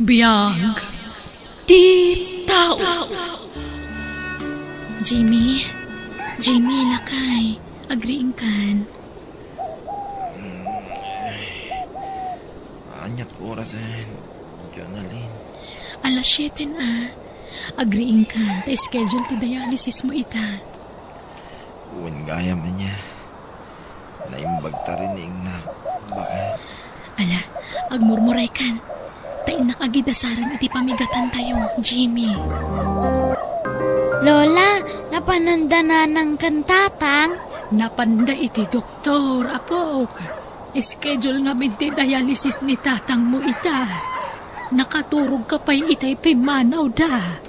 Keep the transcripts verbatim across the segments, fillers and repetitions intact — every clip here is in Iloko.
Biag ti tao. Jimmy, Jimmy, lakay, agriingkan. Ania't orasen, Jonalyn? Alas siete na. Agriingkan, ta schedule ti dialysis mo ita. Wen gayam ania. Naimbag ta rin ni Ingnak. Bakit? Ala, agmurmuraykan. Ta innak agidasaran iti pamigatantayo, Jimmy. Lola, napananda nanang ken tatang? Napanda iti doktor, apok. Schedule ngamin ti dialysis ni tatangmo ita. Nakaturog ka pay itay pimmanawda.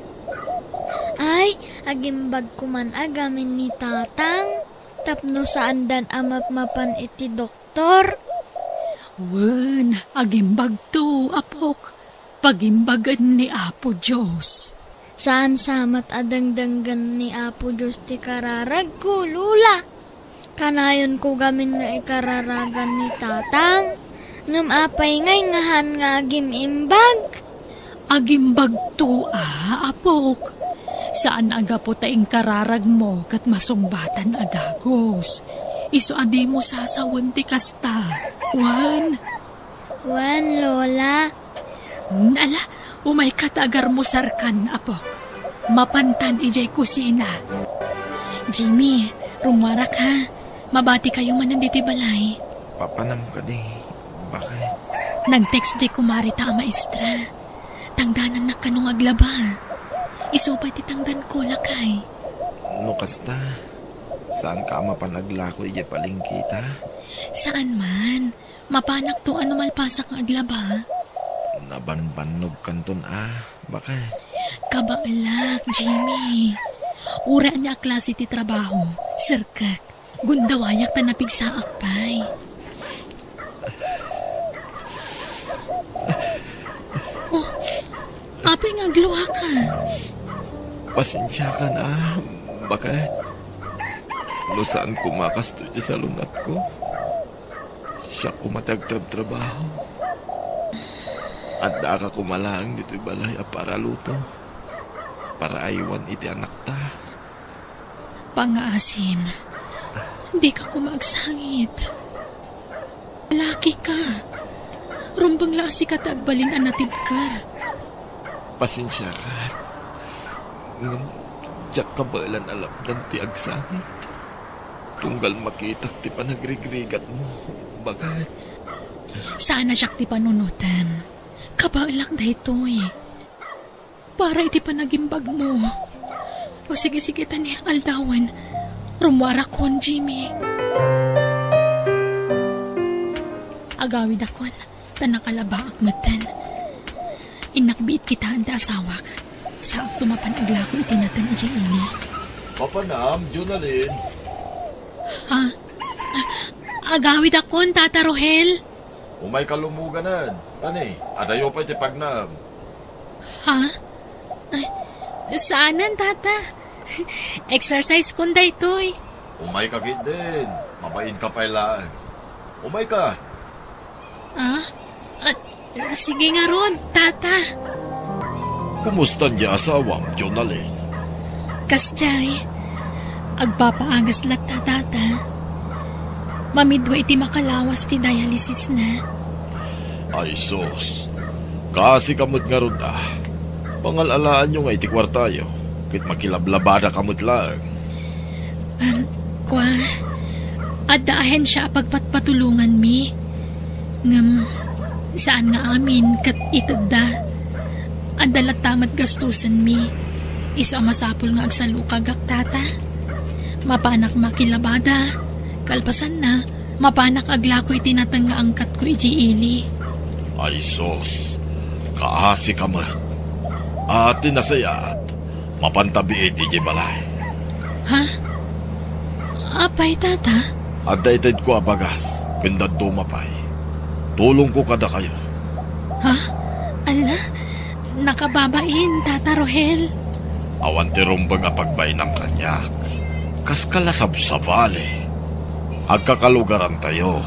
Ay, agimbag kuman a gamin ni tatang. Tapno saandan a mapmapan iti doktor? Wen, agimbagto, apok. Pagimbagen ni Apo Dios. Saan sa met a dengdenggen ni Apo Dios ti kararagko, Lola. Kanayonko gamin nga ikararagan ni tatang. Ngem apay ngay ngahan nga agim-imbag? Agimbagto a, apok. Saan a gapu ta inkararagmo ket masungbatan a dagus. Isu a dimo sasawen ti kasta. Wen? Wen, Lola. Hmm, ala, umayka ta agarmusarkan, apok. Mapantan idiay kusina. Jimmy, rummuarak ha. Mabatikayo manen ditoy balay. Papanam kadi? Bakit? Nag-text diay kumareta a maestra. Tangdanannak kano nga aglaba. Isu pay ti tangdanko, lakay. No kasta, saanka a mapan aglako idiay palengke ta? Saan man. Mapanakto a no malpasak nga aglaba. Nabanbannogkanton a, bakit? Kabaelak, Jimmy. Uray ania a klase ti trabaho, serkek. Gundawayak ta napigsaak pay. Oh, apay nga agluaka? Pasensiakan a, bakit? No saan koma kastoy ti salun-atko. Siak koma ti agtrabtrabaho. Addaak koma laeng ditoy balay a para luto, para aywan iti anakta. Pangngaasim, dika koma agsangit. Lalakika. Rumbeng la a sika ti agbalin a natibker. Pasensiakan. Ngem diak kabaelan a lapdan ti agsangit. Tunggal makitak ti panagrigrigatmo, bakit? Saan a siak ti panunotem. Kabaelak daytoy. Para iti panagimbagmo. O sige, sige, ta ni aldawen. Rummuarakon, Jimmy. Agawidakon, ta nakalabaak metten. Innak biit kitaen ti asawak. Saakto mapan aglako iti nateng idiay ili. Mapanam, Jonalyn. Ha? Agawidakon, Tata Rohel. Umayka lummuganen. Kani, adayo pay ti pagnaem. Ha? Ay, saanen, Tata. Exercise kon daytoy. Umayka ketdin. Mabainka pay laeng. Umayka. Ah? Ah, sige ngarud, Tata. Kumusta ti asawam, Jonalyn? Kasdiay, agpapaagas latta, Tata. Mamidua iti makalawas ti dialysisna. Ay sus, kaasika met ngarud a. Pangal-alaanyo nga iti kuartayo, ket makilablabadaka met laeng. Um, kua, adda ahensia a pagpatpatulonganmi. Ngem, saan nga amin ket itedda. Adda latta met gastusenmi. Isu a masapul nga agsalukagak, Tata. Mapanak makilabada. Kalpasanna, mapanak aglako iti nateng nga angkatko idiay ili. Ay sus, kaasika met. A, ti nasayaat, mapanta biit idiay balay. Ha? Apay, Tata? Adda itedko a bagas, ken dadduma pay. Tulongko kadakayo. Ha? Ala, nakababain, Tata Rohel. Awan ti rumbeng a pagbainam kaniak. Kaska la sabsabali. Agkakalugarantayo.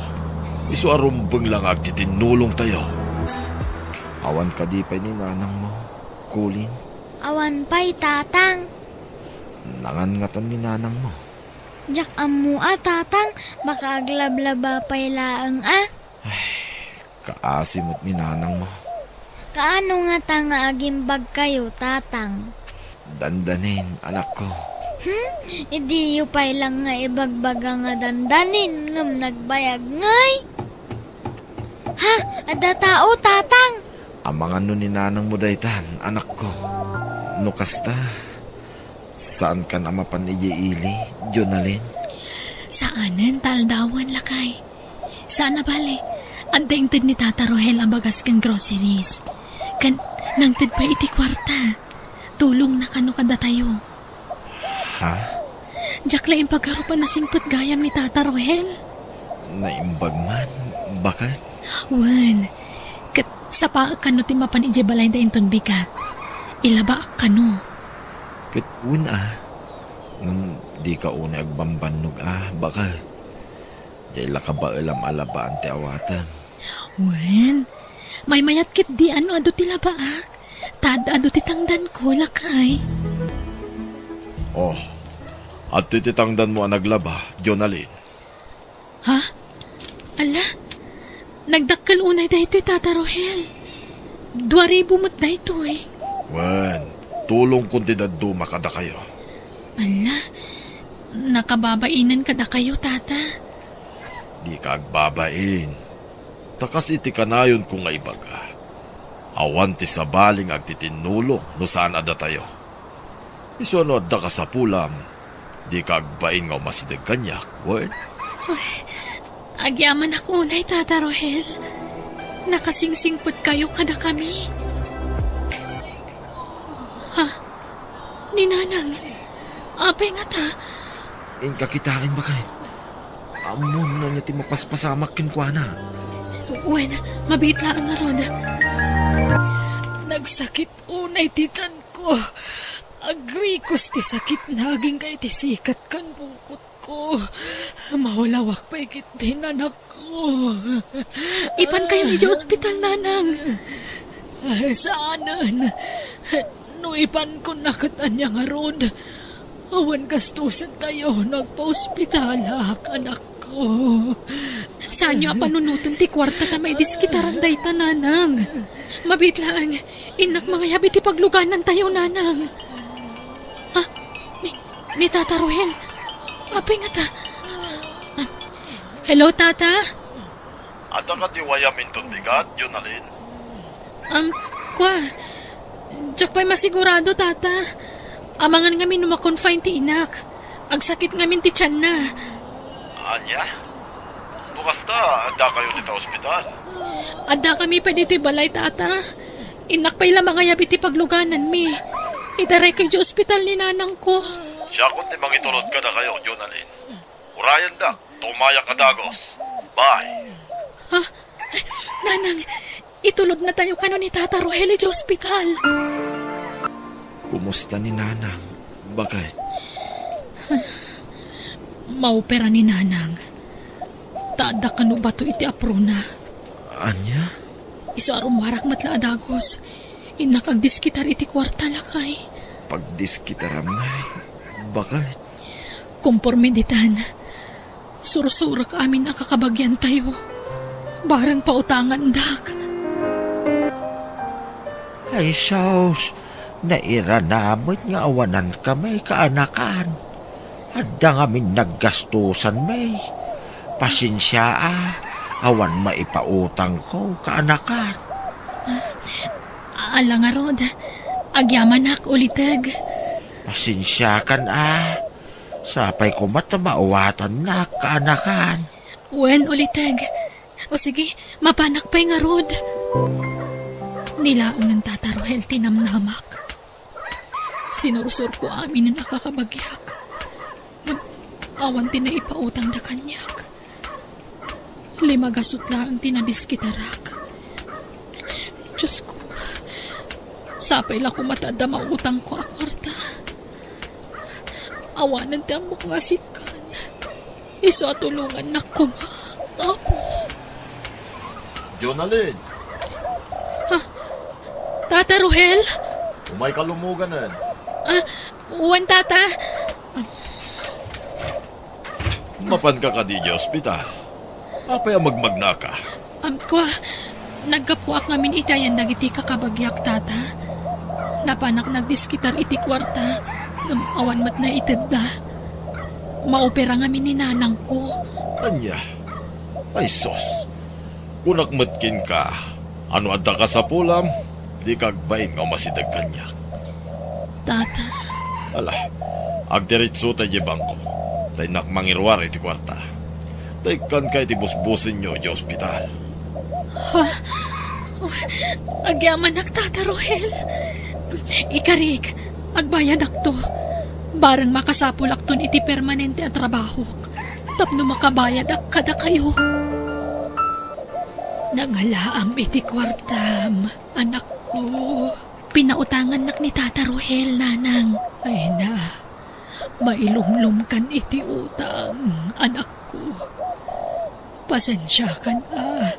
Isu a rumbeng la nga agtitinnulongtayo. Awan kadi pay ni nanangmo, Colin? Awan pay, Tatang. Nangangatan ni nanangmo? Diak ammo a, Tatang. Baka aglablaba pay laeng a. Kaasi met ni nanangmo. Kaano ngata nga agimbagkayo, Tatang? Dandanin, anakko. Hmm? Idiyo pay lang nga ibagbaga nga dandanin, ngem nagbayag ngay? Ha? Adda tao, Tatang? Amangan no ni nanangmo daytan, anakko. No kasta, saankan a mapan idiay ili, Jonalyn? Saanen ta aldawen, lakay. Saan a bale, adda inted ni Tata Rohel a bagas ken groceries. Ken nangted pay iti kuarta. Tulongna kano kadatayo. Ha? Diak la impagarup a nasingpet gayam ni Tata Rohel. Naimbag man, baket? Wen, ket sapaek kano ti mapan idiay balayda inton bigat. Ilabaak kano. Ket wen a, ngem dika unay agbambannog a, baket? Diay la kabaelam a labaan ti awatem. Wen, maymayat ketdi a no adu ti labaak, ta ad-adu ti tangdanko, lakay. Oh, adtoy ti tangdanmo a naglaba, Jonalyn. Ha? Ala, nagdakkel unay daytoy, Tata Rohel. Dua ribu met daytoy. Wen, tulongkon ti dadduma kadakayo. Ala, nakababainen kadakayo, Tata. Dika agbabain. Ta kas iti kanayonko nga ibaga, awan ti sabali nga agtitinnulong no saan a datayo. Isu a no adda kasapulam, dika agbain nga umasideg kaniak, wen? Uy, agyamanak unay, Tata Rohel. Nakasingsingpetkayo kadakami. Ha? Ni Nanang, apay ngata? Inka kitaen, baket. Ammom no ania ti mapaspasamak kenkuana. Wen, mabiit laeng ngarud. Nagsakit unay ti tianko. Agrikos ti sakitna agingga iti sikat ken bukotko. Mawalawak pay ketdi, nanakko. Ipankayon idiay ospital, Nanang. Saanen. No ipanko, naket ania ngarud? Awan gastosentayo no agpaospitalak, anakko. Saanyo a panunoten ti kuarta ta maidiskitaran dayta, Nanang. Mabiit laeng, innak mangayab iti pagluganantayo, Nanang. Ha? Ni, ni Tata Rohel? Apay ngata? Hello, Tata? Adda kadi wayam inton bigat, Jonalyn? Am, kua, diak pay masigurado, Tata. Amangan ngamin no ma-confine ti inak. Agsakit ngamin ti tianna. Ania? No kasta, addakayo dita ospital? Addakami pay ditoy balay, Tata. Innak pay la mangayab iti paglugananmi. Idarayko idiay ospital ni nanangko. Siakon ti mangitulod kadakayo, Jonalyn. Urayendak, tumayak a dagus. Bye. Ha? Nanang, itulodnatayo kano ni Tata Rohel idiay ospital. Kumusta ni Nanang, baket? Maopera ni Nanang. Ta adda kano bato iti aprona. Ania? Isu a rummuarak met la a dagus. Innak agdiskitar iti kuarta, lakay. Pagdiskitaram ngay, baket? Komporme ditan, sursurek amin a kakabagiantayo. Bareng pautangandak. Ay, sus, nairana met nga awanan kami, kaanakan. Adda ngamin naggastosan, may. Pasensia a, awan maipautangko, kaanakan. Ala ngarud, agyamanak, uliteg. Pasensiakan a, sapay koma ta maawatannak, kaanakan. Wen, uliteg. O sige, mapanak pay ngarud. Ni laengen, Tata Rohel, ti namnamak. Sinursurko aminen a kakabagiak. Ngem awan ti naipautangda kaniak. Lima gasut laeng ti nadiskitarak. Diosko, sapay la koma ta adda mautangko a kuarta. Awanen ti ammok nga asitkan. Isu a tulongannak koma, Apo. Jonalyn! Ha? Tata Rohel? Umayka lumuganen. Ah, wen, Tata. Mapanka kadi idiay ospital? Apay a magmagnaka? Am, kua, naggapuak ngamin iti ayan dagiti kakabagiak, Tata. Napanak nagdiskitar iti kuarta, ngem awan met naitedda. Maopera ngamin ni nanangko. Ania? Ay sus! Kunak met kenka, a no adda kasapulam, dika agbain nga umasideg kaniak. Tata. Ala, agdiretsota idiay bangko. Ta innak mangiruar iti kuarta. Ta ikkanka iti busbusenyo idiay ospital. Ha? Agyamanak, Tata Rohel. Ikarik, agbayadakto. Bareng makasapulakton iti permanente a trabahok tapno makabayadak kadakayo. Nangalaam iti kuartam, anakko. Pinautangannak ni Tata Rohel, nanang. Ay na, mailumlomkan iti utang, anakko. Pasensiakan a.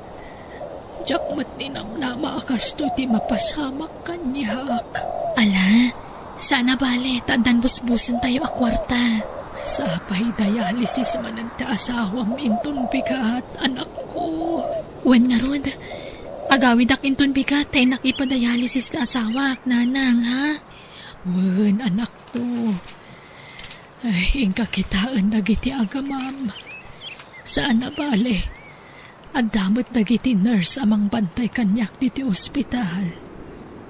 Diak met ninamnama a kastoy ti mapasamak kaniak. Ala, saan a bale, ta addan busbusentayo a kuarta. Sapay dialysis manen ti asawam inton bigat, anakko. Wen ngarud, agawidak inton bigat ta innak ipadialysis ti asawak, nanang, ha? Wen, anakko. Ay, inka kitaen dagiti agamam. Saan a bale, adda met dagiti nurse a mangbantay kaniak ditoy ospital.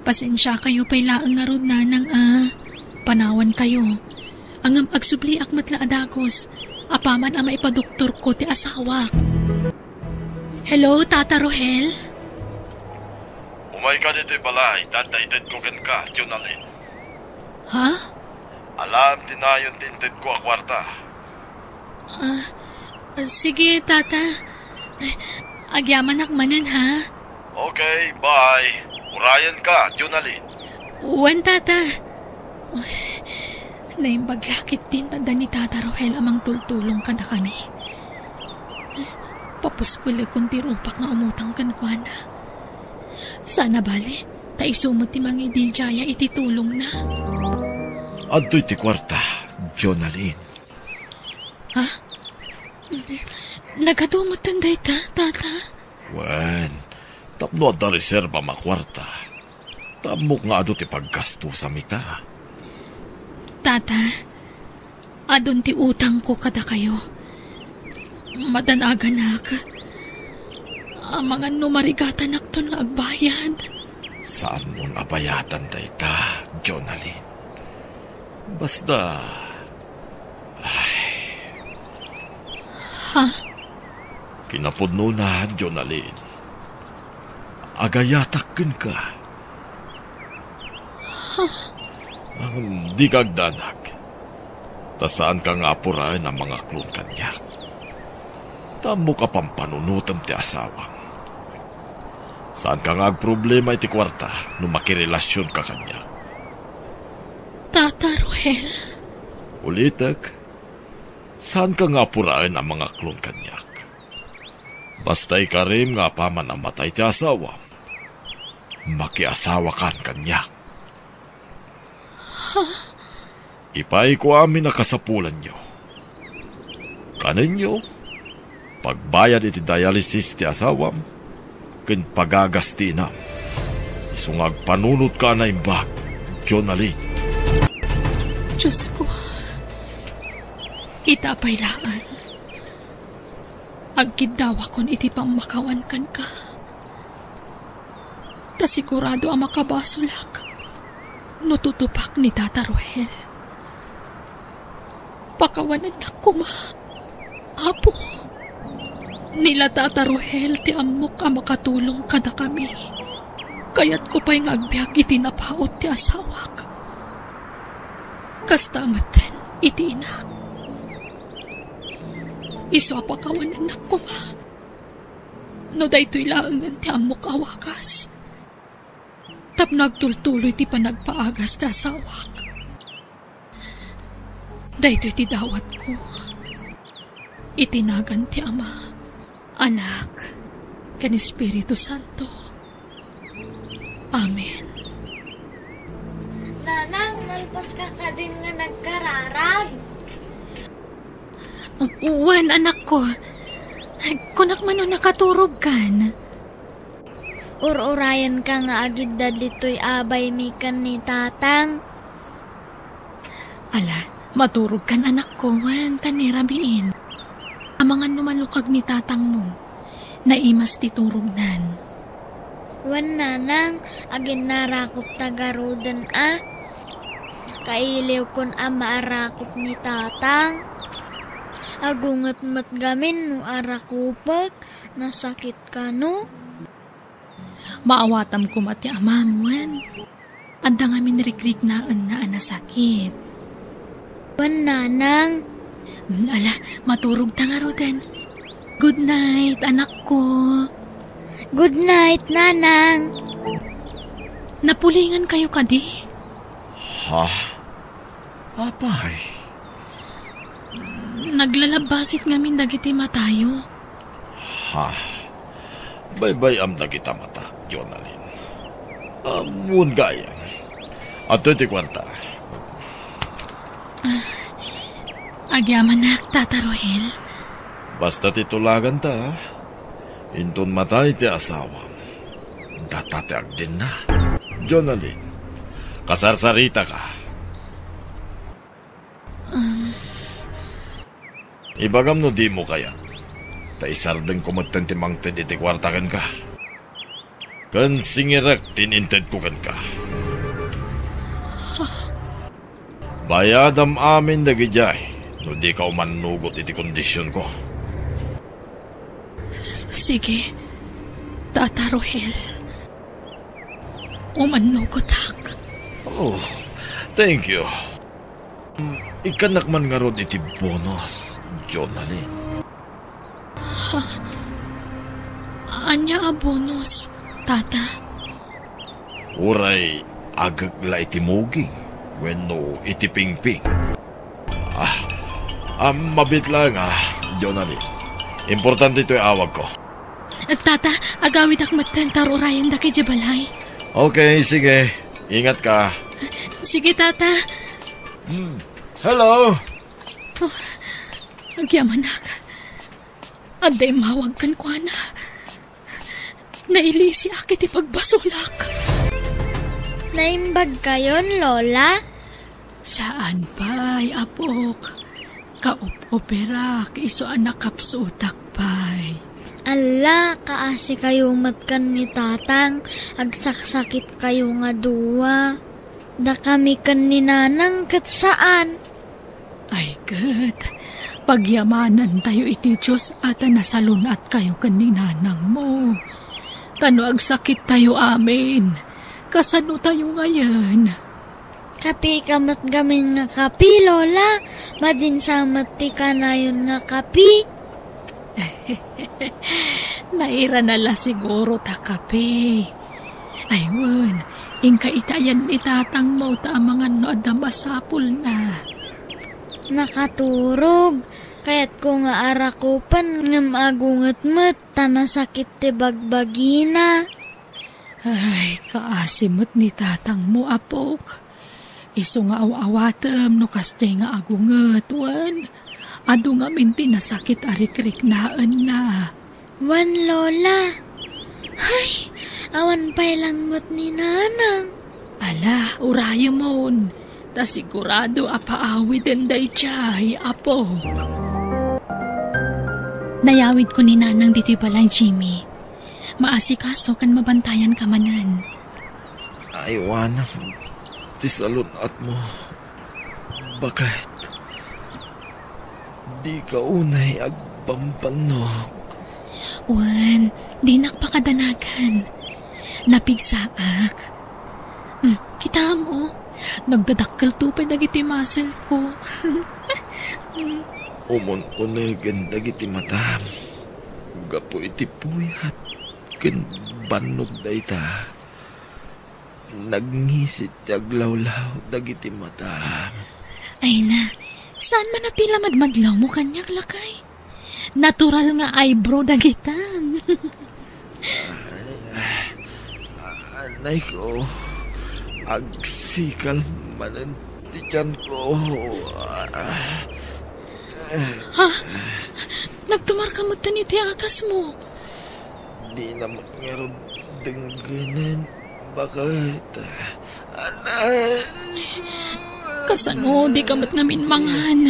Pasensiakayo pay laeng ngarud, nanang, a. Panawankayo. Ngem agsubliak met la a dagus, apaman a maipadoktorko ti asawak. Hello, Tata Rohel? Umayka ditoy balay, ta adda itedko kenka, Jonalyn. Ha? Alaem ti nayon ti intedko a kuarta. Ah, sige, Tata. Agyamanak manen, ha? Okay, bye. Urayenka, Jonalyn. Wen, Tata. Naimbag la ketdin ta adda ni Tata Rohel a mangtultulong kadakami. Papuskolekon ti rupak nga umutang kenkuana. Saan a bale, ta isu met ti mangididiaya iti tulongna. Adtoy ti kuarta, Jonalyn. Ha? Nagadu metten dayta, Tata? Wen, tapno adda reserba a kuarta, ta ammok nga adu ti paggastosam ita. Tata, adun ti utangko kadakayo. Madanaganak. Amangan no marigatanakton nga agbayad. Saanmon a bayadan dayta, Jonalyn. Basta, ay. Ha? Kinapudnona, Jonalyn. Agayatak kenka. Ngem dika agdanag, ta saanka nga apuraen a mangaklon kaniak. Ta ammok a pampanunotem ti asawam. Saanka nga agproblema iti kuarta no makirelasionka kaniak. Tata Rohel. Ulitek, saanka nga apuraen a mangaklon kaniak. Basta ikarim nga apaman a matay ti asawam, makiasawakan kaniak. Ipaayko amin a kasapulanyo. Kanenyo, pagbayad iti dialysis ti asawam, ken pagagas ti inam. Isu nga agpanunotka a naimbag, Jonalyn. Diosko, ita pay laeng. Agkiddawakon iti pammakawan kenka. Ta sigurado a makabasolak no tutupak ni Tata Rohel. Pakawanennak koma, Apo. Ni la Tata Rohel ti ammok a makatulong kadakami. Kayatko pay nga agbiag iti napaut ti asawak. Kasta metten iti inak. Isu a pakawanennak koma no daytoy laengen ti ammok a wagas tapno agtultuloy ti panagpaagas ti asawak. Daytoy ti dawatko iti nagan ti Ama, Anak, ken Espiritu Santo. Amen. Nanang, nalpaska kadin nga nagkararag? Wen, anakko. Kunak man no nakaturogkan. Ur-urayenka nga agidda ditoy a baymi ken ni Tatang. Ala, maturogkan, anakko, wen, ta ni rabiin. Amangan no malukag ni tatangmo. Naimas ti turognan. Wen, nanang, aginnarakopta garuden a. Kailiwkon a maarakop ni tatang. Agunget met gamin no arakopek, nasakit kano. Maawatam koma ti amam, wen. Adda ngamin rikriknaenna a nasakit. Wen, nanang. Mm, ala, maturogta ngaruden. Good night, anakko. Good night, nanang. Napulingankayo kadi? Ha? Apay? Naglalabbasit ngamin dagiti matayo. Ha? Baybay-am dagita matak, Jonalyn. Ammon gayam. Adtoy ti kuarta. Agyamanak, Tata Rohel. Basta ti tulaganta, inton matay ti asawam, data ti agdenna. Jonalyn, kasarsaritaka. Um. Ibagam no dimo kayat, ta isardengko metten ti mangted iti kuarta kenka. Ken singirek ti inintedko kenka. Bayadam amin dagidiay no dika umannugot iti kondisionko. Sige, Tata Rohel. Umannugotak. Oh, thank you. Ikkannak man ngarud iti bonus, Jonalyn. Ha? Ania a bonus, Tata? Uray agek la iti muging wenno iti pingping. Ah, ah, mabiit laeng, ah, Jonalyn. Importante toy awagko. Tata, agawidak metten ta ur-urayendak idiay balay. Okay, sige. Ingat ka. Sige, Tata. Hmm. Hello. Oh, agyamanak. Adda immawag kenkuana. Nailisiak iti pagbasolak. Naimbagkayon, Lola? Saan pay, apok. Kaup-uperak isu a nakapsutak pay. Alla, kaasikayo met ken ni Tatang, agsaksakitkayo nga dua. Dakami ken ni Nanang ket saan. Ay ket, pagyamanantayo iti Dios a ta nasalun-atkayo ken ni nanangmo. Ta no agsakittayo amin, kasanotayo ngayen? Kapika met gamin nga kapi, Lola. Madinsa met ti kanayon nga kapi. Nairana la siguro ta kape. Ay wen, inka ita ayan ni tatangmo ta amangan no adda masapulna. Nakaturog. Kayatko nga arakupen ngem agunget met ta nasakit ti bagbagina. Ay, kaasi met ni tatangmo, apok. Isu nga aw-awatem no kasdiay nga agunget, wen, adu ngamin ti nasakit a rikriknaenna. Wen, Lola. Ay, awan pay langmet ni Nanang. Ala, urayemon. Ta sigurado a paawiden daydiay, apok. Nayawidko ni Nanang ditoy balay, Jimmy. Maasikaso ken mabantayanka manen. Aywanam ti salun-atmo. Baket, dika unay agbambannog. Wen, dinak pakadanagan. Napigsaak. Hmm, kitaem, o. Nagdadakkelto pay dagiti muscle-ko. Umun-unegen dagiti matam. Gapu iti puyat ken bannog dayta, nagngisit ti aglawlaw dagiti matam. Ay na, saan man a ti la madmadlawmo kaniak, lakay? Natural nga eyebrow dagitan. Anay ko. Agsikal manen ti tianko. Ha? Nagtumarka metten iti agasmo? Dina met ngarud denggenen, baket. Anak. Kasano dika met ngamin mangan?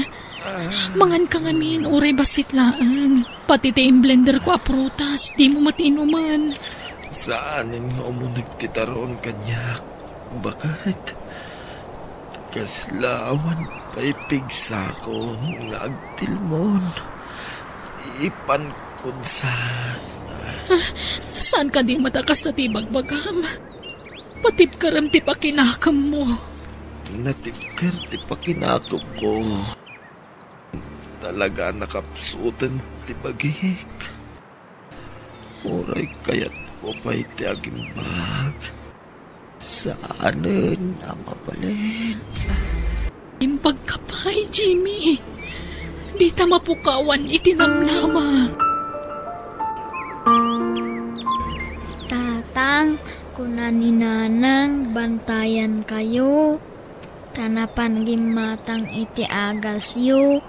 Manganka ngamin, uray bassit laeng. Pati ti imblenderko a prutas, dimo met inumen. Saanen nga umuneg ti taron kaniak, baket. Kasla awan pay pigsakon nga agtilmon. Ipankon sa. Ah, saan kadi met a kasta ti ibagbagam? Patibkerem ti pakinakemmo. Natibker ti pakinakemko. Talaga a nakapsuten ti bagik. Uray kayatko pay ti agimbag. Saanen a mabalin. Imbagka pay, Jimmy. Dita mapukawan iti namnama. Tatang, kuna ni Nanang, bantayankayo. Ta napan gimmatang iti agasyo.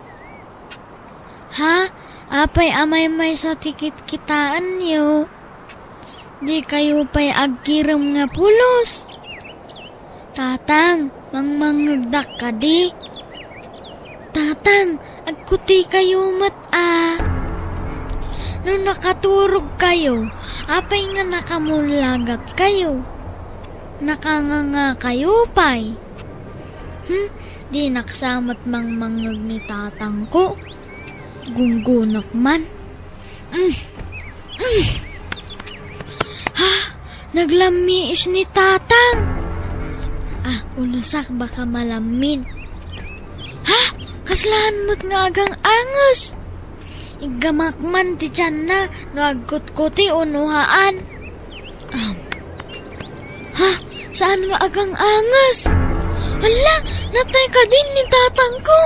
Ha? Apay a maymaysa ti kitkitaenyo? Dikayo pay agkirem nga pulos? Tatang, mangmangngegdak kadi? Tatang, agkutikayo met a. No nakaturogkayo, apay nga nakamullagatkayo? Nakangangakayo pay? Hmm, dinak sa met mangmangngeg ni tatangko. Gunggonak man. Mm. Mm. Ha? Naglammiis ni tatang. Ah, ulusak baka malammid. Ha? Kaslaan met nga agang-anges. Iggamak man ti tianna no agkutkuti o no haan. Ah. Ha? Saan nga agang-anges? Hala, natay kadin ni tatangko?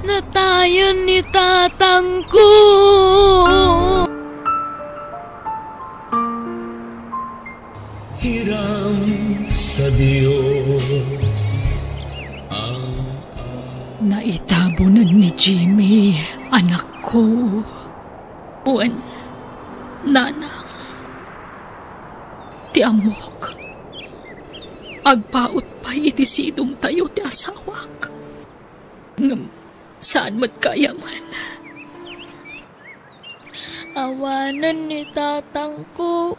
Natayan ni tatangko. Hiram sa Dios ang... Naitabonen ni Jimmy, anakko. Wen, nanang, ti ammok, agpaut pay iti sidongtayo ti asawak. Ngem saan met kaayaman. Awanen ni tatangko.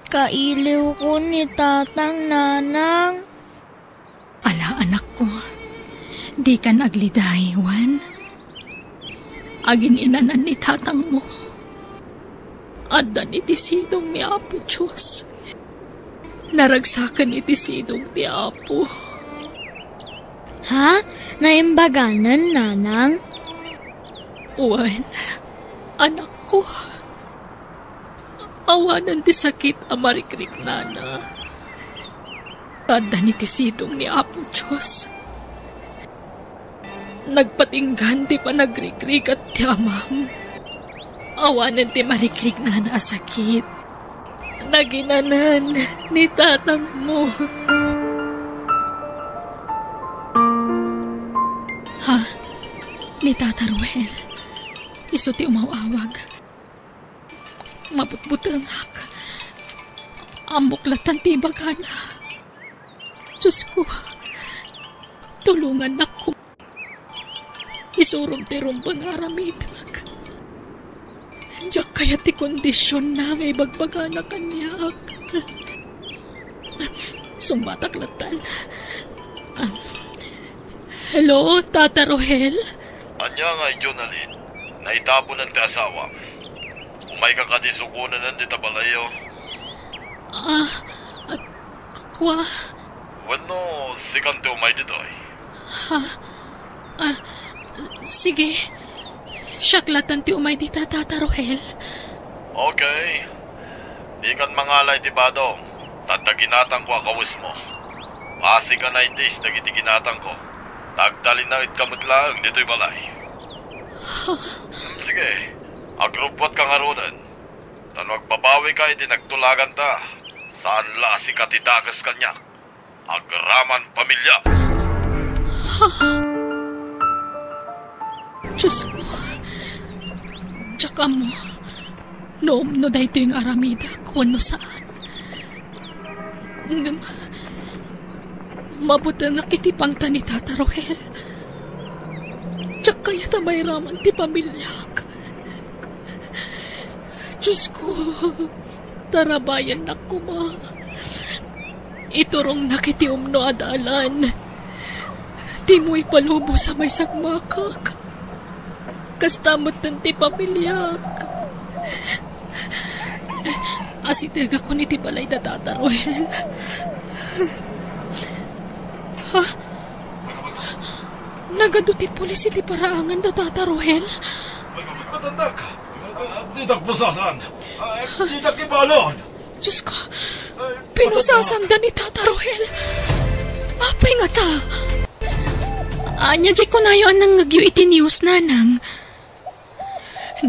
Kailiwko ni tatang, nanang. Ala, anakko, dikan agliday, wen. Agin-inanan ni tatangmo. Addan iti sidong ni Apo Dios. Naragsaken iti sidong ti Apo. Ha? Naimbaganen, nanang? Wen, anakko. Awanen ti sakit a marikriknana. Addan iti sidong ni Apo Dios. Nagpatinggan ti panagrikrigat ti amam. Awanen ti marikriknana a sakit. Naginanan ni tatangmo. Ha? Ni Tata Ruel. Isu ti umaw-awag. Mabutbutengak. Ammok latta ti ibagana. Diosko, tulongannakon. Isurom ti rumbeng nga aramidek. Diak kayat ti kondisionna nga ibagbagana kaniak. Sungbatak latta. Ah, hello, Tata Rohel? Ania ngay, Jonalyn? Naitabonen ti asawam. Umayka kadi sukonen dita balayyo? Ah, ah, kua? Wenno, sikan ti umay ditoy? Ha? Ah, sige. Siak latta ti umay dita, Tata Rohel. Okay. Dikan mangala iti badom, ta adda ginatangko a kawesmo. Pasig a naitis dagiti ginatangko, ta agtalinaedka met laeng ditoy balay. Hmm, sige, agrubbuatka ngaruden. Ta no agbabawika iti nagtulaganta, saan la a sika ti dakes kaniak, agraman pamiliam. Diosko, diak ammo no umno daytoy nga aramidek wenno saan. Ngem mabutengak iti pangta ni Tata Rohel. Diak kayat a mairaman ti pamiliak. Diosko, tarabayennak koma. Iturongnak iti umno a dalan. Dimo ipalubos a maisagmakak. Kasta metten ti pamiliak. Asidegakon iti balay da Tata Rohel. Ha? Nagadu ti pulis iti paraangan da Tata Rohel? Matandak! Ditak pusasan! Ditak ibalon! Diosko, pinusasanda ni Tata Rohel. Apay ngata? Ania diay kunayo a nangngegyo iti news, nanang?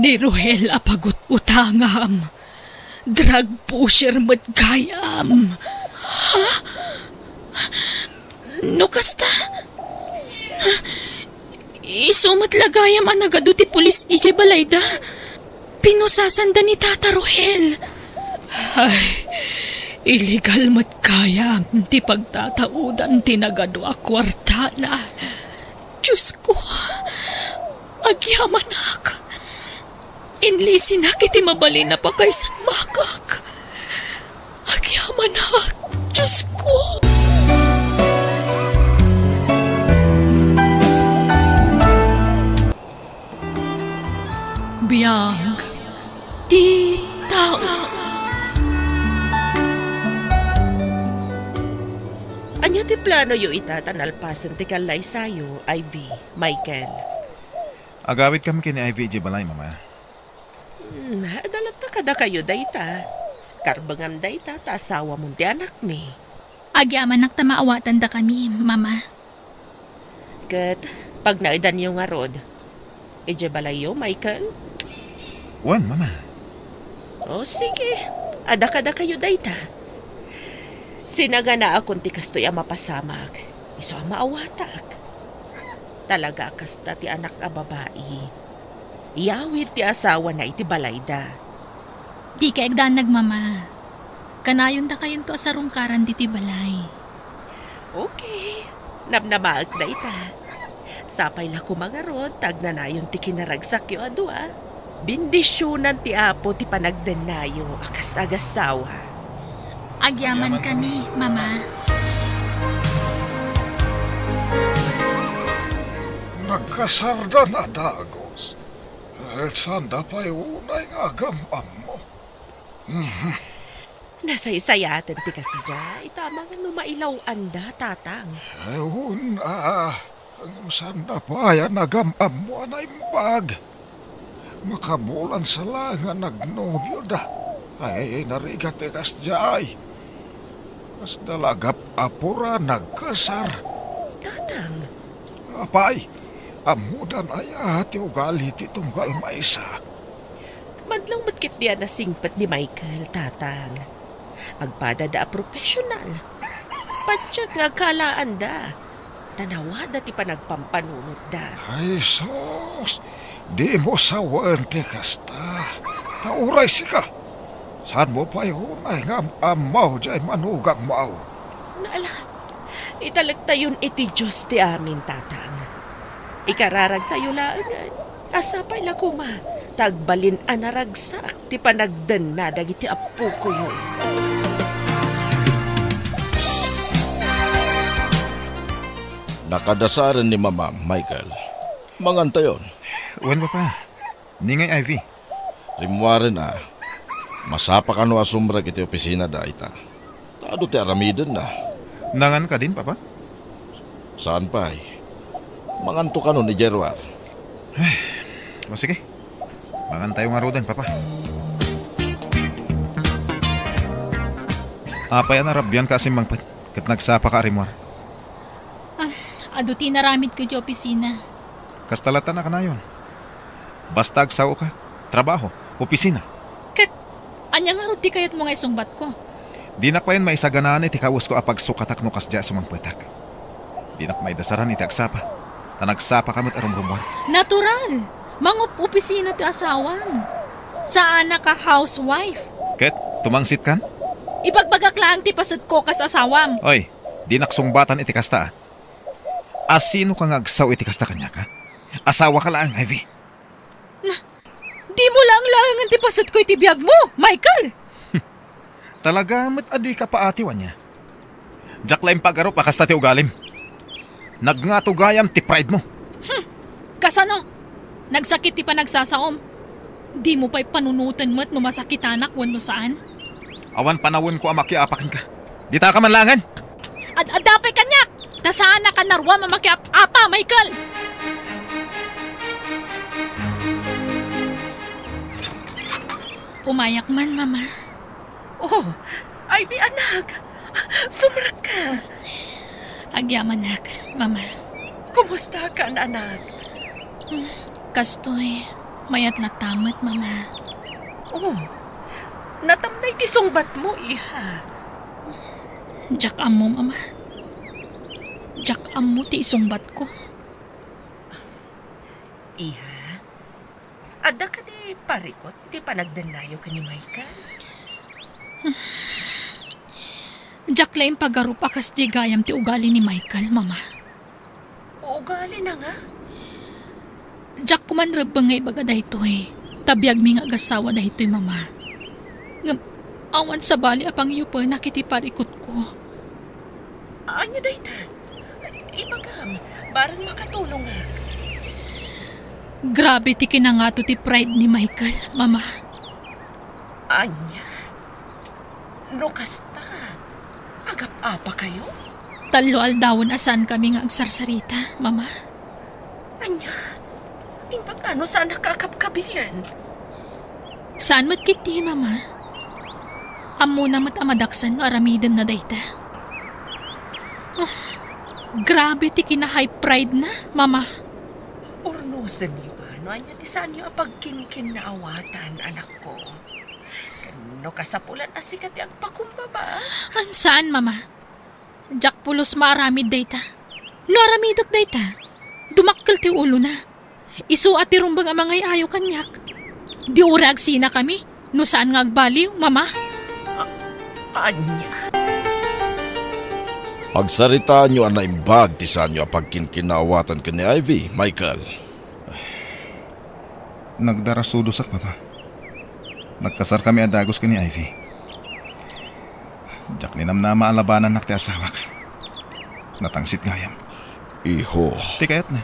Ni Rohel a pagut-utangam. Drug pusher met gayam. Ha? No kasta, isu met la gayam a nagadu ti pulis idiay balayda. Pinusasanda ni Tata Rohel. Ay, illegal met gayam ti pagtataudan ti nagadu a kuartana. Diosko, agyamanak. Inlisinak iti mabalin a pakaisagmakak. Agyamanak, Diosko. Biag ti tao. Ania ti planoyo ita ta nalpasen ti kallaysayo, Ivy, Michael? Agawidkami ken ni Ivy idiay balay, Mama. Hmm, adda latta kadakayo dayta. Karbengam dayta ta asawamon ti anakmi. Agyamanak ta maawatandakami, Mama. Ket pagnaedanyo ngarud idiay balayyo, Michael? Wen, Mama. O, sige. Adda kadakayo dayta. Sinaganaakon ti kastoy a mapasamak, isu a maawatak. Talaga a kasta ti anak a babai. Iyawid ti asawana iti balayda. Dika agdanag, Mama. Kanayondakayonto a sarungkaran ditoy balay. Okay. Namnamaek dayta. Sapay la koma ngarud ta agnanayon ti kinaragsakyo a dua. Bendisionan ti Apo ti panagdennayo a kas agassawa. Agyamankami, Mama. Nagkasarda a dagus. Ket saanda pay unay nga agam-ammo. Mhm. Nasaysayaten ti kasdiay, ita amangan no mailaw-anda, Tatang. Ay, wen, a, ngem saanda pay a nagam-ammo a naimbag. Makabulan sa laeng a nagnobioda. Ay, narigat ti kasdiay. Kasda la gap-, apura nagkasar. Tatang. Apay, ammodan aya ti ugali ti tunggal maysa? Madlaw met ketdi a nasingpet ni Michael, Tatang. Agpadada a professional. Patiek nga agkaalaanda. Ta nawada ti panagpampanunotda. Ay, sus! Dimo sawen ti kasta. Ta uray sika, saanmo pay unay nga am-ammo diay manugangmo? Ala, italektayon iti Dios ti amin, Tatang. Ikararagtayo laengen. A sapay la koma ta agbalin a naragsak ti panagdenna dagiti appokoyo. Nakadasaren ni Mamam, Michael. Mangantayon. Wen, Papa. Ni ngay Ivy? Rimmuaren a. Masapa kano a sumrek iti opisina dayta. Ta adu ti aramidenna. Nangan kadin, Papa? Saan pay. Manganto kanon idiay ruar. O, sige. Mangantayo ngaruden, Papa. Apay a narabianka a simmangpet ket nagsapaka a rimmuar? Ah, adu ti inaramidko idiay opisina. Kasta latta a kanayon. Basta agsaoka, trabaho, opisina. Ket Ti kayatmo nga isungbatko? Dinak pay maisaganaan iti kawesko a pagsukatak no kasdiay a sumangpetak. Dinak maidasaran iti agsapa, ta nagsapaka met a rumrummuar. Natural! Mangup-opisina ti asawam. Saanak a housewife. Ket tumangsitkan? Ibagbagak laeng ti pasetko kas asawam. Oy, dinak sungbatan iti kasta, a. Asinoka nga agsao iti kasta kaniak, a? Asawaka laeng, Ivy. Na, dimo laeng laengen ti pasetko iti biagmo, Michael! Talaga met a dika paatiw, ania? Diak la impagarup a kasta ti ugalim. Nagngato gayam ti pride mo. Hmm, kasano? Nagsakit ti panagsasaom. Dimo pay panunoten met no masakitanak wenno saan? Awan panawenko a makiapa kenka. Ditaka man laengen! Ad-adda pay kaniak! Ta saanaka naruam a makiap-apa, Michael! Umayak man, Mama. Oh, Ivy, anak. Sumrekka. Agyamanak, Mama. Kumustakan, anak? Hmm, kastoy, mayat latta met, Mama. Oh, natamnay ti sungbatmo, iha. Diak ammo, Mama. Diak ammo ti isungbatko. Iha, adda kadi parikut iti panagdennayo ken ni Michael? Diak la impagarup a kasdi gayam ti ugali ni Michael, Mama. Ugalina nga? Diak koma rebbeng nga ibaga daytoy, ta biagmi nga agasawa daytoy, Mama. Ngem awan sabali a pangyupenak iti parikutko. Ania dayta? Ibagam, bareng makatulongak. Grabe ti kinangato ti pride ni Michael, Mama. Ania? No kasta, agap-apakayo? Tallo aldawen a saankami nga agsarsarita, Mama. Ania? Imbag ano saan a kakabkabilen? Saan met ketdi, Mama. Ammona met a madaksan no aramidenna dayta. Ah, grabe ti kina-high pride na, Mama. Urnosenyo a no ania ti saanyo a pagkinkinnaawatan, anakko. Ken no kasapulan a sika ti agpakumbaba. Ah, saan, Mama. Diak pulos maaramid dayta. No aramidek dayta, dumakkel ti ulona. Isu a ti rumbeng a mangay-ayo kaniak. Di uray agsinakami, no saan nga agbaliw, Mama. A-, ania? Agsaritaanyo a naimbag ti saanyo a pagkinkinnaawatan ken ni Ivy, Michael. Nagdarasudosak, Papa. Nagkasarkami a dagus ken ni Ivy. Diak ninamnama a labanannak ti asawak. Natangsit gayam. Iho. Ti kayatna,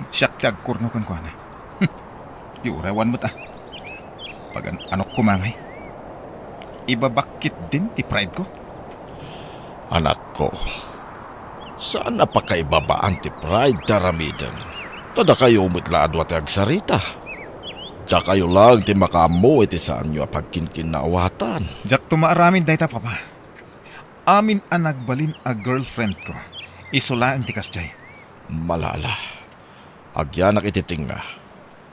siak ti agkurno kenkuana. Di uray awan met a. Pagan-anok koma ngay. Ibabak ketdin ti pride ko. Anakko, saan a pakaibabaan ti pride ti aramiden. Ta dakayo met la a dua ti agsarita. Dakayo laeng ti makaammo iti saanyo a pagkinkinnaawatan. Diakto maaramid dayta, Papa. Amin a nagbalin a girlfriend ko, isu laeng ti kasdiay. Malala. Agyanak iti tengnga.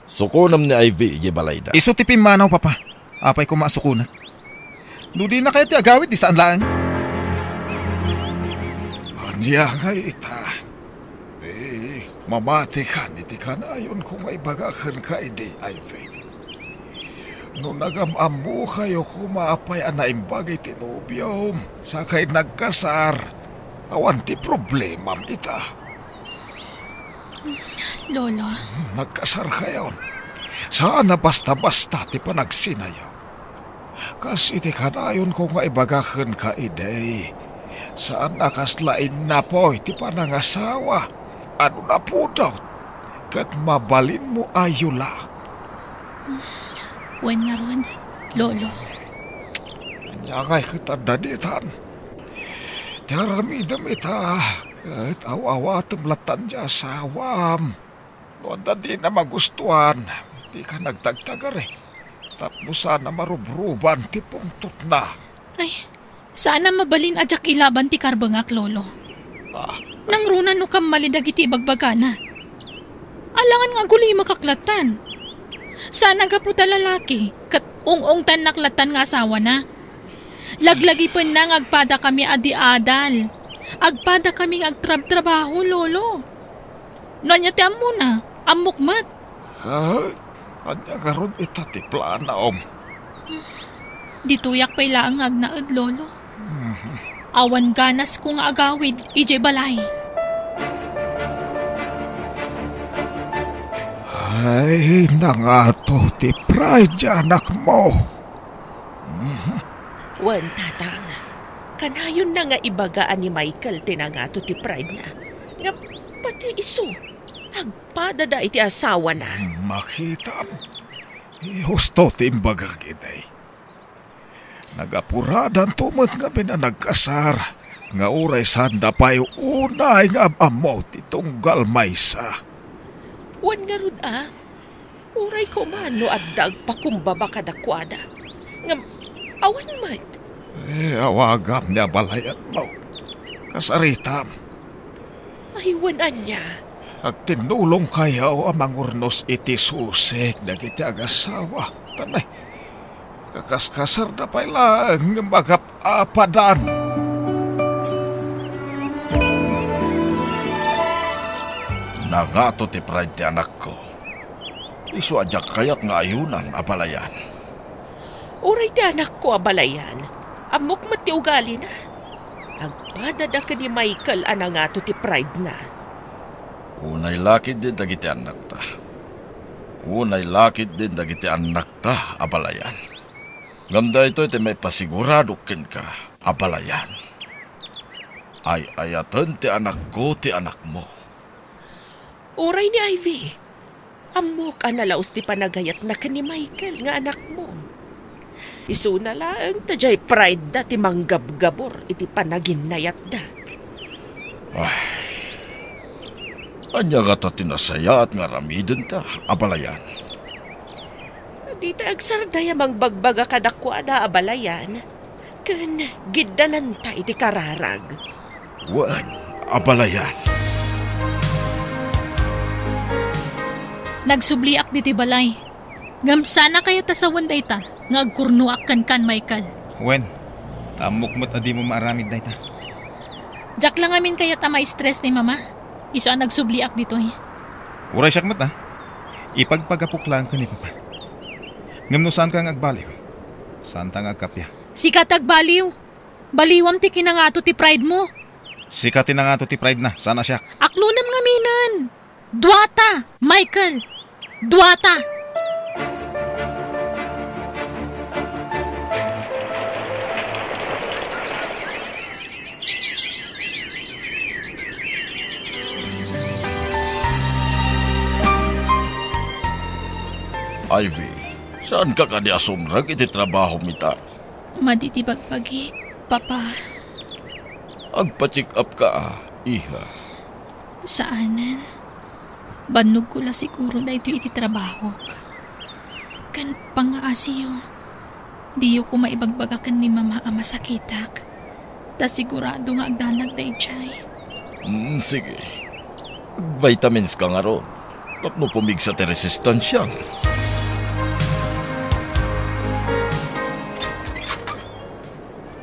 Sukonem ni Ivy idiay balayda. Isu ti pimmanaw, Papa. Apay koma a sukonek? No dinakayo ti agawid, di saan laeng. Ania ngay ita? Eh, mamatikan iti kanayonko nga ibaga kenka idi, Ivy. No nagam-ammokayo koma apay a naimbag iti nobiom, sakay nagkasar, awan ti problemam ita. Lolo. Hmm, nagkasarkayon. Saan a basta-basta ti panagsinayo. Kas iti kanayonko nga ibaga kenka idi, saan a kasla innapoy ti panangasawa a no napudot ket mabalinmo a yula. Wen ngarud, Lolo. Ania ngay ket adda ditan? Ti aramidem ita, ket aw-awatem lattan ti asawam. No adda dina magustuan, dika nagtagtagari, tapno saan a marubruban ti pungtotna. Ay, saan a mabalin a diak ilaban ti karbengak, Lolo. Ah. Nangruna no kammali dagiti ibagbagana. Alangan nga agulimekak lattan. Saan a gapu ta lalaki, ket ung-ungtannak lattan nga asawana. Laglagipenna nga agpadakami a di adal. Agpadakami nga agtrabtrabaho, Lolo. No ania ti ammona, ammok met. Ket ania ngarud ita ti planom? Ditoyak pay laeng nga agnaed, Lolo. Mhm. Awan ganasko nga agawid idiay balay. Ay, nangato ti pride ti anakmo. Mhm. Wen, Tatang. Kanayonna nga ibaga a ni Michael ti nangato ti pride na. Nga pati isu, agpadada iti asawana. Makitam. Husto ti imbagak idi. Nagapuradanto met ngamin a nagkasar, nga uray saanda pay unay nga am-ammo ti tunggal maysa. Wen ngarud a, uray koma no adda agpakumbaba kadakuada. Ngem, awan met. Eh, awagam ni abalayanmo. Kasaritam. Ay, wen ania? Agtinnulongkayo a mangurnos iti susik dagiti agasawa. Tanay, kakaskasarda pay laeng nga magap-apadan. Nangato ti pride ti anakko. Isu a diak kayat nga ayunan, abalayan. Uray ti anakko, abalayan. Ammok met ti ugalina. Agpadada ken ni Michael a nangato ti pride na. Unay la ketdi dagiti annakta. Unay la ketdi dagiti annakta, abalayan. Ngem daytoy ti maipasigurado kenka, abalayan. Ay-ayaten ti anakko ti anakmo. Uray ni Ivy, ammok a nalaus ti panagayatna ken ni Michael nga anakmo. Isuna laeng ta diay pride-da ti manggabgabur iti panaginnayatda. Ay, ania ngata ti nasayaat nga aramidenta, abalayan? Dita agsarday a mangbagbaga kadakuada, abalayan. Ken giddananta iti kararag. Wen, abalayan. Nagsubliak ditoy balay. Ngem saan a kayat a sawen dayta nga agkurnoak kenkan, Michael. Wen, ta ammok met a dimo maaramid dayta. Diak la ngamin kayat a ma-stress ni Mama. Isu a nagsubliak ditoy. Uray siak met, a. Ipagpagapok laeng ken ni Papa. Ngem no saanka nga agbaliw, saanta nga agkappia. Sika ti agbaliw. Baliwam ti kinangato ti pride mo. Sika ti nangato ti pride na, saan a siak. Aklonem ngaminen. Duata, Michael. Duata. Ivy, saanka kadi a sumrek iti trabahom ita? Madi ti bagbagik, Papa. Agpa-check up ka, a, iha. Saanen. Bannogko la siguro daytoy iti trabahok. Ken pangngaasiyo, diyo koma ibagbaga ken ni Mama a masakitak. Ta sigurado nga agdanag daydiay. Mm, sige. Vitamins ka ngarud. Tapno pumigsa ti resistansiam.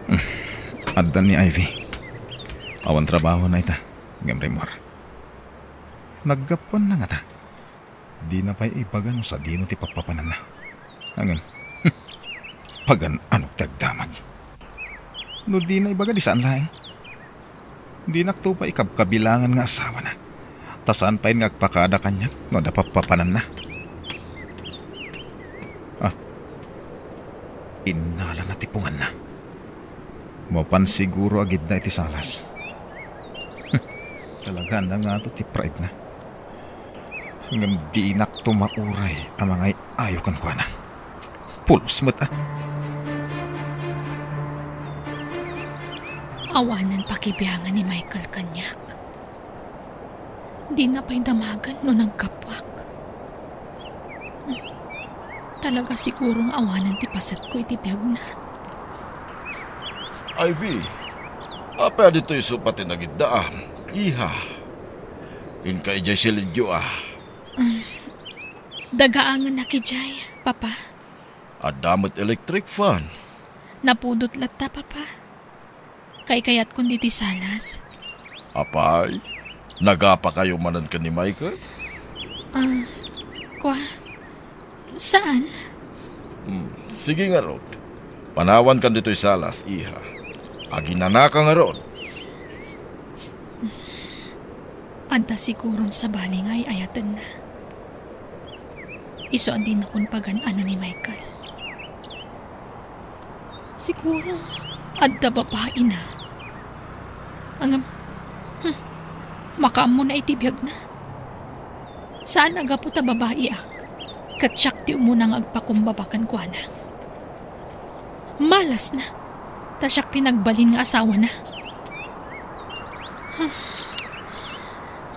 Hmm. Adda ni Ivy. Awan trabahona ita. Ngem rimmuar. Naggapuanna ngata. Dina pay ibaga no sadino ti pappapananna. Ngem, pagan-anok ti agdamag. No dina ibaga, di saan laeng. Dinakto pay ikabkabilangan nga asawana. Ta saan pay nga agpakada kaniak no adda pappapananna. Ah, innalana ti punganna. Mapan siguro a gidna iti salas. Talaga, nangato ti pride na. Ngem dinakto mauray a mangay-ayo kenkuana. Pulos met, a. Awanen pakibiangan ni Michael kaniak. Dina pay damagen no naggapuak. Talaga siguro nga awanen ti pasetko iti biagna. Ivy, apay a ditoy isu pay ti nagiddaam, iha? Inka idiay silidyo, a. Dagaangennak idiay, Papa. Adda met electric fan. Napudot latta, Papa. Kaykayatkon ditoy salas. Apay, nagapakayo manen ken ni Michael? Ah, kua, saan? Hmm, sige ngarud. Panawankan ditoy salas, iha. Aginanaka ngarud. Adda siguron sabali nga ay-ayatenna. Isu a dinakon pagan-ano ni Michael. Siguro, adda babaina. Ngem, hmm, makaammona iti biagna. Saan a gapu ta babaiak, ket siak ti umuna nga agpakumbaba kenkuana. Malasna, ta siak ti nagbalin nga asawana. Hmm.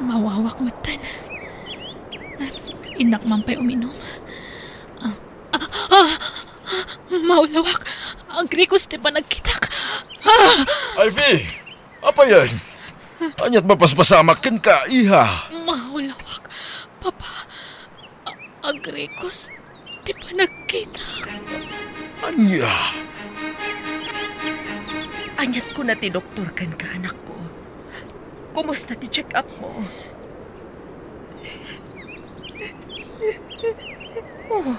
Mawawak metten. Innak man pay uminom. Ah, ah, ah, maulawak. Agrikos ti panagkitak. Ah! Ivy! Apayen? Ania't mapaspasamak kenka, iha? Maulawak. Papa, a-, agrikos ti panagkitak. Ania? Ania't kuna ti doktor kenka, anakko? Kumusta ti check-up mo? Oh,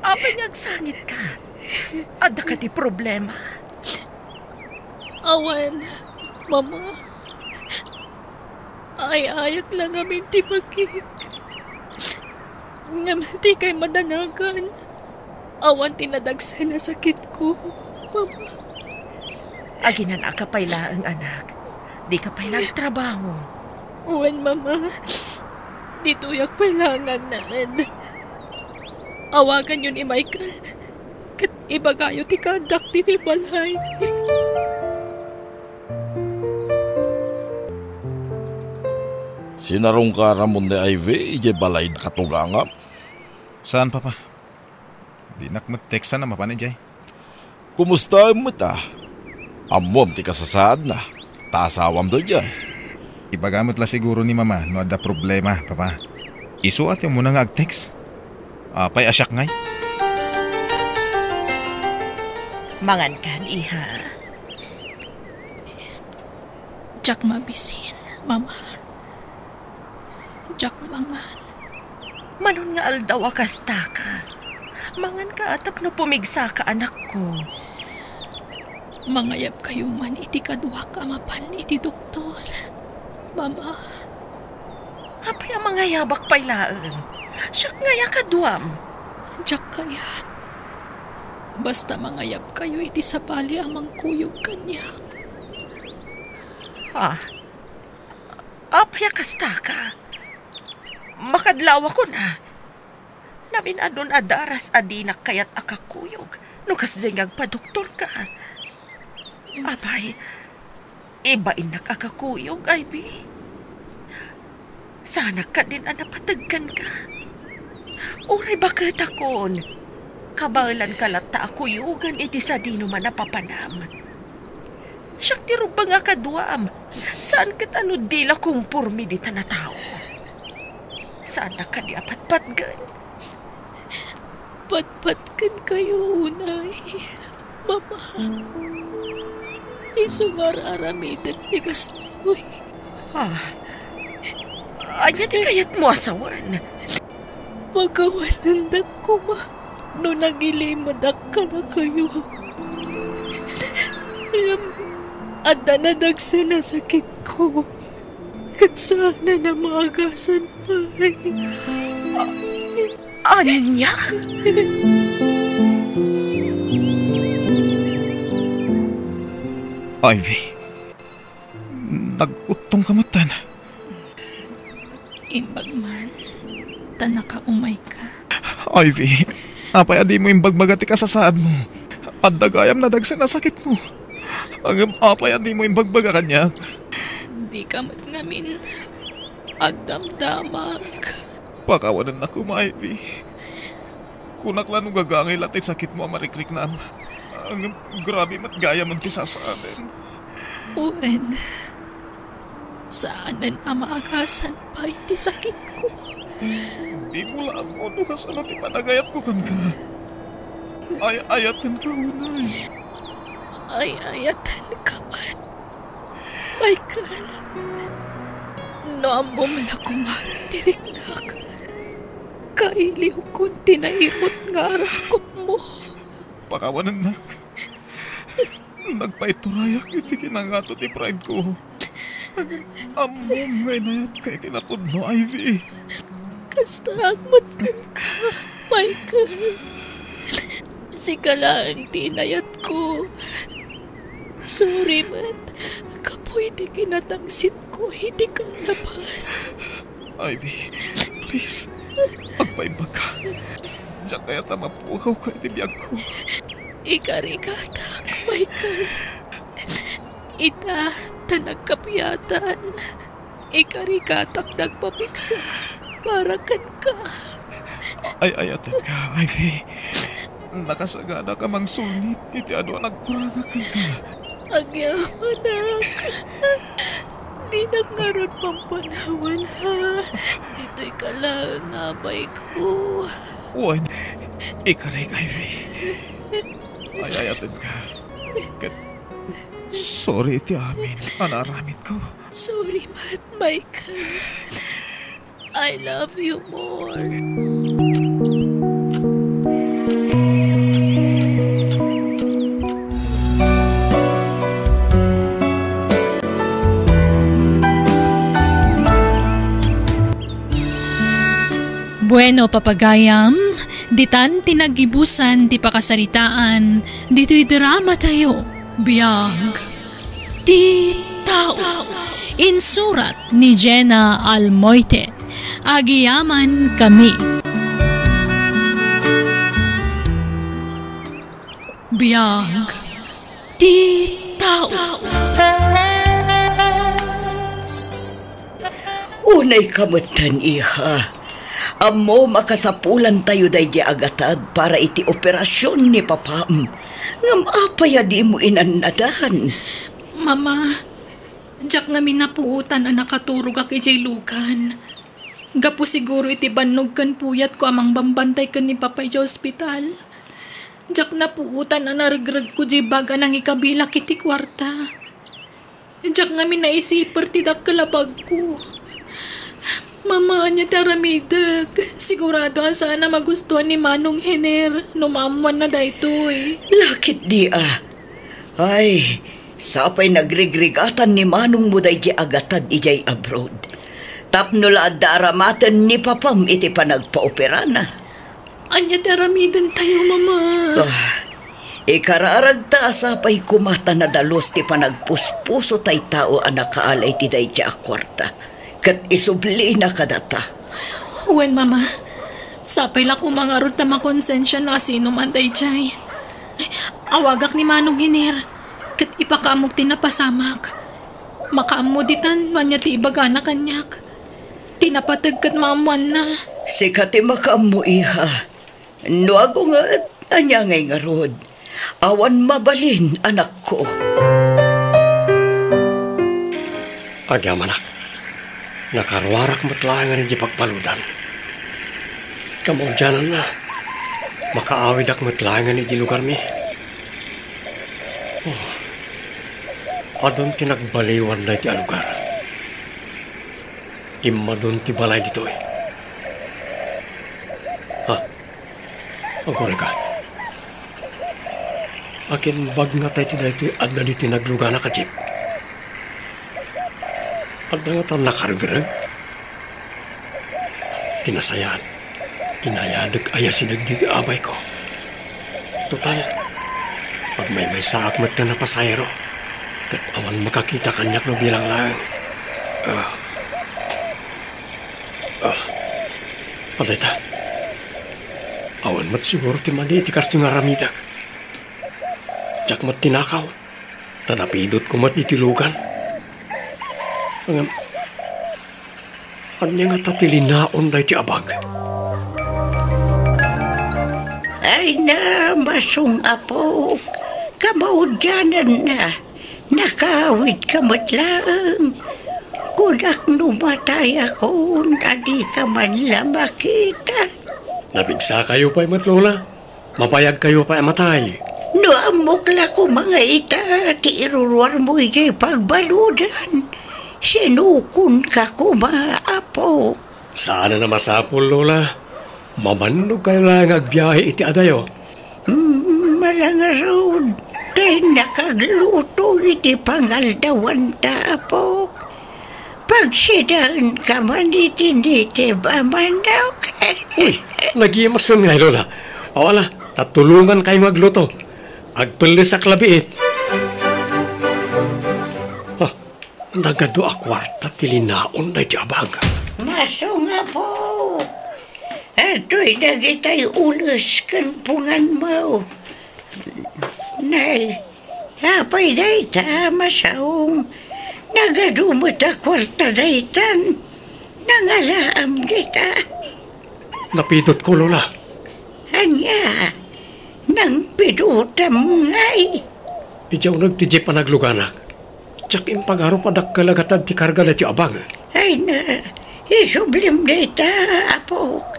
apay nga agsangitka? Adda kadi problema? Awan, Mama. Ay-ayak la ngamin ti bagik. Ngem dikay madanagan. Awan ti nadagsen a sakitko, Mama. Aginanaka pay laeng, anak. Dika pay la agtrabaho. Wen, Mama. Ditoyak pay laeng nga agnaed. Awaganyo ni Michael, ket ibagayo ti kaaddak ditoy balay. Sinarungka ramon ni Ivy idiay balay katugangam? Saan, Papa. Dinak met teksan a mapan idiay. Kumustaem met a? Ammom ti kasasaadna, ta asawam daydiay. Ibaga met la siguro ni Mama no adda problema, Papa. Isu a ti umuna nga agtext. Apay a siak ngay? Mangankan, iha. Diak mabisin, Mama. Diak mangan. Manon nga aldaw a kastaka? Manganka tapno pumigsaka, anakko. Mangayabkayo man iti kaduak a mapan iti doktor, Mama. Apay a mangayabak pay laeng? Siak ngay a kaduam. Diak kayat. Basta mangayabkayo iti sabali a mangkuyog kaniak. Ah, apay a kastaka? Makadlawakon, a. Namin-adun a daras a dinak kayat a kakuyog no kasdiay nga agpadoktorka. Apay, ibainnak a kakuyog, Ivy. Saanak kadin a napateg kenka. Uray baketakon, kabaelanka latta a kuyogan iti sadino man a papanam. Siak ti rubbeng a kaduam. Saan ket a no di la komporme ditan a tao. Saannak kadi a patpatgen? Patpatgenkayo unay, Mama. Isu nga ar-aramidek ti kastoy. Ah, ania ti kayatmo a sawen? Pakawanendak koma no nagilimedak kadakayo. Ngem adda nadagsen a sakitko, ket saanen a maagasan pay. Ania? Ivy, nagkuttongka metten. Imbag man, ta nakaumayka. Ivy, apay a dimo imbagbaga ti kasasaadmo? Adda gayam nadagsen a sakitmo. Ngem apay a dimo imbagbaga kaniak? Dika met ngamin agdamdamag. Pakawanennak koma, Ivy. Kunak la no gagangay la ti sakitmo a marikriknam. Ngem grabe met gayamen ti sasaaden. Wen, saanen a maagasan pay ti sakitko. Dimo la ammo no kasano ti panagayatko kenka. Ay-ayatenka unay. Ay-ayatenka met, Michael. No ammom la koma ti riknak, kailiwkon ti naimut nga arakupmo. Pakawanennak. Nagpaiturayak iti kinangato ti pride ko. Ammom nga inayatka iti napudno, Ivy. Kastaak met kenka, Michael. Sika laeng ti inayatko. Sorry met gapu iti kinatangsitko iti kalabas. Ivy, please, agpaimbagka. Diak kayat a mapugawka iti biagko. Ikarigatak, Michael. Ita ta nagkapuyadan. Ikarigatak dagpapigsa para kenka. Ay-ayatenka, Ivy. Nakasaganak a mangsulnit iti adu a nagkurangak kenka. Agyamanak. Dinak ngarud pampanawan, ha? Ditoy ka laeng nga abayko. Wen, ikarik, Ivy. Ay-ayatenka. Ket sorry iti amin a naaramidko. Sorry met, Michael. I love you more. Bueno, papagayam, ditan ti nagibusan ti pakasaritaan ditoy dramatayo, Biag ti Tao. Insurat ni Jenna Almoite. Agyamankami. Biag ti Tao. Unayka metten, iha. Ammom a kasapulantayo daydi agatad para iti operasion ni papam. Ngem apay a dimo inannadan? Mama, diak ngamin napuotan a nakaturogak idiay lugan. Gapu siguro iti bannog ken puyatko a mangbambantay ken ni Papa idiay ospital. Diak napuotan a naregregko diay bag a nangikabilak iti kuarta. Diak ngamin naisiper ti dakkel a bagko. Mama, ania ti aramidek? Sigurado a saan a magustuan ni Manong Hener no maammoanna daytoy. Lakit di a. Ay, sapay nagrigrigatan ni manongmo daydi agatad idiay abroad. Tapno la adda aramaten ni papam iti panagpaoperana. Ania ti aramidentayo, Mama? Ah, ikararagta a sapay koma ta nadalus ti panagpuspuso tay tao a nakaala iti daydi a kuarta, ket isublina kadata. Wen, Mama. Sapay la koma ngarud ta makonsensia no asino man daydiay. Awagak ni Manong Hiner, ket ipakaammok ti napasamak. Makaammo ditan no ania ti ibagana kaniak. Ti napateg ket maammoanna. Sika ti makaammo, iha. No agunget, ania ngay ngarud? Awan mabalin, anakko. Agyamanak, nakaruarak met laengen idiay pagbaludan. Kamaudiananna, makaawidak met laengen idiay lugarmi. Oh, adun ti nagbaliwan daytoy a lugar. Immadun ti balay ditoy. Ha? Agurayka. Akin bag nga tay ti daytoy adda ditoy nagluganak a jeep. Adda nga tan nakaregreg. Ti nasayaat, inayadek a yasideg ditoy abayko. Total, agmaymaysaak met nga napasahero, ket awan makakita kaniak no bilang laeng. Ah. Ah. Patay ta. Awan met siguro ti madi iti kastoy nga aramidek. Diak met tinakaw, ta napidotko met iti lugan. Ngem, ania ngata ti linaon daytoy a bag? Ay na, masung, apo, kamaudiananna. Nakaawidka met laeng. Kunak no matayakon a dika man la makita. Napigsakayo pay met, Lola. Mabayagkayo pay a matay. No ammok la koma nga ita ti iruruarmo idiay pagbaludan, sinukonka koma, Apo. Saan a masapul, Lola. Mamannogkayo la nga agbiahe iti adayo. Mm, malangarud, ta innak agluto iti pangaldawanta, Apo. Pagsidaenka man iti nitib a manok. Uy, nagimasen ngay, Lola. O, ala, ta tulongankay nga agluto. Agpellesak labiit. Ah, nagadu a kuarta ti linaon daytoy a bag. Masong, Apo. Adtoy dagitay ules ken punganmo. Nay, apay dayta, Masong? Nagadu met a kuarta daytan. Nangalaam dita. Napidotko, Lola. Ania? Nangpidotam ngay? Idiay uneg ti jeep a nagluganak. Diak impagarup a dakkel a gatad ti karga daytoy a bag. Ay na, isublim dayta, Apok.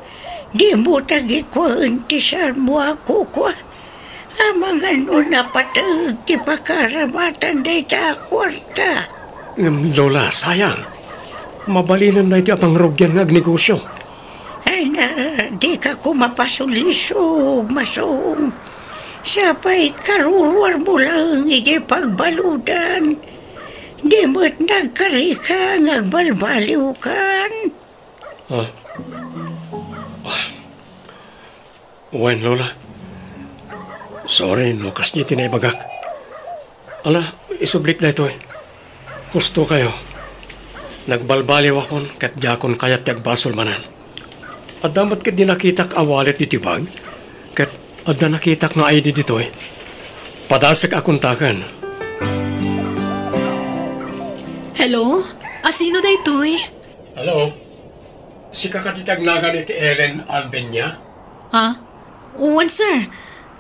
Dimo tagikuaen ti saanmo a kukua. Amangan no napateg ti pakaramatan dayta a kuarta. Ngem, Lola, sayang. Mabalinen daytoy a pangrugian nga agnegosio. Ay na, dika koma pasulisog, Masong. Sapay karuruarmo laeng idiay pagbaludan. Di met nagkarika nga agbalbaliwkan. Ah. Ah. Wen, Lola. Sorry no kasdi ti naibagak. Ala, isublik daytoy. Husto kayo. Nagbalbaliwakon ket diakon kayat ti agbasol manen. Adda met ketdi nakitak a wallet ditoy bag, ket adda nakitak nga I D ditoy. Padasek a kontaken. Hello? Asino daytoy? Hello? Sika kadi ti agnagan iti Ellen Albenia? Ha? Wen, sir.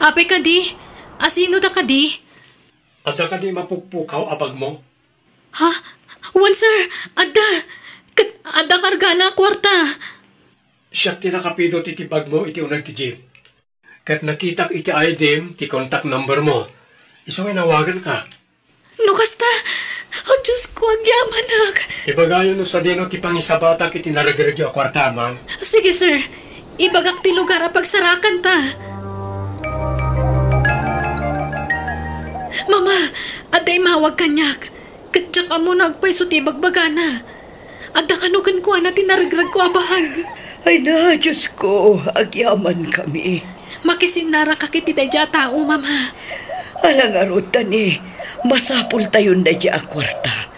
Apay kadi? Asino da kadi? Adda kadi mapukpukaw a bagmo? Ha? Wen, sir. Adda. Ket adda kargana a kuarta. Siak ti nakapidot iti bagmo iti uneg ti jeep. Ket nakitak iti I D-m ti contact number mo. Isu nga inawaganka. No kasta, oh, Diosko, agyamanak. Ibagayo no sadino ti pangisabatak iti naregregyo a kuarta, ma'am. Sige, sir. Ibagak ti lugar a pagsarakanta. Mama, adda imawag kaniak. Ket diak ammo no agpayso ti ibagbagana. Adda kano kenkuana ti naregregko a bag. Ay na, Diosko, agyamankami. Makisinnaraka iti daydiay a tao, Mama. Ala ngarud, Dani, masapultayon daydiay a kuarta.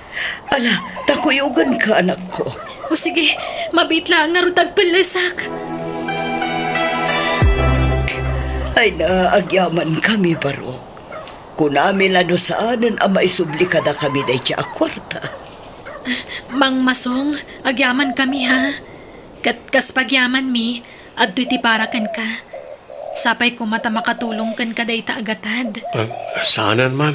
Ala, ta kuyoganka, anakko. O sige, mabiit laeng ngarud ta agpellesak. Ay na, agyamankami, Barok. Kunami la no saanen a maisubli kadakami daydiay a kuarta. Mang Masong, agyamankami, ha? Ket kas pagyamanmi, adtoy ti para kenka. Sapay koma ta makatulong kenka dayta a gatad. Ah, saanen, ma'am.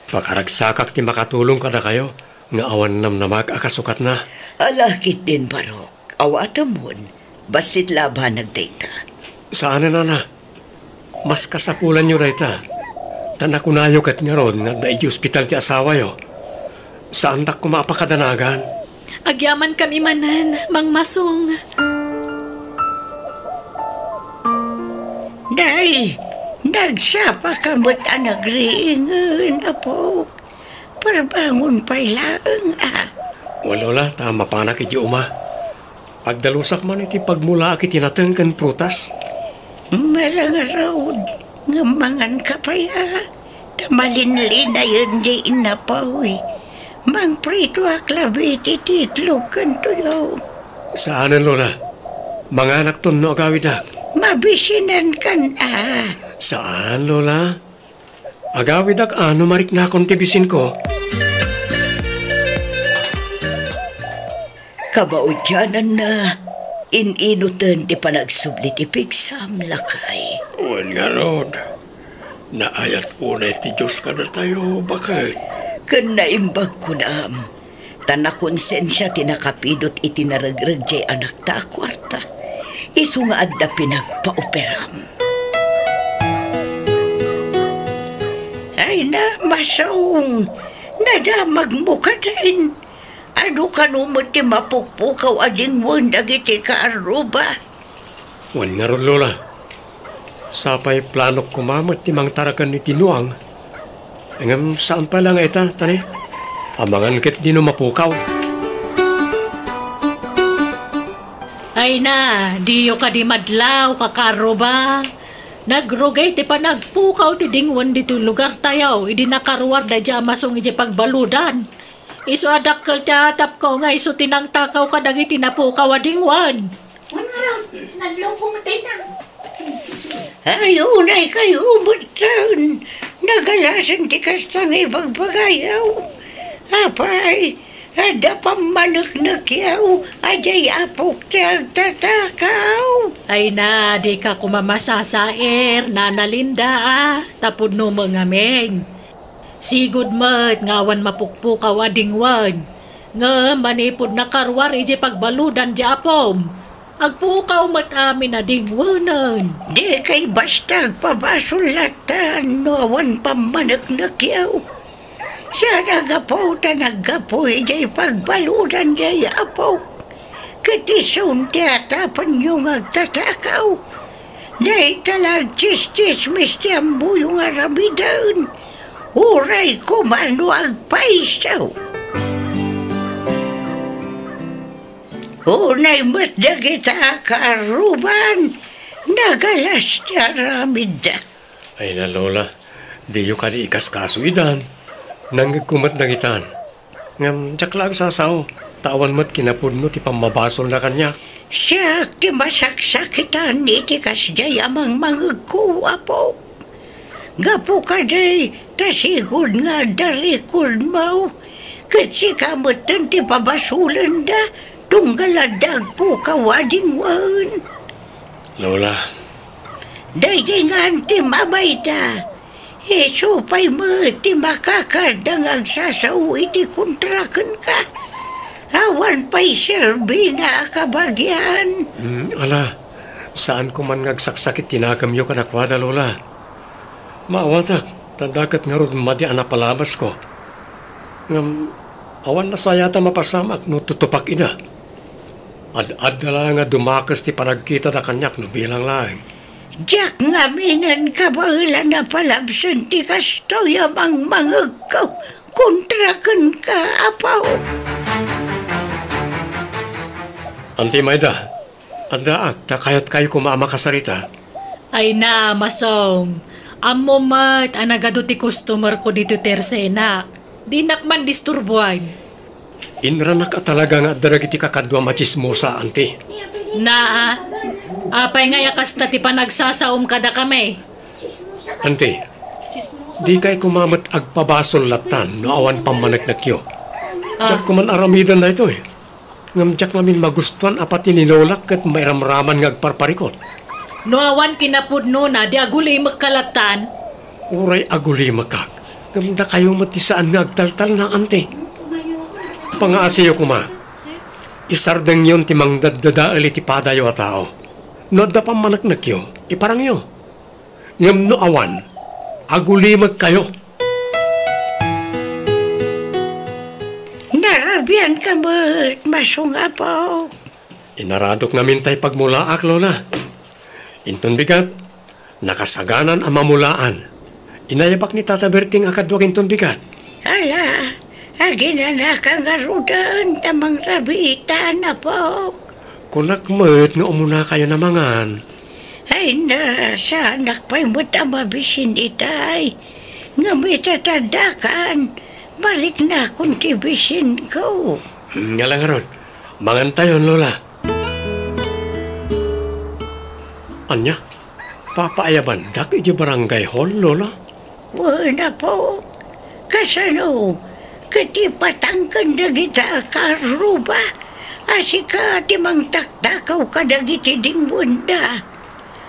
Pakaragsakak ti makatulong kadakayo nga awan namnamak a kasukatna. Ala ketdin, Barok. Awatemon, bassit la a banag dayta. Saanen, nana. Mas kasapulanyo dayta. Ta nakunayo ket ngarud nga adda idiay ospital ti asawayo. Saandak koma a pakadanagan. Agyamankami manen, Mang Masong. Nay, nagsapaka met a nagriingen, Apo. Parbangon pay laeng, a. Wen, Lola, ta mapanak idiay uma. Agdalusak man iti pagmulaak iti nateng ken prutas. Malangarud, ngem manganka pay, a. Ta malinlinayen diay innapoy. Mangpritoak labi iti itlog ken tuyo. Saanen, Lola. Manganakton no agawidak. Mabisinankan, a. Saan, Lola. Agawidak a no mariknakon ti bisinko. Kabaudyananna, in-inuten ti panagsubli ti pigsam, lakay. Wen ngarud, naayat unay ti Dios kadatayo, baket. Ken naimbag kunam, ta nakonsensia ti nakapidot iti naregreg diay anakta a kuarta, isu nga adda pinagpaoperam. Ay na, Masong, nadamagmo kadin. Adu kano met ti mapukpukaw a dingwen dagiti kaarruba? Wen ngarud, Lola. Sapay planok koma met ti mangtaraken iti nuang. Ngem saan pay la nga ita, tani? Amangan ket dino mapukaw. Ay na, diyo kadi madlaw, kakaarruba. Nagrugay ti panagpukaw ti dingwen ditoy lugartayo idi nakaruar daydi a Masong idiay pagbaludan. Isu a dakkel ti atapko nga isu ti nangtakaw kadagiti napukaw a dingwen. Wen ngarud, nadlawko met ita. Ay, unay kayo metten. Nagalasen ti kasta nga ibagbagayo. Apay, adda pammaneknekyo a diay apok ti agtatakaw. Ay na, dika koma masasair, Nana Linda, a, ta pudno met ngamin. Sigud met nga awan mapukpukaw a dingwen. Ngem manipud nakaruar idiay pagbaludan ti apom, agpukaw met amin a dingwenen. Dikay basta agpabasol lattan no awan pammaneknekyo. Saan a gapu ta naggapu idiay pagbaludan diay apok. Ket isun ti atapenyo nga agtatakaw. Dayta la agtsistsismis ti ammoyo nga aramiden. Uray koma no agpayso. Unay met dagita a kaarruban, nagalas ti aramidda. Ay na, Lola, diyo kadi ikaskaso idan. Nangngegko met dagitan. Ngem diak la agsasao, ta awan met kinapudno ti pammabasolna kaniak. Siak ti masaksakitan iti kasdiay a mangmangegko, Apo. Gapu kadi, ta sigud nga adda record mo, ket sika metten ti pabasolenda, tunggal adda agpukaw a dingwen. Lola. Daydi ngan ti mamayda. Isu pay met ti makakadda nga agsasao iti kontra kenka. Awan pay serbina a kabagian. Hmm, ala, saan ko man nga agsaksakit ti nakemyo kadakuada, Lola. Maawatak, ta adda ket ngarud madi a napalabasko. Ngem, awan nasayat a mapasamak no tutupak ida. Ad-adda la nga dumakes ti panagkitada kaniak no bilang laeng. Diak ngaminen kabaelan a palabsen ti kastoy a mangmangegko kontra kenka, Apo. Anti Mayda, addaak ta kayatkayo koma a makasarita. Ay na, Masong. Ammo met a nagadu ti customer ko ditoy tersena. Dinak man disturbuan. Inranak a talaga nga adda dagiti kakaduam a tsismosa, anti. Naa, apay ngay a kasta ti panagsasaom kadakami? Anti, dikay koma met agpabasol lattan no awan pammaneknekyo. Ah. Diak koma aramiden daytoy. Ngem diak ngamin magustuan a pati ni Lolak ket mairamraman nga agparparikot. No awan kinapudnona, di agulimekka lattan? Uray agulimekak, ngem dakayo met ti saan nga agtaltalna, anti. Pangaasiyo koma. Isardengyon ti mangdaddadael iti padayo a tao. No adda pammaneknekyo, iparangyo. Ngem no awan, agulimekkayo. Narabianka met, Masong Apo. Inaradok ngamin tay pagmulaak, Lola. Inton bigat, nakasaganan a mamulaan. Inayabak ni Tata Berting a kaduak inton bigat. Ala, aginanaka ngaruden ta mangrabiitan, Apo. Kunak met nga umunakayon a mangan. Ay na, saanak pay met a mabisin itay. Ngem ita ta addakan, mariknakon ti bisinko. Hmm, ngala ngarud, mangantayon, Lola. Ania? Papaayabandak iti barangay hall, Lola? Wen, Apo. Kasano? Ket ipatangken dagita a kaarruba a sika ti mangtaktakaw kadagiti dingwenda.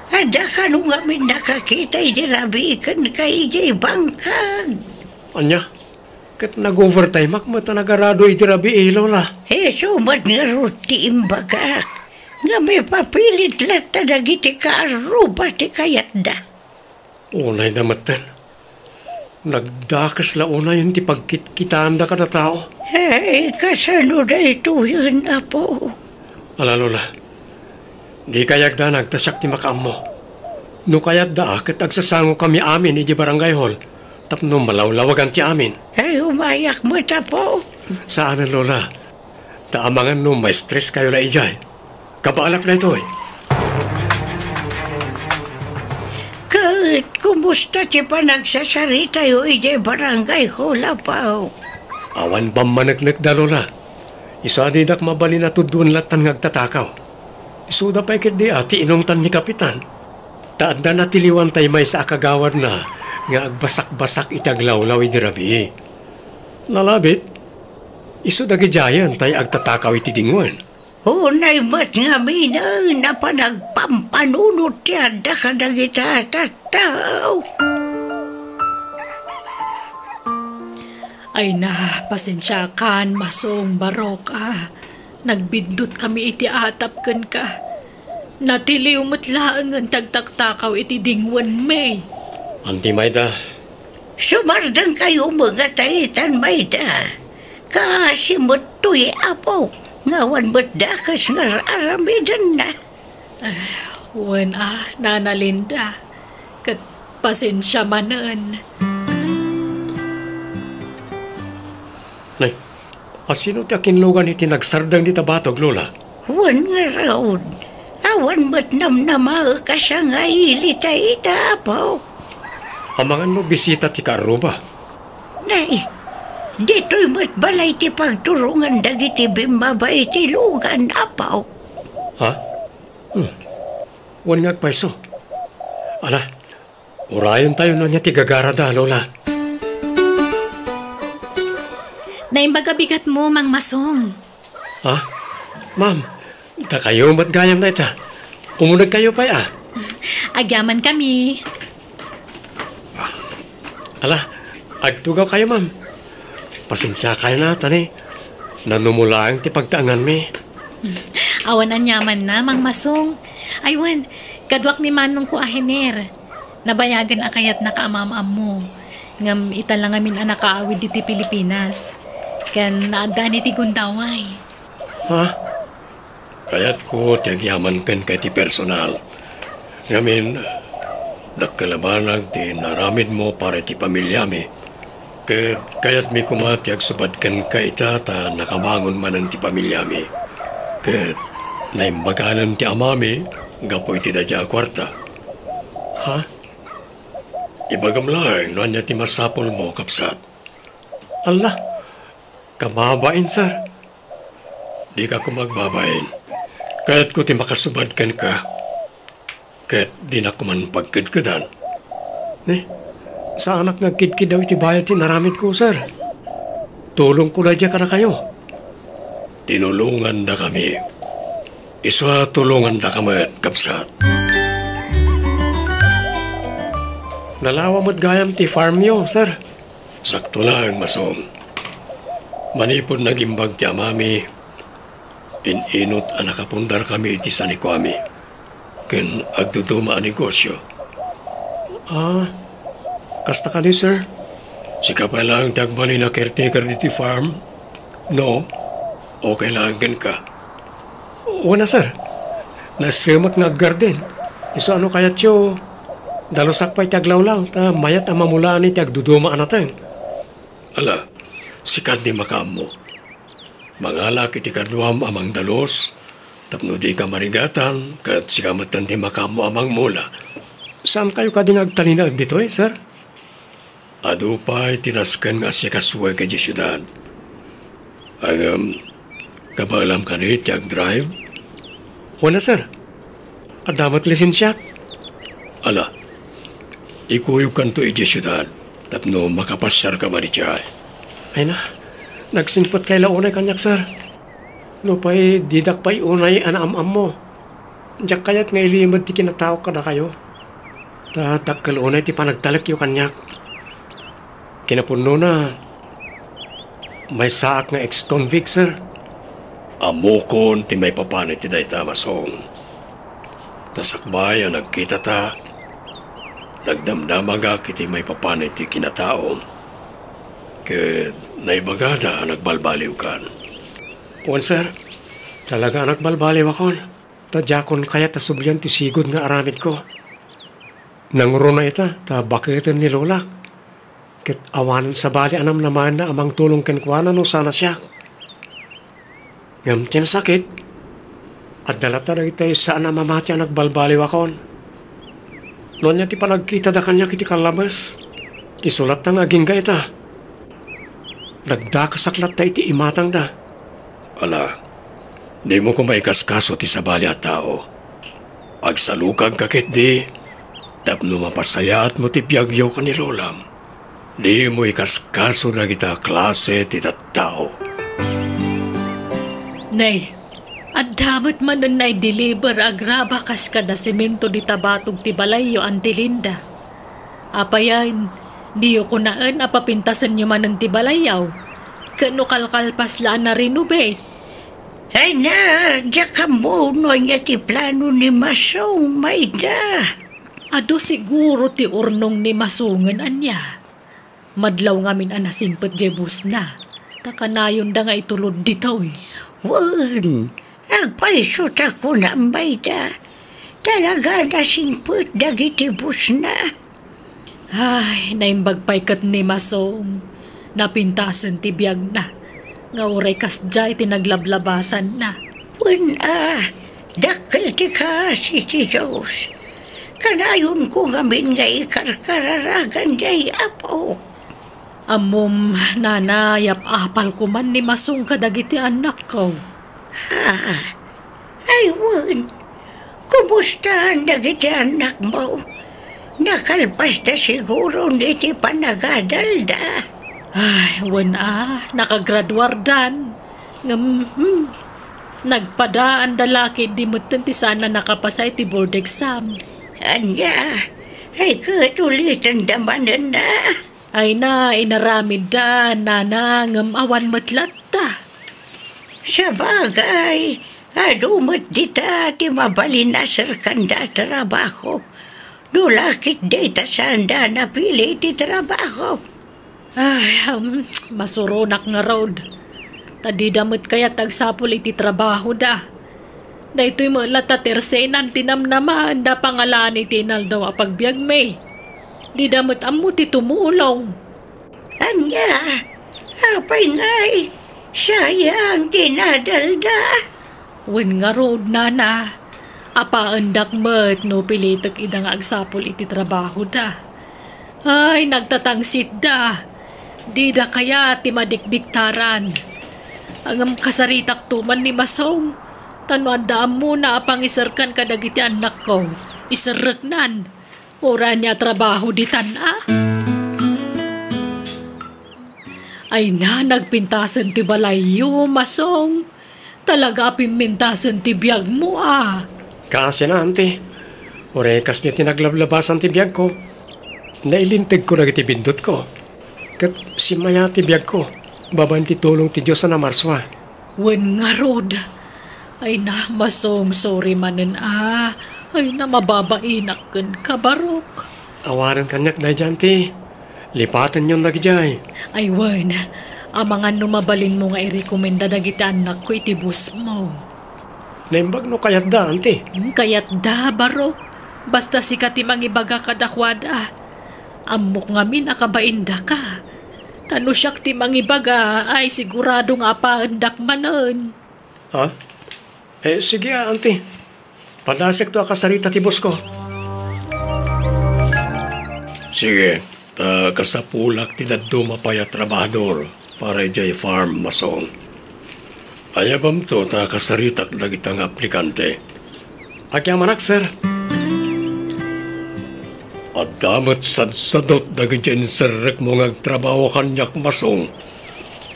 Adda kano ngamin nakakita idi rabii kenka idiay bangkag? Ania? Ket nag-overtimeak met a nagarado idi rabii, Lola. Isu met ngarud ti imbagak, nga mapapilit latta dagiti kaarruba ti kayatda. Unayda metten. Nagdakes la unayen ti pagkitkitaanda kada tao. Hey, kasano daytoyen, Apo? Ala, Lola, dikay agdanag ta siak ti makaammo. No kayatda, ket agsasangokami amin idiay barangay hall tapno malawlawagan ti amin. Ay, umayak met, Apo. Saanen, Lola. Ta amangan no ma-stress kayo la idiay. Kabaalak daytoy. Ket kumusta ti panagsasaritayo idiay barangay hall, Apo? Awan bammaneknek da, Lola. Isu a didak mabalin a tuddoen latan nga agtatakaw. Isuda pay ketdi a ti inungtan ni Kapitan. Ta adda natiliwan tay maysa a kagawadna nga agbasakbasak iti aglawlaw idi rabii. Nalabit, isu dagidiayen tay agtatakaw iti dingwen. Unay met ngaminen a panagpampanunot ti adda kadagita a tattao. Ay na, pasensiakan, Masong Barok, a. Nagbiddut kami iti atap kenka. Natiliw met laengen ti agtaktakaw iti dingwenmi. Anti mayda. Sumardengkayo met nga ta itan mayda. Kaasi met toy, Apo, nga awan met dakes nga ar-aramidenna. Ah, wen a, Nana Linda. Ket pasensia manen. Nay, asino ti akinlugan iti nagsardeng dita batog, Lola? Wen ngarud, awan met namnamaek a sangaili dayta, Apo. Amangan no bisita ti kaarruba. Nay, ditoy met balay ti pagturongan dagiti bimmaba iti lugan, Apo. Ha? Hmm. Wen nga agpayso. Ala, urayentayo no ania ti gagarada, Lola. Naimbag a bigatmo, Mang Masong. Ha? Ma'am, dakayo met gayam dayta. Umunegkayo pay a. Agyamankami. Ala, agtugawkayo, ma'am. Pasensiakayo a, ta ni, nanumulaeng ti pagtaenganmi. Awan aniamanna, Mang Masong. Ay wen, kaduak ni manongko a Hener. Nabayagen a kayatnaka a maam-ammo. Ngem ita la ngamin a nakaawid ditoy Pilipinas. Ken naaddaan iti gundaway. Ha? Kayatko ti agyaman kenka iti personal. Ngamin, dakkel a banag ti naaramidmo para iti pamiliami. Ket kayatmi koma ti agsubad kenka ita ta nakabangon manen ti pamiliami. Ket naimbaganen ti amami gapu iti daydiay a kuarta. Ha? Ibagam laeng no ania ti masapulmo, kabsat. Alla, kababain, sir. Dika koma agbabain. Kayatko ti makasubad kenka. Ket dinak koman pagkedkedan. Ni, saanak nga agkidkiddaw iti bayad ti inaramidko, sir. Tulongko daydiay kadakayo. Tinulongandakami. Isu a tulongandaka met, kabsat. Nalawa met gayam ti farmyo, sir. Sakto laeng, Masong. Manipud nagimbag ti amami, in-inut a nakapundarkami iti sanikuami, ken agduduma a negosyo. Ah, kasta kadi, sir? Sika pay laeng ti agbalin a caretaker ditoy farm? No? Okay laeng kenka? Wen a, sir. Nasemek nga aggarden. Isu a no kayatyo, dalusak pay ti aglawlaw, ta mayat a mamulaan iti agduduma a nateng. Ala, sika ti makaammo. Mangalak iti kaduam a mangdalus, tapno dika marigatan, ket sika metten ti makaammo a mangmula. Saankayo kadi nga agtalinaed ditoy, sir? Adu pay ti nasken nga asikasuek idiay siudad. Ngem, kabaelam kadi ti agdrive? Wen a, sir. Adda met lisensiak. Ala, ikuyogkanto idiay siudad tapno makapasiarka madiay. Ay na, nagsingpetkay la unay kaniak, sir. Nupay didak pay unay a naam-ammo, diak kayat nga ilimed ti kinataok kadakayo. Ta dakkel unay ti panagtalekyo kaniak. Kinapudnona, maysaak nga ex-convict, sir. Ammokon ti maipapan iti dayta, Masong. Ta sakbay a nagkitata, Nagdamdamagak iti maipapan iti kinataom, ket naibagada a nagbalbaliwkan. Wen, sir. Talaga a nagbalbaliwakon. Ta diakon kayat a sublian ti sigud nga aramidko. Nangruna ita ta baketen ni lolak. Ket awanen sabali a namnamaenna a mangtulong kenkuana no saan a siak. Ngem ti nasakit, adda latta dagiti saan a mamati a nagbalbaliwakon. No ania ti panagkitada kaniak iti kallabes, isu latta nga agingga ita. Nagdakasak latta iti imatangda. Ala, dimo koma ikaskaso ti sabali a tao. Agsalukagka ketdi tapno mapasayaatmo ti biagyo ken ni lolam. Dimo ikaskaso dagita klase ti tattao. Nay, adda met manen naideliver a graba kas kada semento dita batog ti balayyo, Auntie Linda. Apayen, diyo kunaen a papintasenyo manen ti balayyaw? Ket no kalkalpas la a na-renovate? Ay na, diak ammo no ania ti plano ni Masong, Mayda. Adu siguro ti urnong ni Masongen ania. Madlaw ngamin a nasingpet diay busna, ta kanayonda nga itulod ditoy. Wen, agpayso ta kunam, Mayda. Talaga a nasingpet dagiti busna. Ay, naimbag pay ket ni Masong. Napintasen ti biagna, nga uray kasdiay ti naglablabasanna. Wen a, dakkel ti kaasi ti Dios. Kanayonko ngamin nga ikarkararagan diay Apo. Ammom, nana, yap-apalko man ni Masong kadagiti annakko. Ha? Ay, wen. Kumustaan dagiti annakmo? Nakalpasda siguro iti panagadalda. Ay, wen a, nakagraduardan. Ngem, hmm, nagpadaanda la ketdi metten ti saan a nakapasa iti board exam. Ania? Ay, ket ulitenda manen a? Ay na, inaramidda, nana, ngem awan met latta. Sabagay, adu met dita ti mabalin a serkanda a trabaho. No la ket dayta saanda a napili iti trabaho. Ay, um, masuronak ngarud. Ta dida met kayat agsapul iti trabahoda. Daytoy met latta ti ersenan ti namnamaenda a pangalaan iti inaldaw a pagbiagmi. Dida met ammo ti tumulong. Ania? Apay ngay? Sayang ti nadalda. Wen ngarud, nana. Apaendak met no pilitek ida nga agsapul iti trabahoda. Ay, nagtatangsitda. Dida kayat ti madikdiktaran. Ngem kasaritakto man ni Masong. Ta no adda ammona a pangiserkan kadagiti annakko, iserreknan. Uray ania a trabaho ditan a? Ay na, nagpintasen ti balayyo, Masong. Talaga a pimmintasen ti biagmo a. Kaasina, anti. Uray kasdi ti naglablabasan ti biagko. Nailintegko dagiti bindutko. Ket simaya ti biagko babaen ti tulong ti Dios a namarsua. Wen ngarud. Ay na, Masong, sorry manen a. Ay na, mababainak kenka, Barok. Awanen kaniak daydiay, anti. Lipatenyon dagidiay. Ay wen, amangan no mabalinmo nga irekomenda dagiti annakko iti bossmo. Naimbag no kayatda, anti. Hmm, kayatda, Barok. Basta sika ti mangibaga kadakuada. Ammok ngamin a kabaindaka. Ta no siak ti mangibaga, ay sigurado nga apaendak manen. Ha? Eh, sige, anti. Padasekto a kasarita ti bossko. Sige, ta kasapulak ti dadduma pay a trabahador para idiay farm, Masong. Ayabamto ta kasaritak dagita nga aplikante. Agyamanak, sir. Adda met sadsadot dagiti inserrekmo nga agtrabaho kaniak, Masong.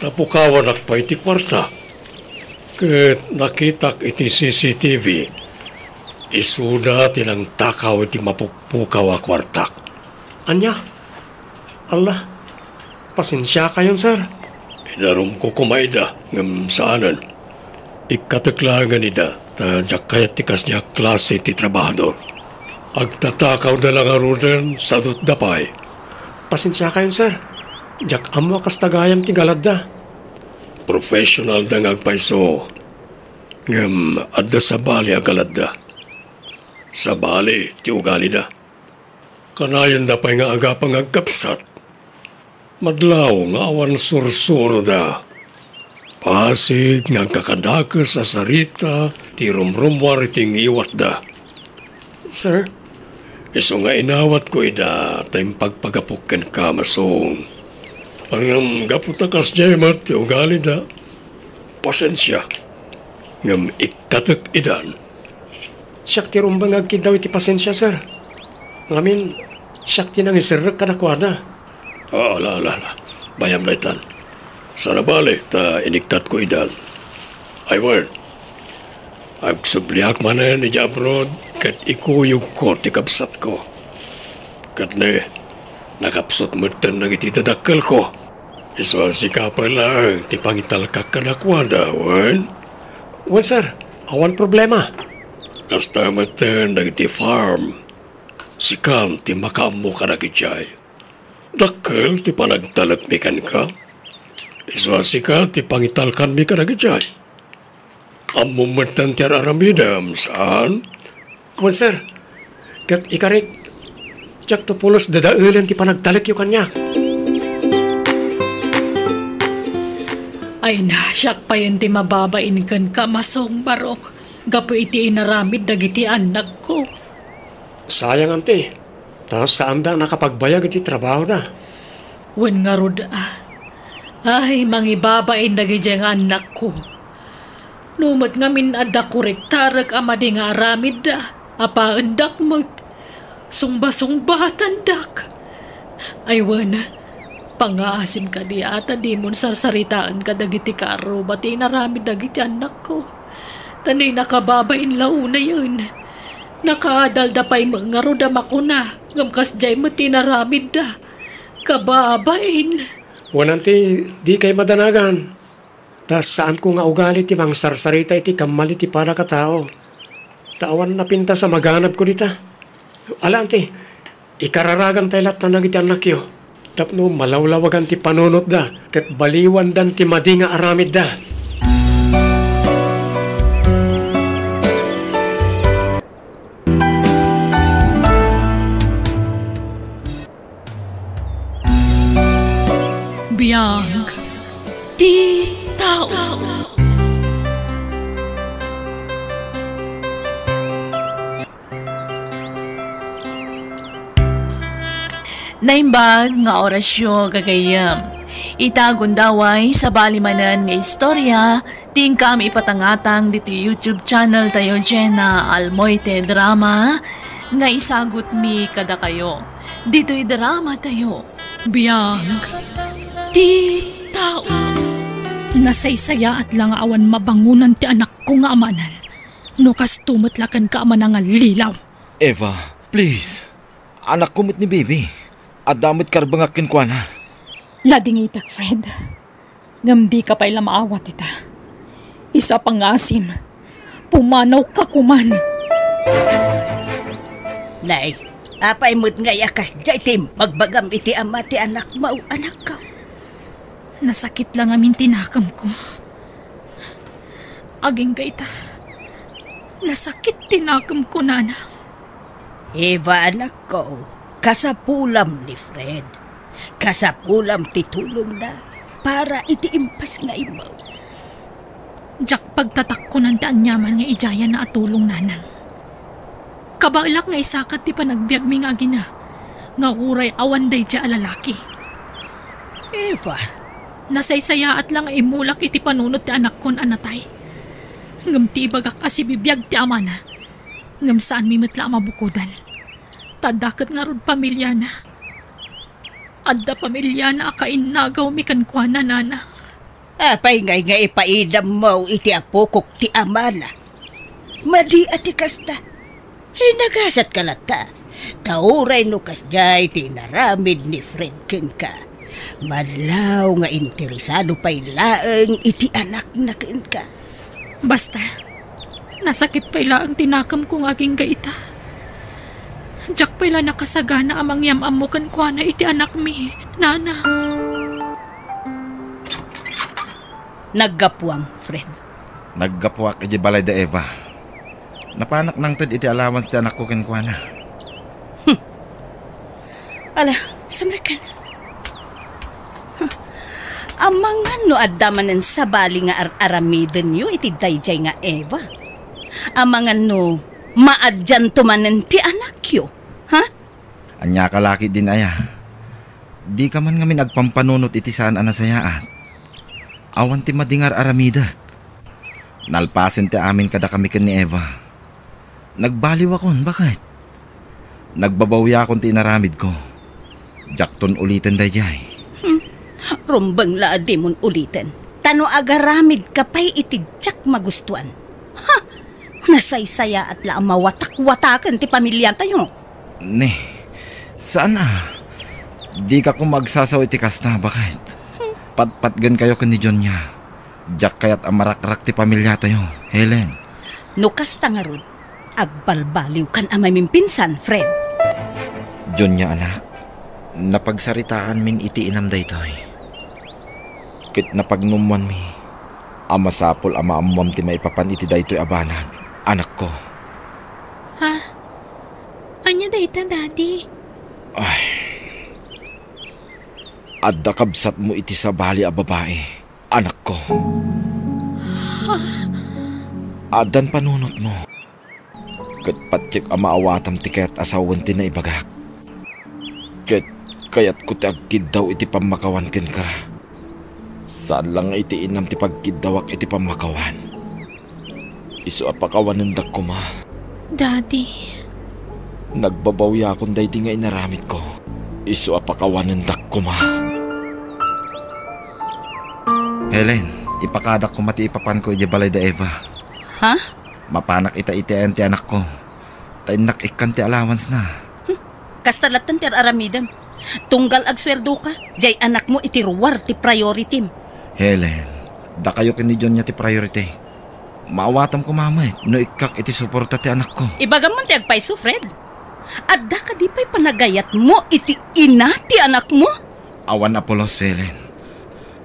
Napukawanak pay ti kuarta. Ket nakitak iti C C T V, isuda ti nangtakaw iti mapukpukaw a kuartak. Ania? Alla, pasensiakayon, sir. Inarumko koma ida, ngem saanen. Ikkatek laengen ida, ta diak kayat ti kasdiay a klase ti trabahador. Agtatakawda la ngaruden, sadutda pay. Pasensiakayon, sir. Diak ammo a kasta gayam ti galadda. Professionalda nga agpayso. Ngem adda sabali a galadda. Sabali ti ugalida. Kanayonda pay nga agapa nga agkabsat. Madlaw nga awan sursuroda. Pasig nga agkakadakes a sarita ti rumrummuar iti ngiwatda. Sir? Isu nga inawatko ida ta impagpagapok kenka, Masong. Ngem gapu ta kasdiay met ti ugalida, pasensia. Ngem ikkatek idan. Siak ti rumbeng nga agkiddaw iti pasensia, sir. Ngamin, siak ti nangiserrek kadakuada. Ah, ala, ala, ala. Bayam daytan. Saan a bale ta inikkatko idan. Ay wen, agsubliak manen idiay abroad ket ikuyogko ti kabsatko. Ket ne, nakapsut metten dagiti dadakkelko. Isu a sika pay laeng ti pangitalkak kadakuada, wen? Wen, sir. Awan problema. Kasta metten dagiti farm. Sikan ti makaammo kadagijay. Dakkel ti panagtalekmi kenka. Isu a sika ti pangitalkanmi kadagijay. Ammom metten ti ar-aramidem, saan? Wen, sir. Ket ikarik, diakto pulos dadaelen ti panagtalekyo kaniak. Ay na, siak payen ti mababain kenka, Masong Barok, gapu iti inaramid dagiti annakko. Sayang, anti, ta saanda a nakapagbayag iti trabahoda. Wen ngarud a. Ay, mangibabain dagidiay nga annakko. No met ngamin adda kurektarek a madi nga aramidda, apaendak met. Sungba-sungbatandak. Ay wen, pangngaasim kadi a ta dimon sarsaritaen kadagiti kaarruba ti inaramid dagiti annakko. Ta ni nakababain la unayen. Nakaadalda pay met ngarud a makuna, ngem kasdiay met ti inaramidda. Kababain. Wen, anti, dikay madanagan. Ta saanko nga ugali ti mangsarsarita iti kammal iti padak a tao. Ta awan napintas a maganabko dita. Ala, anti, ikararagantay latta dagiti annakyo tapno malawlawagan ti panunotda ket baliwandan ti madi nga aramidda. Biag ti tao. Naimbag nga orasyo, gagayyem. Ita gundaway, sabali manen nga istorya, ti inkam ipatangatang ditoy YouTube channel tayo, Jenna Almoite Drama, nga isagutmi kadakayo. Ditoy drama tayo, Biag ti tao. Nasaysayaat la nga awan mabangonan ti anakko nga amanan. No kasto met la kenka a manangallilaw. Eva, please. Anakko met ni Bibi. Adda met karbengak kenkuana. Ladingitek, Fred. Ngem dika pay la maawat ita. Isu a pangngaasim, pumanawka koman. Nay, apay met ngay a kasdiay ti imbagbagam iti ama ti anakmo, anakko? Nasakit la ngamin ti nakemko. Agingga ita, nasakit ti nakemko, nanang. Eva, anakko, kasapulam ni Fred. Kasapulam ti tulongna para iti impas nga immaw. Diak pagtatakkonan ti aniaman nga idiayanna a tulong, nanang. Kabaelak nga isakat ti panagbiagmi nga agina, nga uray awan daydiay a lalaki. Eva. Nasaysayaat la nga immulak iti panunot ti anakkon a natay. Ngem ti ibagak a sibibiag ti amana, ngem saanmi met la a mabukodan. Ta adda ket ngarud pamiliana. Adda pamiliana a kainnagawmi kenkuana, nanang. Apay ngay nga ipaidammo iti apokok ti amana? Madi a ti kasta. Ay, nagasatka latta. Ta uray no kasdiay ti inaramid ni Fred kenka, madlaw nga interesado pay laeng iti anakna kenka. Basta, nasakit pay laeng ti nakemko nga agingga ita. Diak pay la nakasagana a mangyam-ammo kenkuana iti anakmi, Nanang. Naggapuam, Fred. Naggapuak idiay balay da Eva. Napanak nangted iti allowance ti anakko kenkuana. Ala, samreken. Amangan no adda manen sabali nga ar-aramidenyo iti daydiay nga Eva. Amangan no maadyanto manen ti anakyo. Ha? Ania ka la ketdin aya? Dika man ngamin agpampanunot iti saan a nasayaat. Awan ti madi nga ar-aramidek. Nalpasen ti amin kadakami ken ni Eva. Nagbaliwakon, baket. Nagbabawiakon ti inaramidko. Diakton uliten daydiay. Hmm. Rumbeng la a dimon uliten. Ta no agaramidka pay iti diak magustuan. Ha! Nasaysayaat la a mawatakwataken ti pamiliatayo. Ne, saan a. Dika koma agsasaw iti kasta, baket. Patpatgenkayo ken ni Jonia. Diak kayat a marakrak ti pamiliatayo, Helen. No kasta ngarud, agbalbaliwkan a mamimpinsan, Fred. Jonia, anak, napagsaritaanmin iti inam daytoy. Ket napagnumoanmi a masapul a maammoam ti maipapan iti daytoy a banag, anakko. Ha? Ania dayta, Daddy? Ay. Adda kabsatmo iti sabali a babai, anakko. Addan panunotmo. Ket patiek a maawatam ti kayat a sawen ti naibagak. Ket kayatko ti agkiddaw iti pammakawan kenka. Saan la nga iti inam ti pagkiddawak iti pammakawan. Isu a pakawanendak koma. Daddy. Nagbabawiakon daydi nga inaramidko. Isu a pakawanendak koma. Helen, ipakadak koma ti ipapanko idiay balay da Eva. Ha? Mapanak ita iti ayan ti anakko. Ta innak ikkan ti allowance na. Hmm. Kasta latten ti ar-aramidem. Tunggal agsueldoka, diay anakmo iti ruar ti priority-m. Helen, dakayo ken ni Jonia ti priority. Maawatam koma met no ikkak iti suporta ti anakko. Ibagam man ti agpayso, Fred. Adda kadi pay panagayatmo iti ina ti anakmo? Awan a pulos, Helen.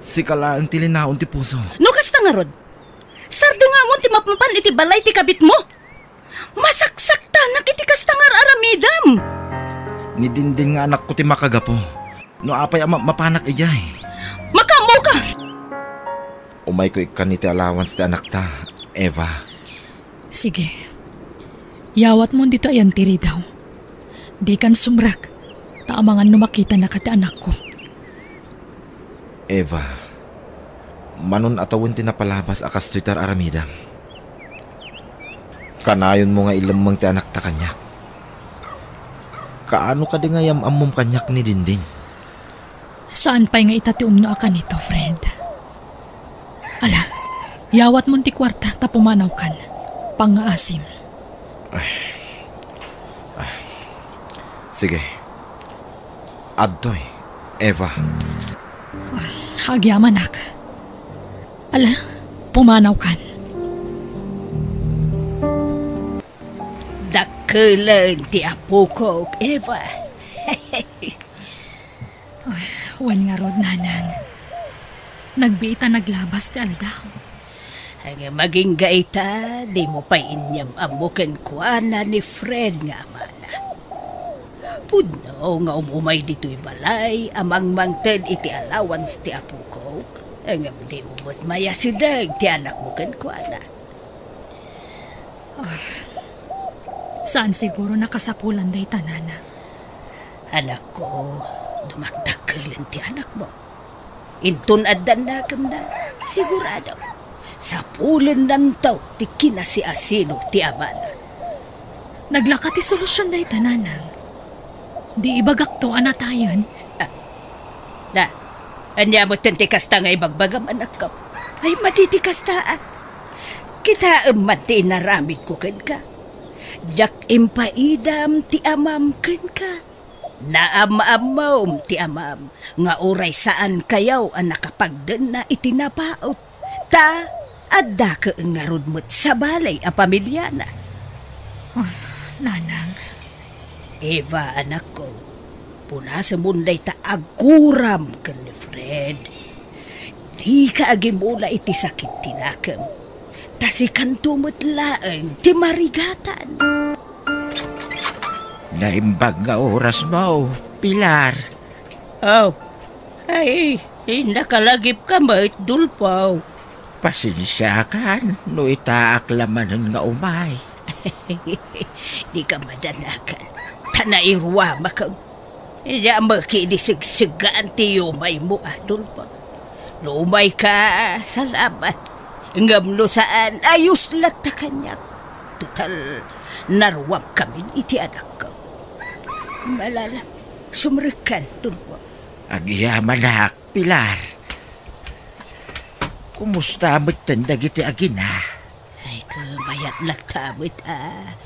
Sika laeng ti linaon ti puso. No kasta ngarud, sardengam ti mapmapan iti balay ti kabitmo. Masaksaktanak iti kasta nga ar-aramidem. Ni Dindin nga anakko ti makagapu. No apay a ma-, mapanak idiay? Makaammoka! Umayko ikkan iti allowance ti anakta, Eva. Sige. Yawatmon ditoy ayan ti ridaw. Dikan sumrek, ta amangan no makitanaka ti anakko. Eva, manon a tawen ti napalabas a kastoy ti ar-aramidam. Kanayonmo nga ilemmeng ti anakta kaniak. Kaano kadi nga yam-ammom kaniak ni Dindin? Saan pay nga ita ti umno a kanito, Fred. Ala, yawatmon ti kuarta ta pumanawkan. Pangngaasim. Ay. Ah. Sige. Adtoy, Eva. Agyamanak. Ala, pumanawkan. Dakkelen ti apokok, Eva. Ay, wen ngarud, Nanang. Nagbiit a naglabas ti aldaw. Ngem agingga ita, dimo pay inyam-ammo kenkuana ni Fred nga amana. Pudno nga um-umay ditoy balay a mangmangted iti allowance ti apokok, ngem dimo met mayasideg ti anakmo kenkuana. Ah, saan siguro nakasapulan dayta, Nana? Anakko, dumakdakkelen ti anakmo. Inton addan nakemna, sigurado, sapulennanto ti kinasiasino ti amana. Naglaka ti solusion dayta, Nanang. Di ibagakto a natayen. Ah, na, ania metten ti kasta nga ibagbagam, anakko? Ay, madi ti kasta, ah. Kitaem man ti inaramidko kenka. Diak impaidam ti amam kenka. Naam-ammom ti amam nga uray saankayo a nakapagdenna iti napaut, ta adda ket ngarud met sabali a pamiliana. Ah, Nanang, Eva, anakko, punasemon dayta a guram ken ni Fred. Dika agimula iti sakit ti nakem. Ta sikanto met laeng ti marigatan. Naimbag nga orasmo, Pilar. Oh, ay, nakalagipka met, Dolfo. Pasensiakan no itaak la manen nga umay. Dika madanagan, ta nairuamakem. Diak met idi segsegaan ti yumaymo, Dolfo. No umayka, salamat. Ngem no saan, ayos latta kaniak. Total, naruamkamin iti anakko. Malala, sumrekkan, Dolfo. Agyamanak, Pilar. Kumusta metten dagiti agina? Ay, kumayat latta met, a.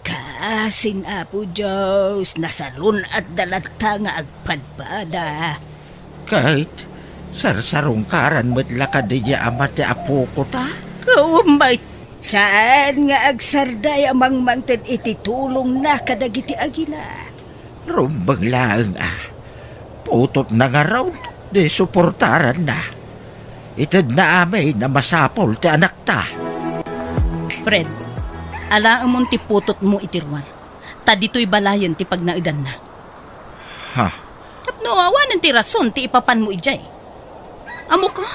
Kaasin Apo Dios, nasalun-atda latta nga agpadpada. Ket sarsarungkaran met la kadi nga ama ti apokota? Kumayat, saan nga agsarday a mangmangted iti tulongna kadagiti agina. Rumbeng laeng a. Putotna ngarud ti suportaranna. Itedna amin a masapul ti anakta. Fred, alaemon ti putotmo iti ruar, ta ditoy balayen ti pagnaedanna. Ha? Tapno awanen ti rason ti ipapanmo idiay. Ammok, ha?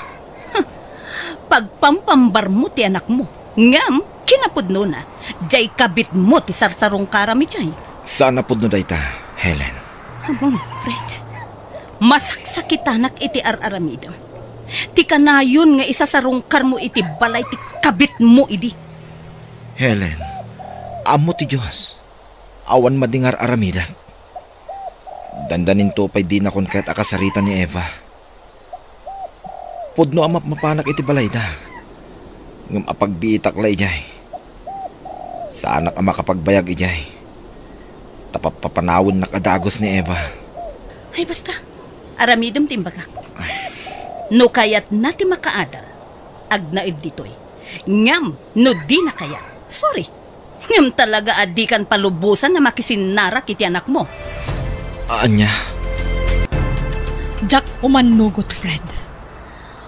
Pagpampambarmo ti anakmo. Ngem, kinapudnona, diay kabitmo ti sarsarungkaram idiay. Saan a pudno dayta, Helen. Ammom, Fred. Masaksakitanak iti ar-aramidem. Ti kanayon nga isasarungkarmo iti balay ti kabitmo idi. Helen, ammo ti Dios. Awan madi nga ar-aramidek. Dandaninto pay dinakon ket a kasaritan ni Eva. Pudno a mapmapanak iti balayda. Ngem apagbiitak la idiay. Saanak a makapagbayag idiay. Ta pappapanawennak a dagus ni Eva. Ay, basta. Aramidem ti imbagak. No kayatna ti makaadal, agnaed ditoy. Ngem no dina kayat, sorry. Ngem talaga a dikan palubosan a makisinnarak iti anakmo. Ania? Diak umannugot, Fred.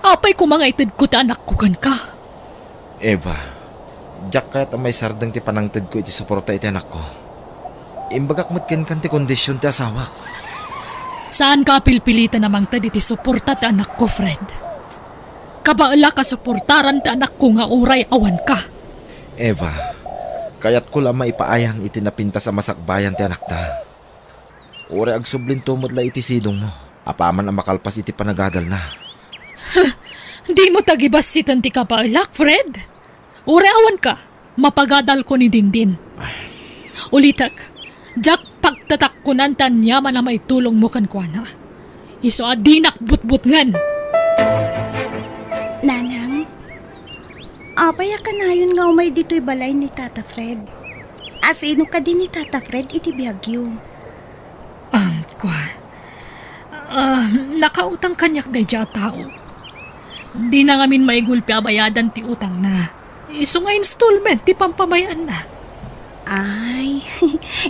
Apay koma nga itedko ti anakko kenka? Eva, diak kayat a maisardeng ti panangtedko iti suporta iti anakko. Imbagak met kenka ti kondision ti asawak. Saanka a pilpilitan a mangted iti suporta ti anakko, Fred. Kabaelak a suportaran ti anakko nga uray awanka. Eva, kayatko la a maipaayang iti napintas a masakbayan ti anakta. Uray agsublinto met la iti sidongmo, apaman a makalpas iti panagadalna. Dimo tagibassiten ti kabaelak, Fred. Uray awanka, mapagadalko ni Dindin. Ulitek, diak pagtatakkonan ti aniaman a maitulongmo kenkuana. Isu a dinak butbutngen. Nanang, apay a kanayon nga umay ditoy balay ni Tata Fred? Asino kadi ni Tata Fred iti biagyo? Angkua. Ah, nakautang kaniak daydiay a tao. Dina ngamin maigulpi a bayadan ti utangna. Isu nga installment ti pampamay-anna. Ay,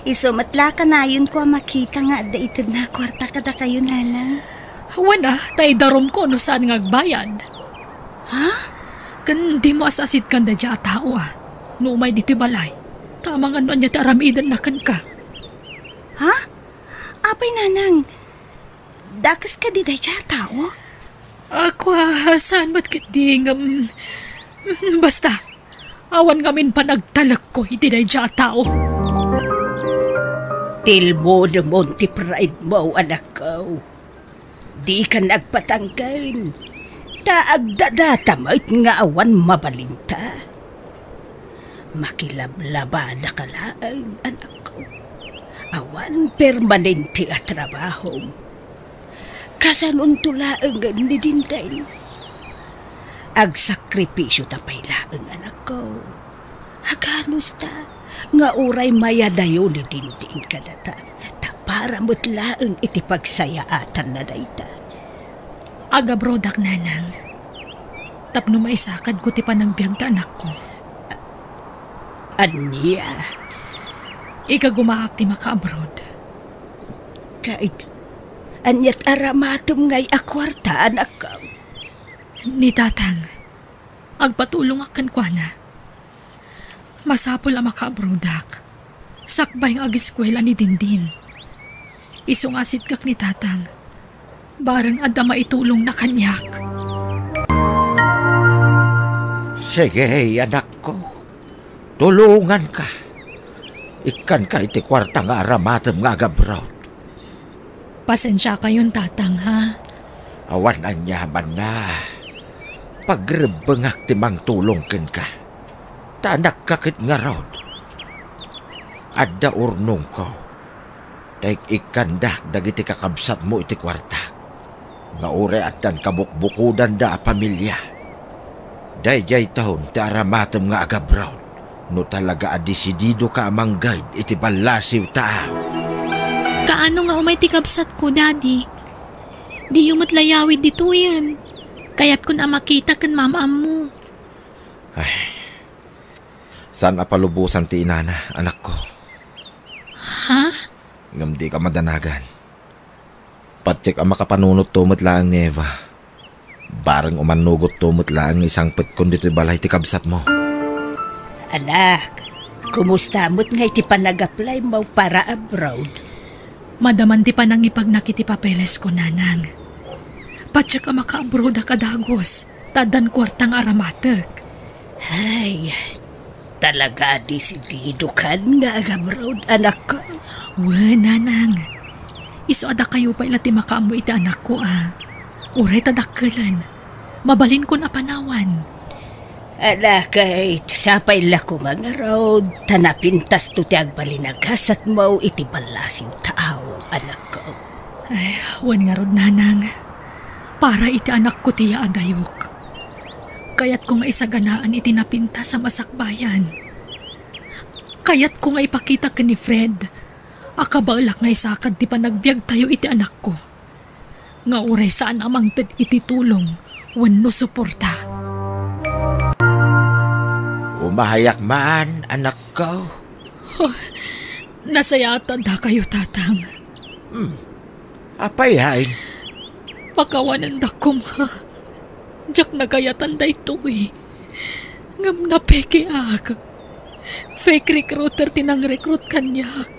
isu met la kanayonko a makita nga adda itedna a kuarta kadakayo, Nanang. Wen a, ta idarumko no saan nga agbayad. Ha? Ken dimo as-asitkan daydiay a tao a. No umay ditoy balay, ta amangan no ania ti aramidenna kenka. Ha? Apay, Nanang, dakes kadi daydiay a tao? Ako, ah, saan met ketdi ngem, basta, awan ngamin panagtalekko iti daydiay a tao. Tilmonemon ti pride mo, anakko. Dikan agpatangken, ta agdadata met nga awan mabalinta. Makilablabadaka laeng, anakko. Awan permanente a trabahom. Kasanonto laengen ni Dindin. Agsakripisio ta pay laeng, anakko. Aganusta nga uray mayadayo ni Dindin kadata, ta para met laeng iti pagsayaatanna dayta. Agabrodak, Nanang, tapno maisakadko ti panagbiag ta anakko. Ania? Igagumaak ti maka-abroad. Ket, aniat aramatem ngay a kuarta, anakko? Ni tatang, agpatulongak kenkuana. Masapul a maka-abroadak. Sakbay nga ageskuela ni Dindin. Isu nga asitgak ni tatang. Bareng adda maitulongna kaniak. Sige, anakko. Tulonganka. Ikkanka iti kuarta nga aramatem nga agabroad. Pasensiakayon, tatang, ha? Awan aniamanna. Pagrebbengak ti mangtulong kenka. Ta anakka ket ngarud. Adda urnongko. Ta ik-ikkandak dagiti kakabsatmo iti kuarta. Nga uray addan kabukbukodanda a pamilia. Daydiayton ti aramatem nga agabroad no talaga a desididoka a mangged iti ballasiw taaw. Kaano nga umay ti kabsatko, Daddy? Diyo met layawid ditoyen. Kayatkon a makita ken maam-ammo. Ay, saan a palubosan ti inana, anakko. Ha? Ngem dika madanagan. Patiek a makapanunotto met laeng ni Eva. Bareng umannugotto met laeng nga isangpetkon ditoy balay ti kabsatmo. Anak, kumusta met ngay ti panagaplaymo para abroad? Madaman ti panangipagnak iti papelesko, nanang. Patiek a makaabroadak a dagus, ta addan kuarta nga aramatek. Ay, talaga a desididokan nga agabroad, anakko? Wen, nanang. Isu a dakayo pay la ti makaammo iti anakko a, uray ta dakkelen, mabalinkon a panawan. Ala, ket sapay la koma ngarud, ta napintasto ti agbalin a gasatmo iti ballasiw taaw, anakko. Ay, wen ngarud, nanang. Para iti anakko ti yaadayok. Kayatko nga isaganaan iti napintas a masakbayan. Kayatko nga ipakita ken ni Fred a kabaelak nga isakad ti panagbiagtayo iti anakko. Nga uray saan a mangted iti tulong wenno suporta. Umahayak man, anakko. Oh, nasayaat a dakayo, tatang. Hmm. Apay hain? Pakawanendak koma. Diak nagayatan daytoy. Ngem napekeak. Fake recruiter ti nangrekrut kaniak.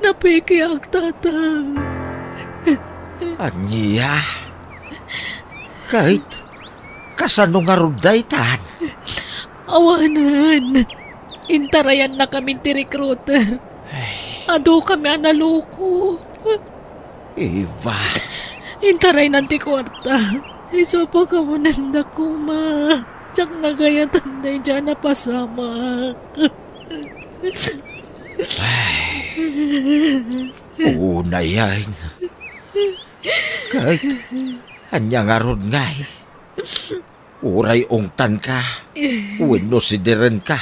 Napekeak, tatang. Ania? Ket, kasano ngarud daytan? Awanen. Intarayannakamin ti recruiter. Ay. Adu kami a naloko. Eva. Intaraynan ti kuarta. Isu a pakawanendak koma. Diak nagayatan daydiay a napasamak. Ay. Unayen. Ket, ania ngarud ngay? Uray ungtanka, wenno sidirenka.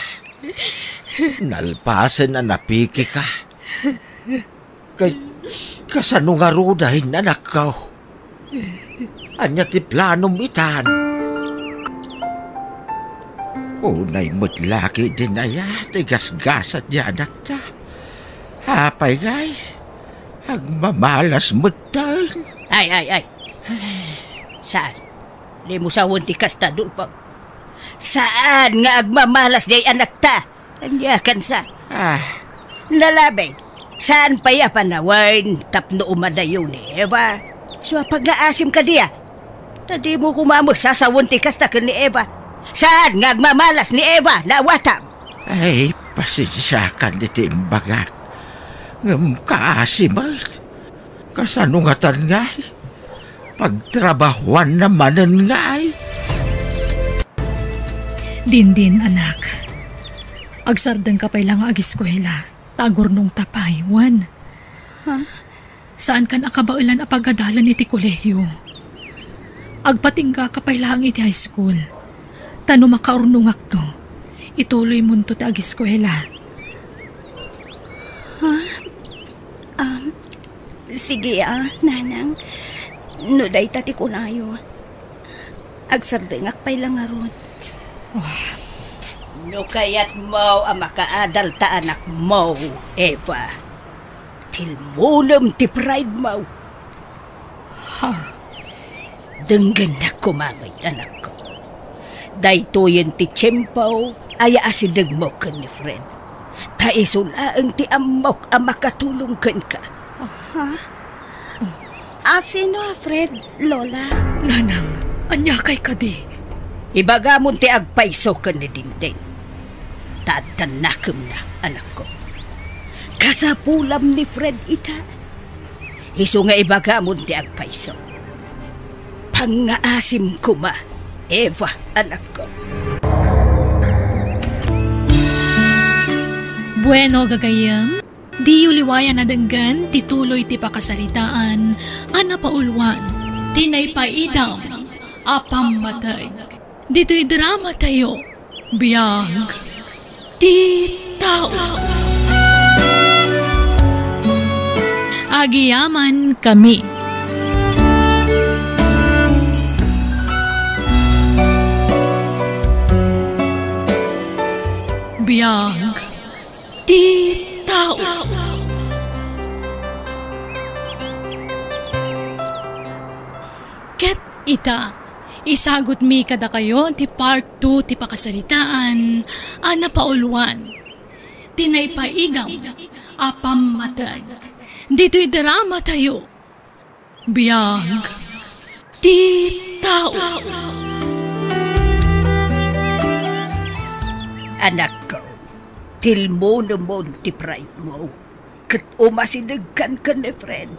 Nalpasen a napikika. Kay, kasano ngaruden, anakko? Ania ti planom itan? Unay met la ketdin aya ti gasgasat ti anakta. Apay ngay, agmamalas metten. Ay, ay, ay. Saan? Dimo sawen ti kasta, Dulpag. Saan nga agmamalas diay anakta? Ania kansa? Ah. Nalabed, saan pay a panawen tapno umadayo ni Eva? Isu a pagngaasim kadi a. Ta dimo koma met sasawen ti kasta ken ni Eva. Saan nga agmamalas ni Eva, nawatam? Ay, pasensiakan iti imbagak. Ngem kaasi met. Kasano ngatan ngay? Pagtrabahuanna manen ngay? Dindin, anak. Agsardengka pay la nga ageskuela, ta agurnongta pay, wen? Ha? Saankan a kabaelan a pagadalan iti kolehio. Agpatinggaka pay laeng iti high school. Ta no makaurnongakto, ituloymonto ti ageskuela. Ha? Um, sige, ah, nanang. No dayta ti kunayo, agsardengak pay la ngarud. Oh, No kayatmo a makaadal ta anakmo, Eva, tilmonem ti pride mo. Ha? Denggennak koma met, anakko. Daytoyen ti tiempo a yaasidegmo ken ni Fred. Ta isu laeng ti ammok a makatulong kenka. Ha? A sino a Fred, Lola? Nanang, aniakay kadi? Ibagamon ti agpayso ken ni Dindin. Ta addan nakemna, anakko. Kasapulam ni Fred ita. Isu nga ibagamon ti agpayso. Pangngaasim koma, Eva, anakko. Bueno, gagayyem, diyo liwayan a denggen ti tuloy ti pakasaritaan a napauluan ti naipaidam a pammateg. Ditoy dramatayo, Biag ti Tao. Agyamankami. Biag ti Tao. Ket ita, isagutmi kadakayo ti part two ti pakasaritaan a napauluan ti naipaidam a pammateg ditoy dramatayo, Biag ti Tao. Anakko, tilmonemon ti pride mo. Ket umasidegkan ken ni Fred.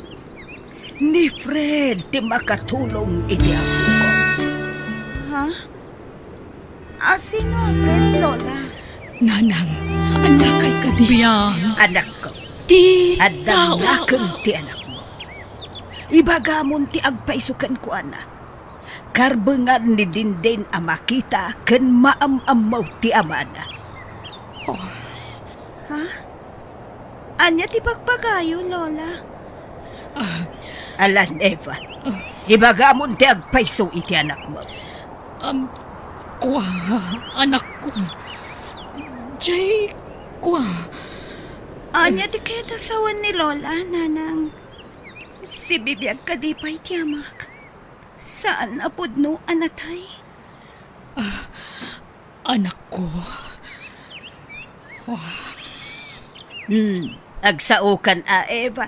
Ni Fred ti makatulong iti apoko. Ha? A sino a Fred, Lola? Nanang, aniakay kadi? Biag. Anakko, ti adda tao. Nakem ti anakmo. Ibagamon ti agpayso kenkuana. Karbengan ni Dindin a makita ken maam-ammo ti amana. Oh. Ha? Ania ti bagbagayo, Lola? Ah. Alan, Eva. Ah. Ibagamon ti agpayso iti anakmo. Um, kua, anakko. Jay, kua. Ania ti kayat a sawen ni Lola, Nanang? Sibibiag kadi pay ti amak? Saan a pudno a natay? Ah, anakko. Wah. Hmm, agsaokan a, Eva.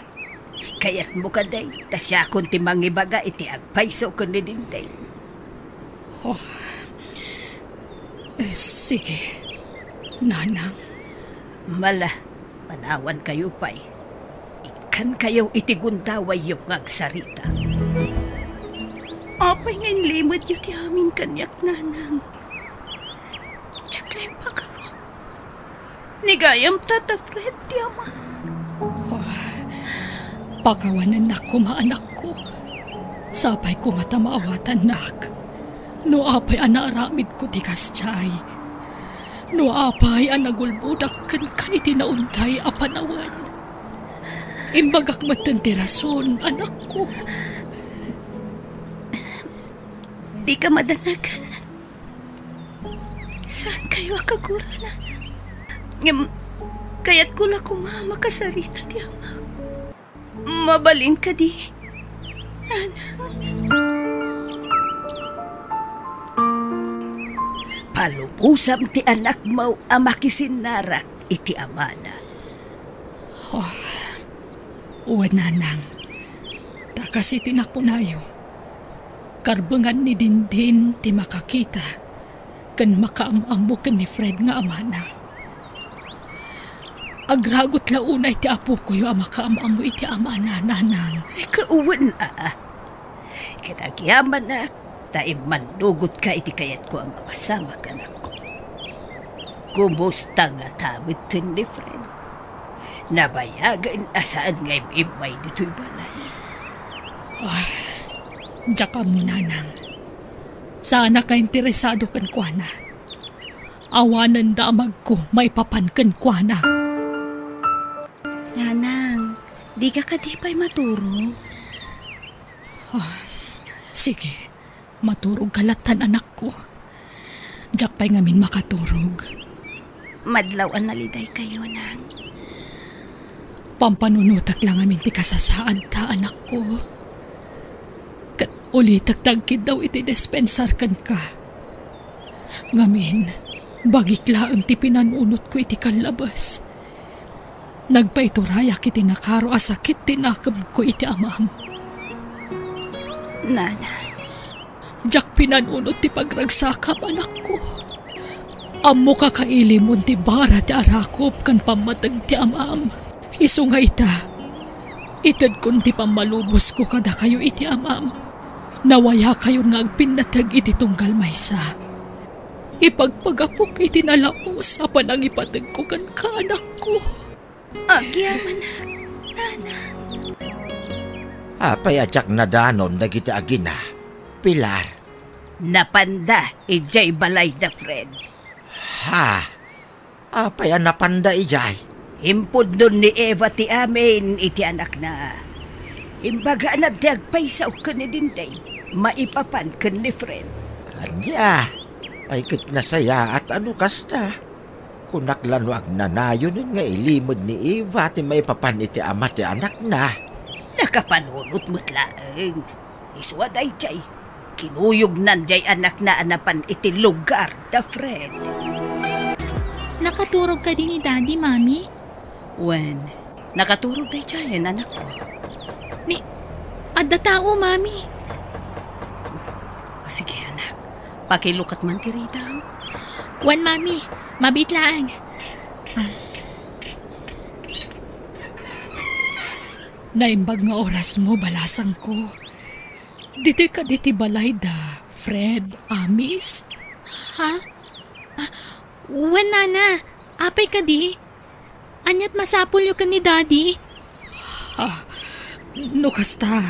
Kayatmo kadi, ta siakon ti mangibaga iti agpayso ken ni Dindin. Oh. Eh, sige, Nanang. Mala, panawankayo pay. Ikkankayo iti gundawayyo nga agsarita. Apay nga inlimedyo ti amin kaniak, Nanang? Diak la impagarup. Ni gayam Tata Fred ti amak. Oh, pakawanennak koma, anakko. Sapay koma ta maawatannak. No apay a naaramidko ti kasdiay. No apay a nagulbodak kenka iti naunday a panawen. Imbagak metten ti rason, anakko. Dika madanagan. Saankayo a kagura, Nanang. Ngem, kayatko la koma a makasarita ti amak. Mabalin kadi, Nanang? Palubosam ti anakmo a makisinnarak iti amana. Oh, wen, Nanang. Ta kas iti nakunayo, karbengan ni Dindin ti makakita ken makaam-ammo ken ni Fred nga amana. Agragut la unay ti apokoyo a makaam-ammo iti amana, Nanang. Ay, kawen, a. Ket agyamanak, ta immannugotka iti kayatko a mapasamak, anakko. Kumusta ngata metten ni Fred? Nabayagen a saan nga im-immay ditoy balay. Ah, diak ammo, Nanang. Saanak a interesado kenkuana. Awanen damagko maipapan kenkuana. Nanang, dika kadi pay maturog? Ah, sige. Maturogka lattan, anakko. Diak pay ngamin makaturog. Madlaw a nalidaykayo, Nang. Pampanunotek la ngamin ti kasasaadta, anakko. Ket ulitek ti agkiddaw iti dispensar kenka. Ngamin, bagik laeng ti pinanunotko iti kallabes. Nagpaiturayak iti nakaro a sakit ti nakemko iti amam. Nana. Diak pinanunot ti pagragsakam, anakko. Ammoka kailimon ti bara ti arakop ken pammateg ti amam. Isu nga ita, itedkon ti pammalubosko kadakayo iti amam. Nawayakayon nga agpinnateg iti tunggal maysa. Ipagpagapok iti nalaus a panangipategko kenka, anakko. Agyamanak, Nana. Apay a diak nadanon dagiti agina, Pilar? Napanda idiay balayda, Fred. Ha? Apay a napanda idiay? Impudnon ni Eva ti amin iti anakna. Imbaganan ti agpayso ken ni Dingding maipapan ken ni Fred. Ania? Ay, ket nasayaat a no kasta. Kunak la no agnanayon nga ilimed ni Eva ti maipapan iti ama ti anakna. Nakapanunot met laeng. Isu a daydiay, kinuyognan diay anakna a napan iti lugarda, Fred. Nakaturog kadi ni Daddy, Mami? Wen, nakaturog daydiayen, anakko. Ni, adda tao, Mami. O, sige, anak. Pakilukat man ti rita. Wen, Mami. Mabiit laeng. Naimbag nga orasmo, balasangko. Ditoy kadi ti balayda, Fred, Amis? Ha? Ah, wen, Nana. Apay kadi? Ania't masapulyo ken ni Daddy? Ah, no kasta,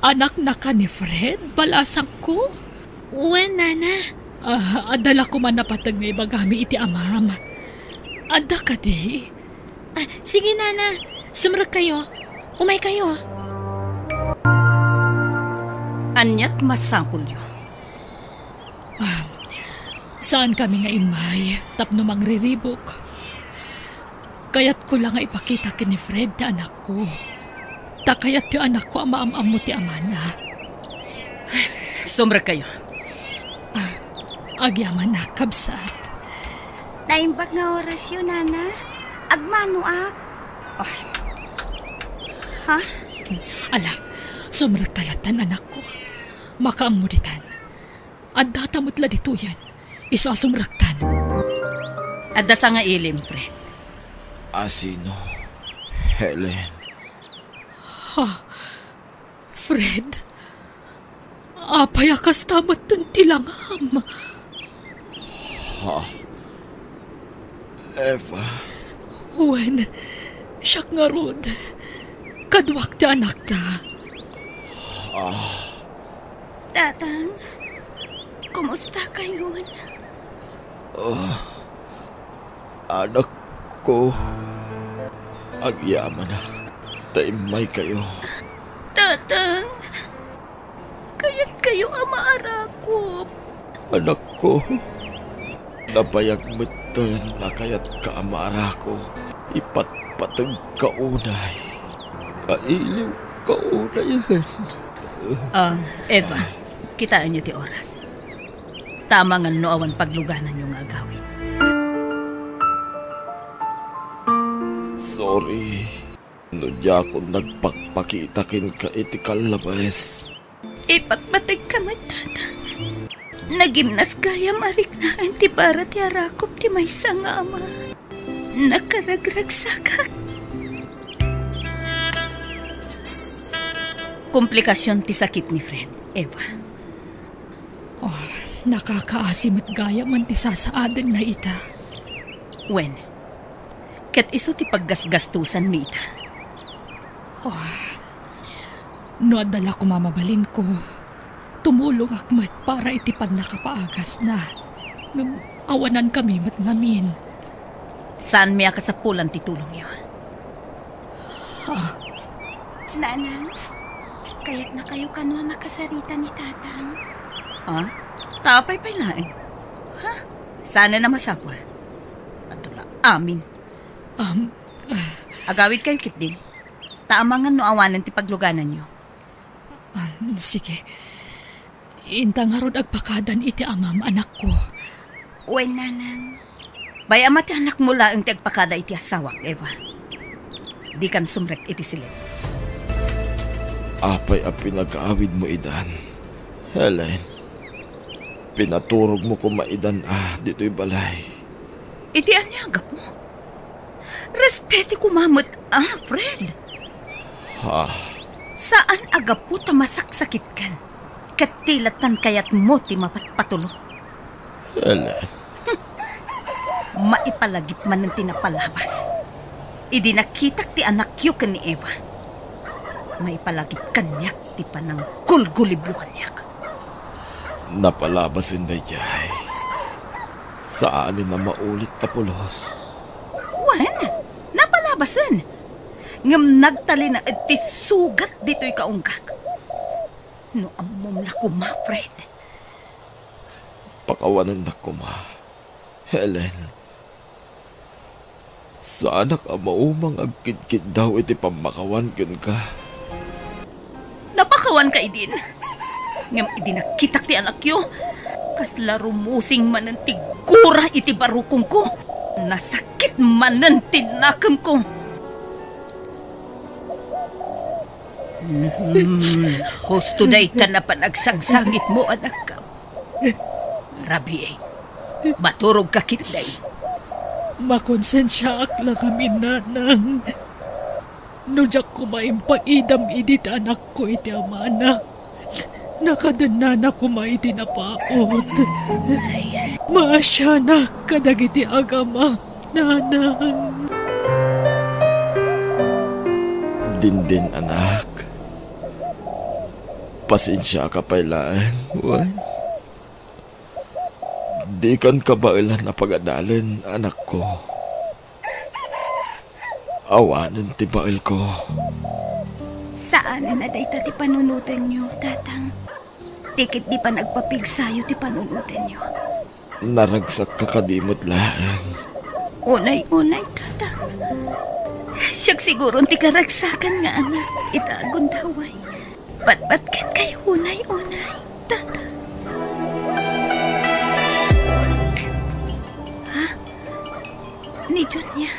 anaknaka ni Fred, balasangko? Wen, Nana. Ah, adda la koma napateg nga ibagami iti amam. Adda kadi? Ah, sige, Nana. Sumrekkayo. Umaykayo. Ania't masapulyo? Ah, saankami nga immay tapno mangriribuk. Kayatko la nga ipakita ken ni Fred ti anakko. Ta kayat ti anakko a maam-ammo ti amana. Sumrekkayo. Ah, agyamanak, kabsat. Naimbag nga orasyo, Nana. Agmanoak. Ah. Ha? Ala, sumrekka lattan, anakko. Makaammo ditan. Addata met la ditoyen. Isu a sumrektan. Adda sa nga ilim, Fred. Asino? Helen. Ha? Fred? Apay a kasta metten ti langam? Ha? Eva? Wen, siak ngarud. Kaduak ti anakta. Ah. Tatang, kumusta kayon? Ah, anakko, agyamanak ta immaykayo. Tatang, kayatkayo a maarakop. Anakko, nabayag metten a kayatka a maarakop. Ipatpategka unay. Kailiwka unayen. Ah, Eva, kitaenyo ti oras. Tama nga no awan paglugananyo nga agawid. Sorry. No diakon nagpakpakita kenka iti kallabes. Ipatpategka met, Tatang. Nagimnas gayam a riknaen ti bara ti arakop ti maysa nga ama. Nakaragragsakak. Komplikasion ti sakit ni Fred, Eva. Oh, nakakaasi met gayam ti sasaadenna ita. Wen, ket isu ti paggasgastosanmi ita. Oh, no adda la koma mabalinko, tumulongak met para iti pannakapaagasna. Ngem awanankami met ngamin. Saanmi a kasapulan ti tulongyo. Ah. Nanang, kayatnakayo kano a makasarita ni Tatang? Ha? Ta apay pay laeng? Ha? Saanen a masapul. At amin. Um, Agawidkayo ketdin. Ta amangan no awanen ti paglugananyo. Ah, sige. Inta ngarud agpakadan iti amam, anakko. Wen, nanang. Bay-am a ti anakmo laeng ti agpakada iti asawak, Eva. Dikan sumrek iti silem. Apay a pinagawidmo idan, Helen? Pinaturogmo koma idan a ditoy balay. Iti ania a gapu? Respeti koma met, ah, Fred. Ha? Saan a gapu ta masaksakitkan, ket ti lattan kayatmo ti mapatpatulok. Helen. Maipalagip manen ti napalabas. Idi nakitak ti anakyo ken ni Eva, maipalagip kaniak ti pananggulguliblo kaniak. Napalabasen daydiay. Saanen a maulit a pulos. Wen, napalabasen. Ngem nagtalinaed ti sugat ditoy kaunggak. No ammom la koma, Fred. Pakawanennak koma, Helen. Saanak a maumang agkidkiddaw iti pammakawan kenka. Napakawanka idin. Ngem idi nakitak ti anakyo, kasla rumusing manen ti gura iti barukongko. Nasakit manen ti nakemko. Mhm. Husto dayta a panagsangsangitmo, anakko. Rabiek. Maturogka ketdi. Makonsensiaak la ngamin, nanang. No diak koma impaidam idi ti anakko iti amana, nakadennana koma iti napaut. Maasianak kadagiti agama, nanang. Dindin, anak. Pasensiaka pay laeng, wen? Dikan kabaelan a pagadalen, anakko. Awanen ti baelko. Saanen a dayta ti panunotenyo, Tatang. Ti ketdi panagpapigsayo ti panunotenyo. Naragsakka kadi met laeng. Unay-unay, Tatang. Siak siguron ti karagsakan nga anak ita a gundaway. Batbatkenkayo unay-unay, Tatang. Ha? Ni Junia?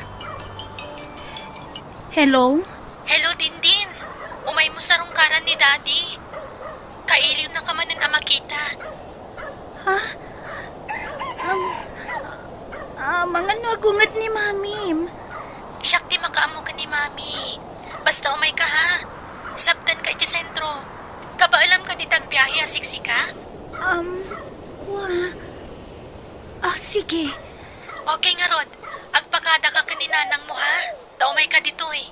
Hello? Hello, Dindin. Umaymo sarungkaran ni Daddy. Kailiwnaka manen a makita. Ha? Um, ah, amangan no agunged ni Mamim. Siak ti makaammo ken ni Mami. Basta umayka, ha? Sabtenka iti sentro. Kabaelam kadi ti agbiahe a siksika? Um, kua. Ah, sige. Okay ngarud. Agpakadaka ken ni nanangmo, ha? Ta umayka ditoy.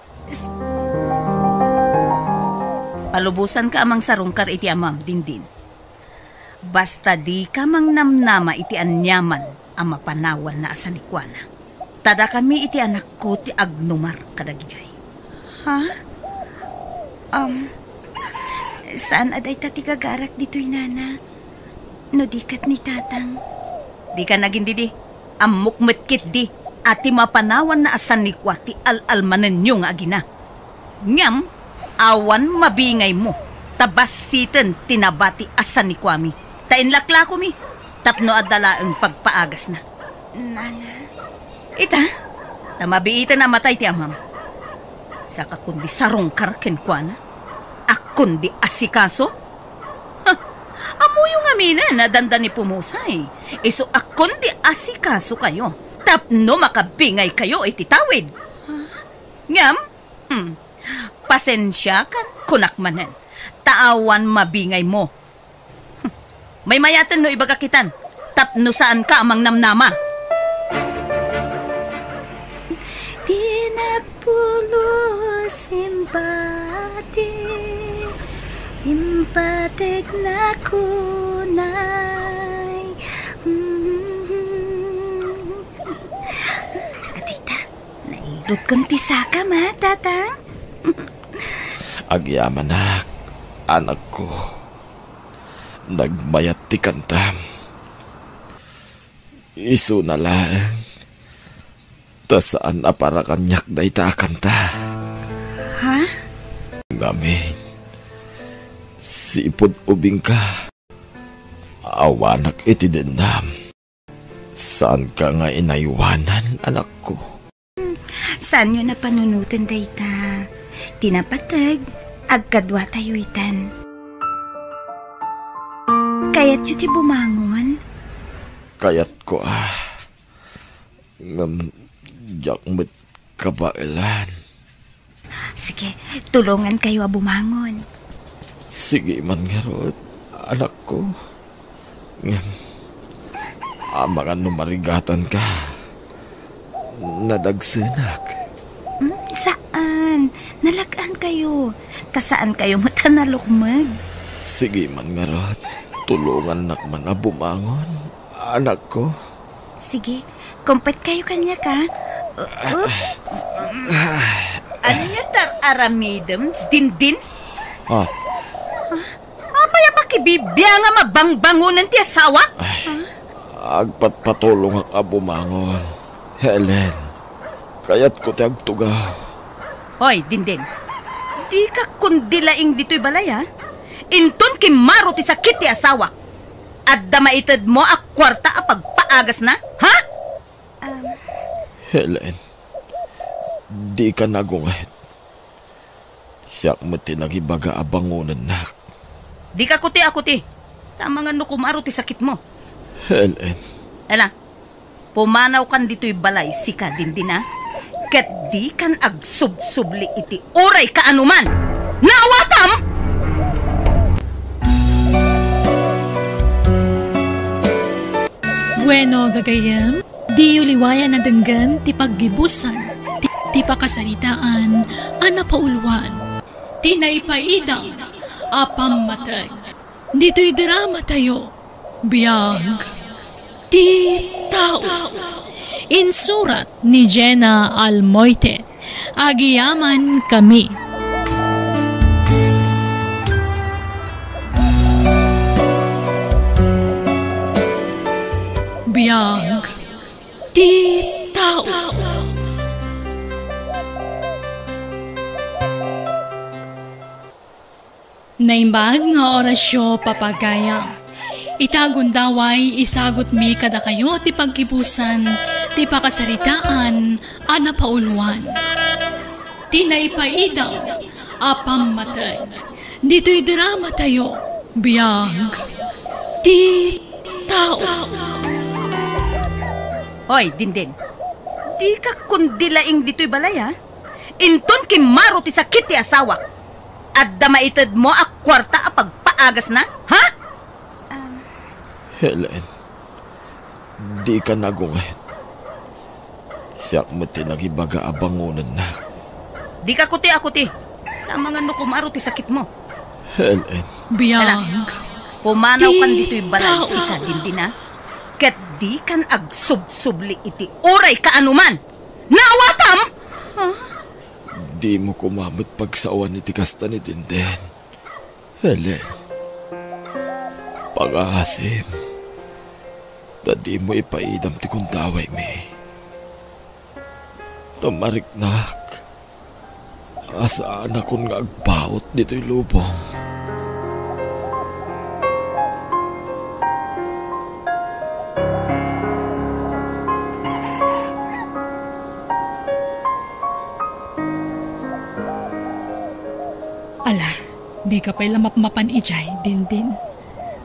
Palubosanka a mangsarungkar iti amam, Dindin. Basta dika mangnamnama iti aniaman a mapanawanna a sanikuana. Ta dakami iti anakko ti agnumar kadagidiay. Ha? Um, saan a dayta ti gagarak ditoy, Nana? No di ket ni Tatang? Dika nagindidi. Ammok met ketdi a ti mapanawanna a sanikua ti al-almanenyo nga agina. Ngem, awan mabingaymo, ta bassiten ti nabati a sanikuami, ta inlaklakomi tapno adda laeng pagpaagasna. Nana? Ita, ta mabiiten a matay ti amam. Saka kundi sarungkar kenkuana, a kundi asikaso? Ha, ammoyo ngaminen a dandani pumusay, isu a kundi asikasokayo tapno makabingaykayo iti tawid. Ngem, hmm, pasensiakan, kunak manen, ta awan mabingaymo. Hmm, maymayaten no ibagak itan, tapno saanka a mangnamnama. Di nagpulos impati, impategna kunay. Adita, nairutkon ti sakam, a, Tatang? Agyamanak, anakko. Nagmayat ti kantam. Isuna laeng, Ta saan a para kaniak dayta a kanta. Ha? Ngamin, sipud ubingka, awanak iti dennam. Saanka nga inaywanan, anakko. Saanyo a panunoten dayta. Ti napateg, agkaduatayo itan. Kayatyo ti bumangon? Kayatko, ah. Ngem, diak met kabaelan. Sige, tulongankayo a bumangon. Sige man ngarud, anakko. Ngem, amangan no marigatanka. Nadagsenak. Hmm, saan. Nalag-ankayo. Ta saankayo met a nalukmeg. Sige man ngarud, tulongannak man a bumangon, anakko. Sige, kumpetkayo kaniak, a. U-, oops. Ania ti ar-aramidem, Dindin? Ah. Apay a makibibiangam a bangbangonen ti asawak? Ay, agpatpatulongak a bumangon. Helen, kayatko ti agtugaw. Hoy, Dindin. Dika kundi laing ditoy balay, a. Inton kimmaro ti sakit ti asawak, adda maitedmo a kuarta a pagpaagasna, ha? Um. Helen, dika nagunget. Siak met ti nangibaga a bangonennak. Dika kuti a kuti. Ta amangan no kumaro ti sakitmo. Helen. Ela, pumanawkan ditoy balay, sika, Dindin, a. Ket dikan agsubsubli iti uray kaanoman. Naawatam? Bueno, gagayyem, diyo liwayan a denggen ti paggibusan ti, ti pakasaritaan a napauluan ti naipaidam a pammateg. Ditoy dramatayo, Biag ti Tao. Insurat ni Jenna Almoite. Agyamankami. Biag ti Tao. Naimbag nga orasyo, papagayam. Ita gundaway, isagutmi kadakayo ti paggibusan ti pakasaritaan a napauluan ti naipaidam a pammateg ditoy dramatayo, Biag ti Tao. Hoy, Dindin, dika kundi laing ditoy balay, a. Inton kimmaro ti sakit ti asawak, adda maitedmo a kuarta a pagpaagasna, ha? Um. Helen, dika nagunget. Siak met ti nangibaga a bangonennak. Dika kuti a kuti. Ta amangan no kumaro ti sakitmo. Helen. Biag. Ela, pumanawkan ditoy balay, sika, Dindin, a. Ket dikan agsubsubli iti uray kaanoman. Naawatam? Huh? Dimo koma met pagsawan iti kasta ni Dindin. Helen, pangaasim, ta dimo ipaidam ti gundawaymi. Ta mariknak a saanakon nga agbaut ditoy lubong. Ala, dika pay la mapmapan idiay, Dindin.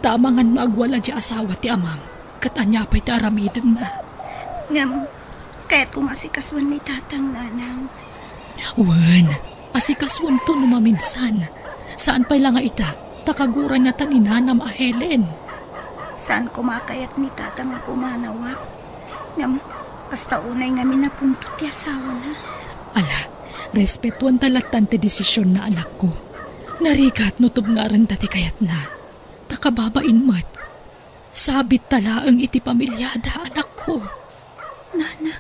Ta amangan no agwala diay asawa ti amam, ket ania pay ti aramidenna? Ngem, kayatko nga asikasuen ni Tatang, Nanang. Wen, asikasuento no maminsan. Saan pay la nga ita, ta kaguranna ta ni nanam a Helen. Saan koma a kayat ni Tatang a pumanawak. Ngem, kasta unay ngamin a punto ti asawana. Ala, respetuanta lattan ti desisionna, anakko. Narigat no tubngarenta ti kayatna. Ta kababain met, sabitta laeng iti pamiliada, anakko. Nanak.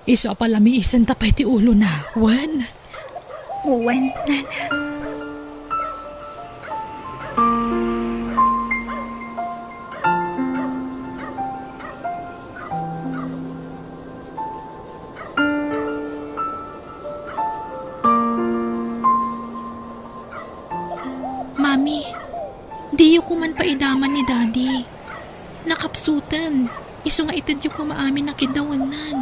Isu a palamiisenta pay ti ulona, wen? Wen, Nanak. Paidaman ni Daddy. Nakapsuten. Isu nga itedyo koma amin a kiddawennan.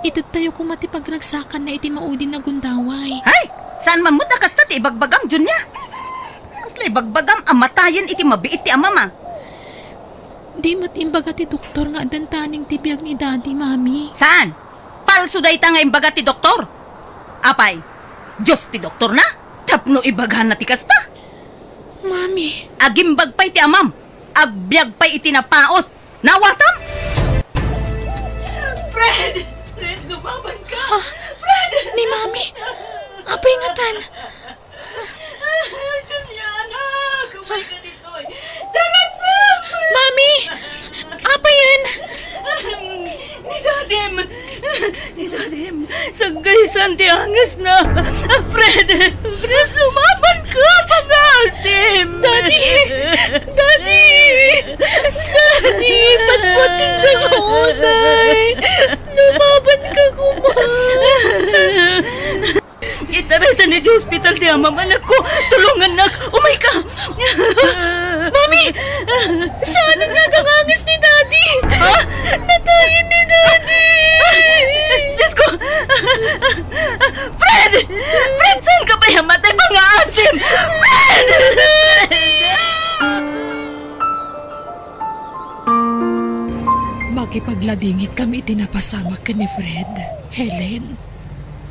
Itedtayo koma ti pagragsakanna iti maudin a gundaway. Hay! Saan man met a kasta ti ibagbagam, Junia? Kasla ibagbagam a matayen iti mabiit ti amam a? Di met imbaga ti doktor nga addan taneng ti biag ni Daddy, Mami. Saan? Palso dayta nga imbaga ti doktor. Apay, Dios ti doktorna? Tapno ibagana ti kasta? Mami. Agimbag pay ti amam. Agbiag pay iti napaut. Naawatam? Fred! Fred, lumaban ka! Ah, Fred! Ni Mami? Apay ngatan? Juliana, kumay ka ditoy. Darasem! Mami! Apayen? Ni Dadim! Ni Dadim! Saggaysan ti angesna! Fred! Fred, lumaban ka! Pangaasim! Daddy! Daddy! Daddy! Patpatingda ka unay! Lumaban ka koma! Itarayta ni Joe Hospital ti amam, anakko. Tulongannak. Umay ka. Mami! Saan nga agangangis ni Daddy? Ha? Natayen ni Daddy! Diyos ko! Fred! Fred, saan ka pay a matay? Pangaasim! Fred! Makipagladingit kami iti napasamak ken ni Fred, Helen.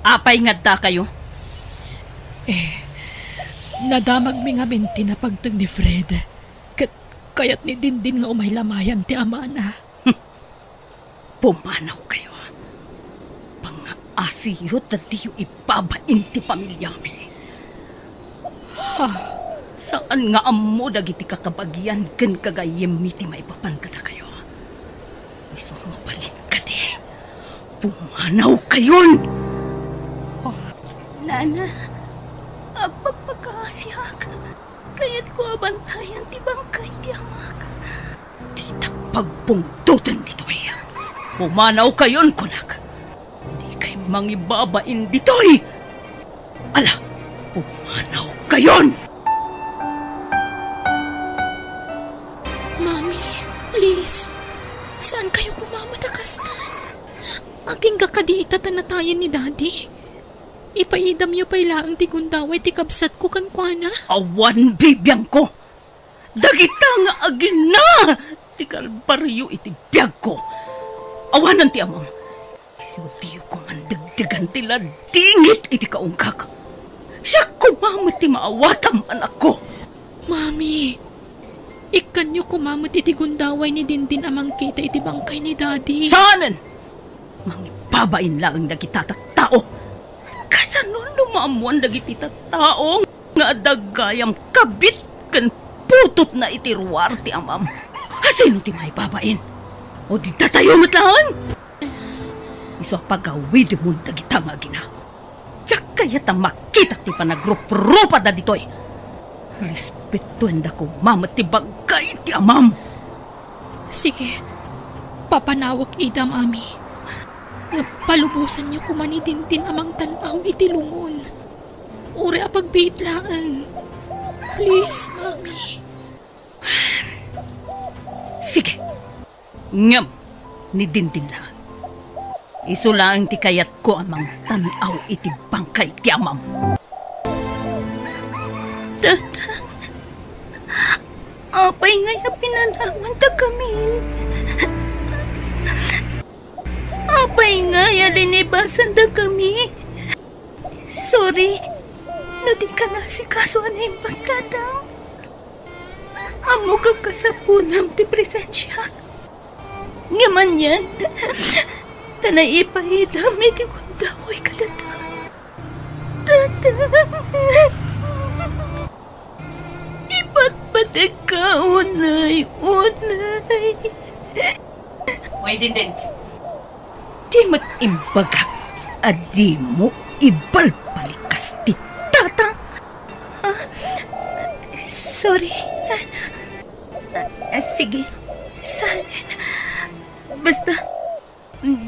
Apay nga addakayo? Eh, nadamagmi ngamin ti napagteng ni Fred. Ket kayat ni Dindin nga umay la mayan ti amana. Pumanawkayo. Pangaasiyo ta diyo ibabain ti pamiliami. Ha? Saan nga ammo dagiti kakabagian ken gagayyemmi ti maipapan kadakayo. Isu a mabalin kadi, pumanawkayon! Nana, agpakpakaasiak. Kayatko a bantayan ti bangkay ti amak. Ditak pagpungtoten ditoy. Pumanawkayon, kunak. Dikay mangibabain ditoy. Ala, pumanawkayon! Mami, please. Saan kayo kumama ta kastan? Agingga kadi ita ta natayen ni Daddy? Ipaidamyo pay laeng ti gundaway ti kabsatko kenkuana? Awan bibiangko. Dagita nga agina ti kalbario iti biagko. Awanen ti amam. Isu diyo koman degdegan ti ladingit iti kaungkak. Siak koma met ti maawatam, anakko. Mami, ikkanyo koma met iti gundaway ni Dindin a mangkita iti bangkay ni Daddy. Saanen! Mangibabain laeng dagita tattao. Kasano no maammoan dagiti tattao nga adda gayam kabit ken putotna iti ruar ti amam? Asino ti maibabain? O di datayo met laeng? Isu a pagawidemon dagita nga agina. Diak kayat a makita ti panagruprupada ditoy. Respetoenda koma met ti bangkay ti amam. Sige, papanawek ida, Mami. Ngem palubosanyo koma ni Dindin a mangtan-aw iti lungon. Uray a pagbiit laeng. Please, Mami. Sige. Ngem ni Dindin laeng. Isu laeng ti kayatko a mangtan-aw iti bangkay ti amam. Tatang, apay ngay a pinanawan ta kami? Apay ngay a linibasan da kami? Sorry no di ka naasikaso a naimbag, Tatang. Ammok a kasapunam ti presensiak. Ngem anian, ta naipaidam iti gundaway kadata. Tatang, ipatpategka unay, unay. Way, Dindin. Di met imbagak a dimo ibalbalikas ti tatang. Ah, sorry, Nana. Ah, sige, saanen. Basta,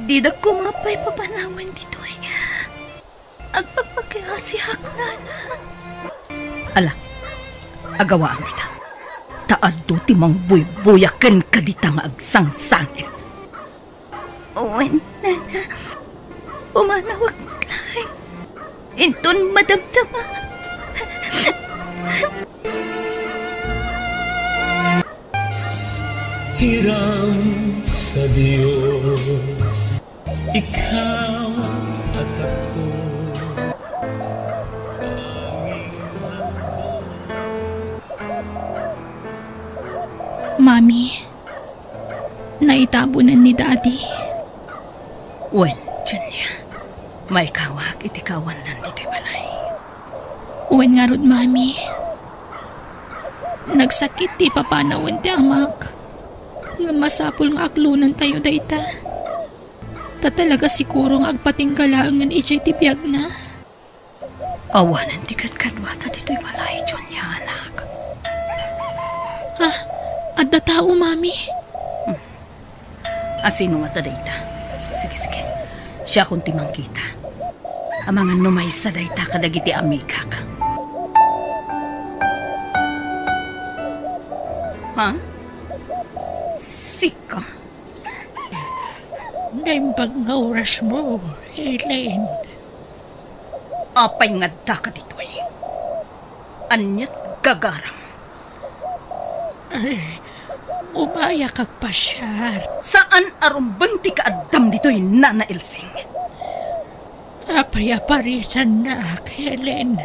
dida koma pay papanawen ditoy. Agpakpakiasiak, Nana. Ala, agawaam dita. ta adu ti mangbuybuya kenka dita nga agsangsangit. Wen, nana, pumanawak laeng. Inton madamdama. Hiram sa Dios, ikaw at ako. Mami, naitabunan ni Daddy. Wen, Junia, maikawak iti kaawannan ditoy balay. Wen ngarud, Mami. Nagsakit ti ipapanawen ti amak. Ngem masapul nga aklonentayo dayta. Ta talaga siguro nga agpatingga laengen idiay ti biagna. Awanen ti kadkaduata ditoy balay, Junia, anak. Ah, adda tao, Mami. Asino ngata dayta? Sige, sige. Siakon ti mangkita. Amangan no maysa dayta kadagiti amigak. Ha? Sika? Naimbag nga orasmo, Helen. Apay nga addaka ditoy? Aniat gagaram? Ay, umayak agpasiar. Saan a rumbeng ti kaaddam ditoy, Nana Elsing? Apay a paritannak, Helen?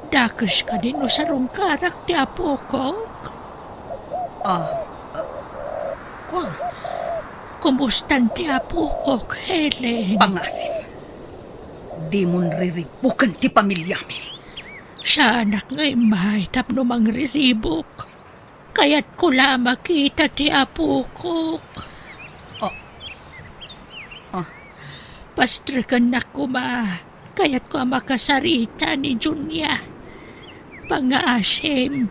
Dakes kadi no sarungkarak ti apokok? Ah, ah, kua? Kumustan ti apokok, Helen? Pangasim. Dimon riribuken ti pamiliami. Saanak nga immay tapno mangriribuk. Kayatko la a makita ti apokok. Ah. Ah. Pastrekennak koma. Kayatko a makasarita ni Junia. Pangngaasim,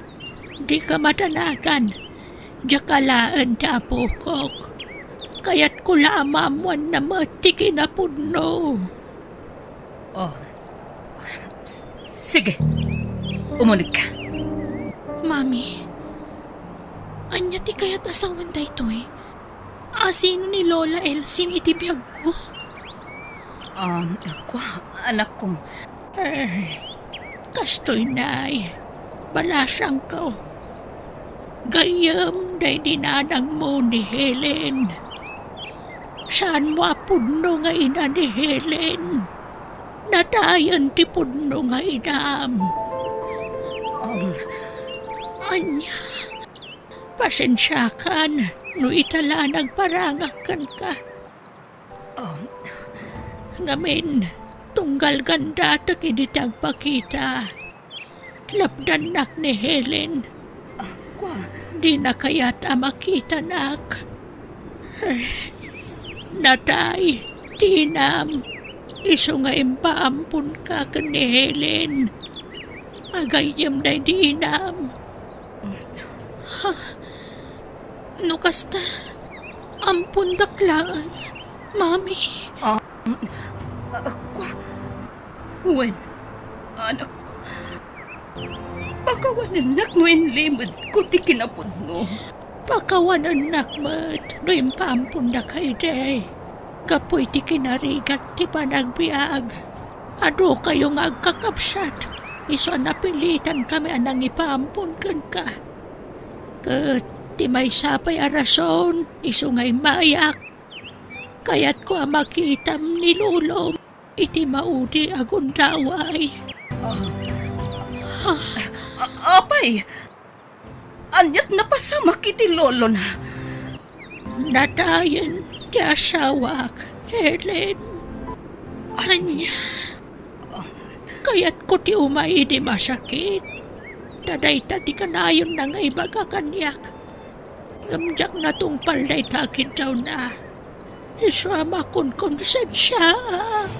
dika madanagan. Diak alaen ti apokok. Kayatko la a maammoanna met ti kinapudno. Oh. S-, sige. Umunegka. Mami, ania ti kayat a sawen daytoy? Asino ni Lola Elsin iti biagko? Um, kua, anakko. Eh, kastoy nay, balasangko. Gayyem daydi nanangmo ni Helen. Saanmo a pudno nga ina ni Helen. Nadayen ti pudno nga inam. Um, ania? Pasensiakan no ita la a nagparangak kenka. Um, ngamin, tunggal gandatek idi ti agpakita. Lapdannak ni Helen. Ah, kua? Dina kayat a makitanak. Eh, natay ti inam. Isu nga impaamponka ken ni Helen. Agayyem daydi inam. Ha? No kasta, ampondak laeng, Mami. Ah, ah, kua? Wen, anak, pakawanennak no inlimedko ti kinapudno. Pakawanennak met no impaampondaka idi. Gapu iti kinarigat ti panagbiag, adukayo nga agkakabsat, isu a napilitankami a nangipaampon kenka. Ket ti maysa pay a rason, isu nga immayak, kayatko a makitam ni lolom iti maudi a gundaway. Ah, ah, apay, aniat napasamak iti lolona? Nadayen ti asawak, Helen. Ania? Kayatko ti umay idi masakit. Ta dayta ti kanayonna nga ibaga kaniak. Ngem diak natungpal dayta a kiddawna. Isu a makonkonsensiaak.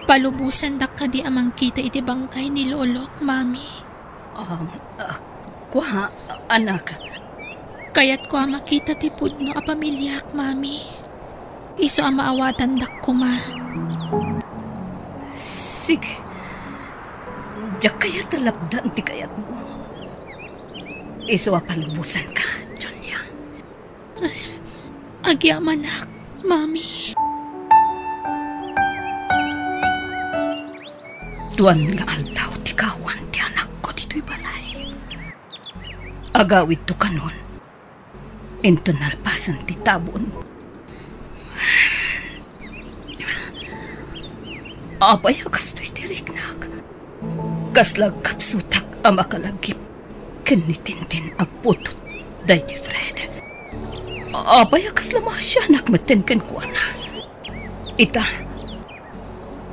Palubosandak kadi a mangkita iti bangkay ni lolok, Mami. Um, ah, kua, anak? Kayatko a makita ti pudno a pamiliak, Mami. Isu a maawatandak koma. Sige. Diak kayat a lapdan ti kayatmo. Isu a palubosanka, Junia. Agyamanak, Mami. Duan nga aldaw ti kawan ti anakko ditoy balay. Agawidto kanon. Inton nalpasen ti tabon. Apay a kastoy ti riknak? Kasla agkapsutak a makalagip ken ni Tintin a putot daydi Fred. Apay a kasla maasianak metten kenkuana? Ita,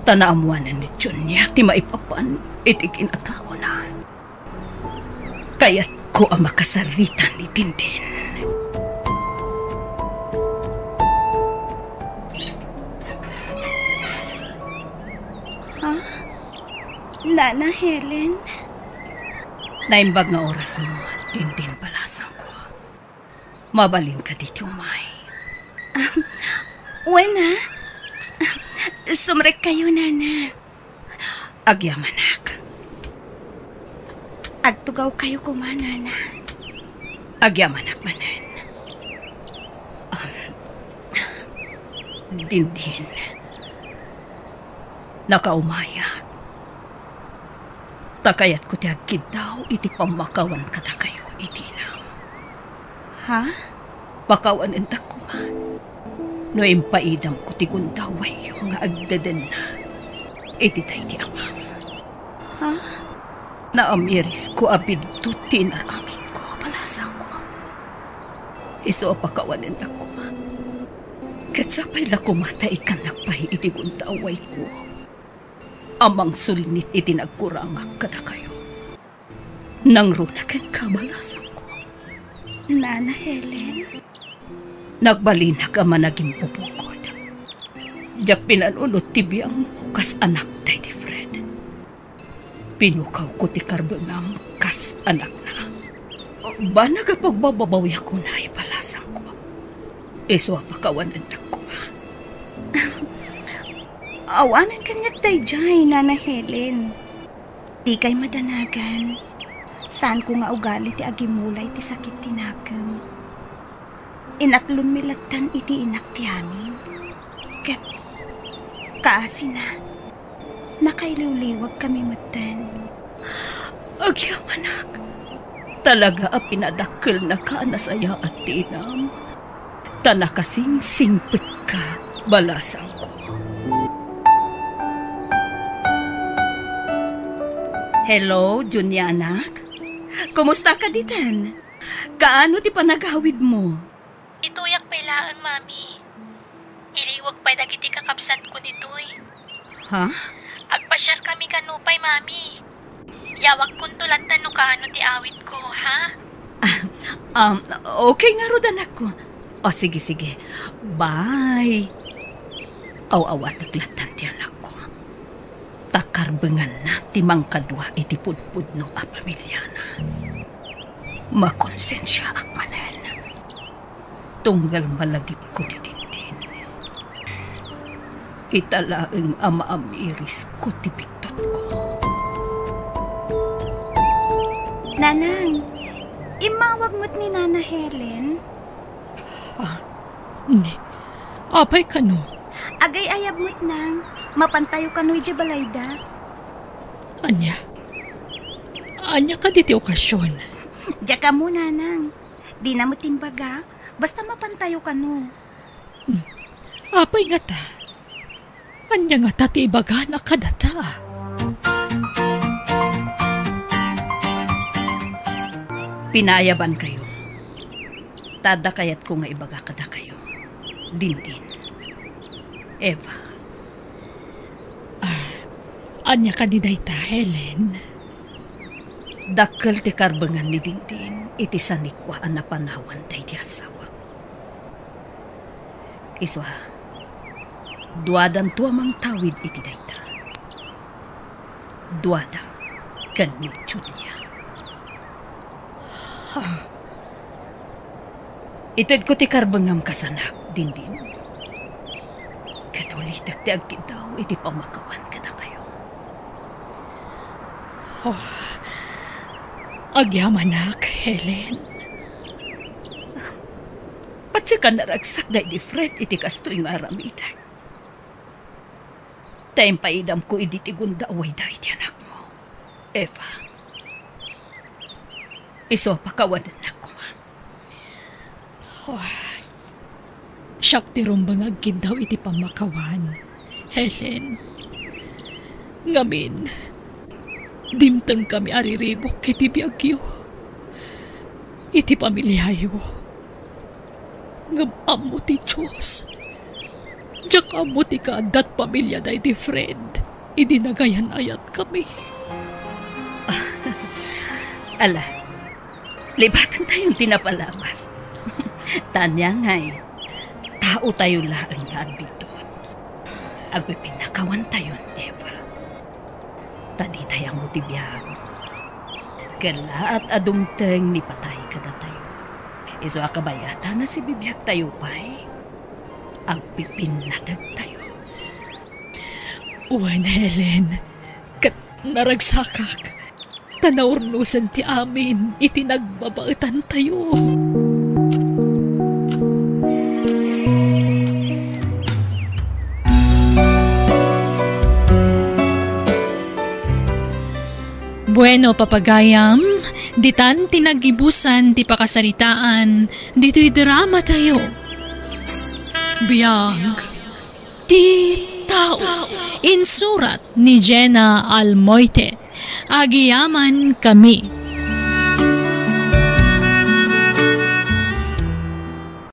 ta naammoanen ni Junia ti maipapan iti kinataona. Kayatko a makasaritan ni Tintin. Ha? Nana Helen? Naimbag nga orasmo, Tintin, balasangko. Mabalinka ditoy umay. Wen a. Sumrekkayo, Nana. Agyamanak. Agtugawkayo koma, Nana. Agyamanak manen. Um, Dindin. Nakaumayak. Ta kayatko ti agkiddaw iti pammakawan kadakayo iti inam. Ha? Pakawanendak koma no impaidamko ti gundawayyo nga agdedenna iti daydi amam. Ha? Naamirisko a biddut ti inaramidko, balasangko. Isu a pakawanendak koma. Ket sapay la koma ta ikkannak pay iti gundawayko a mangsulnit iti nagkurangak kadakayo. Nangruna kenka, balasangko. Nana Helen? Nagbalinak a managimbubugod. Diak pinanunot ti biangmo kas anak daydi Fred. Pinukawko ti karbengam kas anakna. Banag a pagbababawyak unay, balasangko. Isu a pakawanennak koma. Awanen kaniak daydiay, Nana Helen. Dikay madanagan. Saanko nga ugali ti agimula iti sakit ti nakem. Inaklonmi lattan iti inak ti amin. Ket kaasina, nakailiwliwagkami metten. Agyamanak, talaga a pinadakkelnaka a nasayaat ti inam. Ta nakasingsingpetka, balasangko. Hello, Junia, anak. Kumustaka diten? Kaano ti panagawidmo? Ituyak pay laeng, Mami. Iliwek pay dagiti kakabsatko ditoy. Ha? Agpasiarkami kano pay, Mami. Yawagkonto latta no kaano ti awitko, ha? Ah, um, okay ngarud, anakko. O, sige, sige. Bye. Aw-awatek lattan ti anakko. Ta karbenganna ti mangkadua iti pudpudno a pamiliana. Makonsensiaak manen. Tunggal malagipko ti Tintin. Ita laeng a maamirisko ti biddutko. Nanang, immawag met ni Nana Helen. Ah, ni, apay kano? Agay-ayab met, Nang. Mapantayo kano idiay balayda. Ania? Ania kadi ti okasion? Diak ammo, Nanang. Dina met imbaga. Basta mapantayo kano. Hmm. Apay ngata? Ania ngata ti ibagana kadata? Pinayabankayo. Ta adda kayatko nga ibaga kadakayo. Dindin. Eva. Ah, ania kadi dayta, Helen? Dakkel ti karbengan ni Dindin iti sanikua a napanawan daydi asawak. Isu a, duadanto a mangtawid iti dayta. Duada ken ni Junia. Itedko ti karbengam kas anak, Dindin. Ket ulitek ti agkiddaw iti pammakawan kadakayo. Agyamanak, Helen. Patsekan naragsak daydi Fred iti kastoy nga aramidek. Ta impaidamko idi ti gundaway daydi anakmo, Eva. Isu a pakawanennak koma. Siak ti rumbeng agkiddaw iti pammakawan, Helen. Ngamin, dimtengkami a riribuk iti biagyo, iti pamiliayo. Ngem ammo ti Dios. Diak ammo ti kaaddat pamilya daydi Fred idi nagayan-ayatkami. Ala, libatentayon ti napalabas. Ta ania ngay, taotayo laeng nga agbiddut. Agpipinnakawantayon, Eva. Ta ditay ammo ti biag. Kellaat a dumteng ni patay kadatayo. Isu a kabayatan a sibibiagtayo pay, agpipinnategtayo. Wen, Helen, ket naragsakak, ta naurnosen ti amin iti nagbabaetantayo. Bueno, papagayam, ditan ti nagibusan ti pakasaritaan ditoy dramatayo. Biag ti tao. Insurat ni Jenna Almoite. Agyamankami.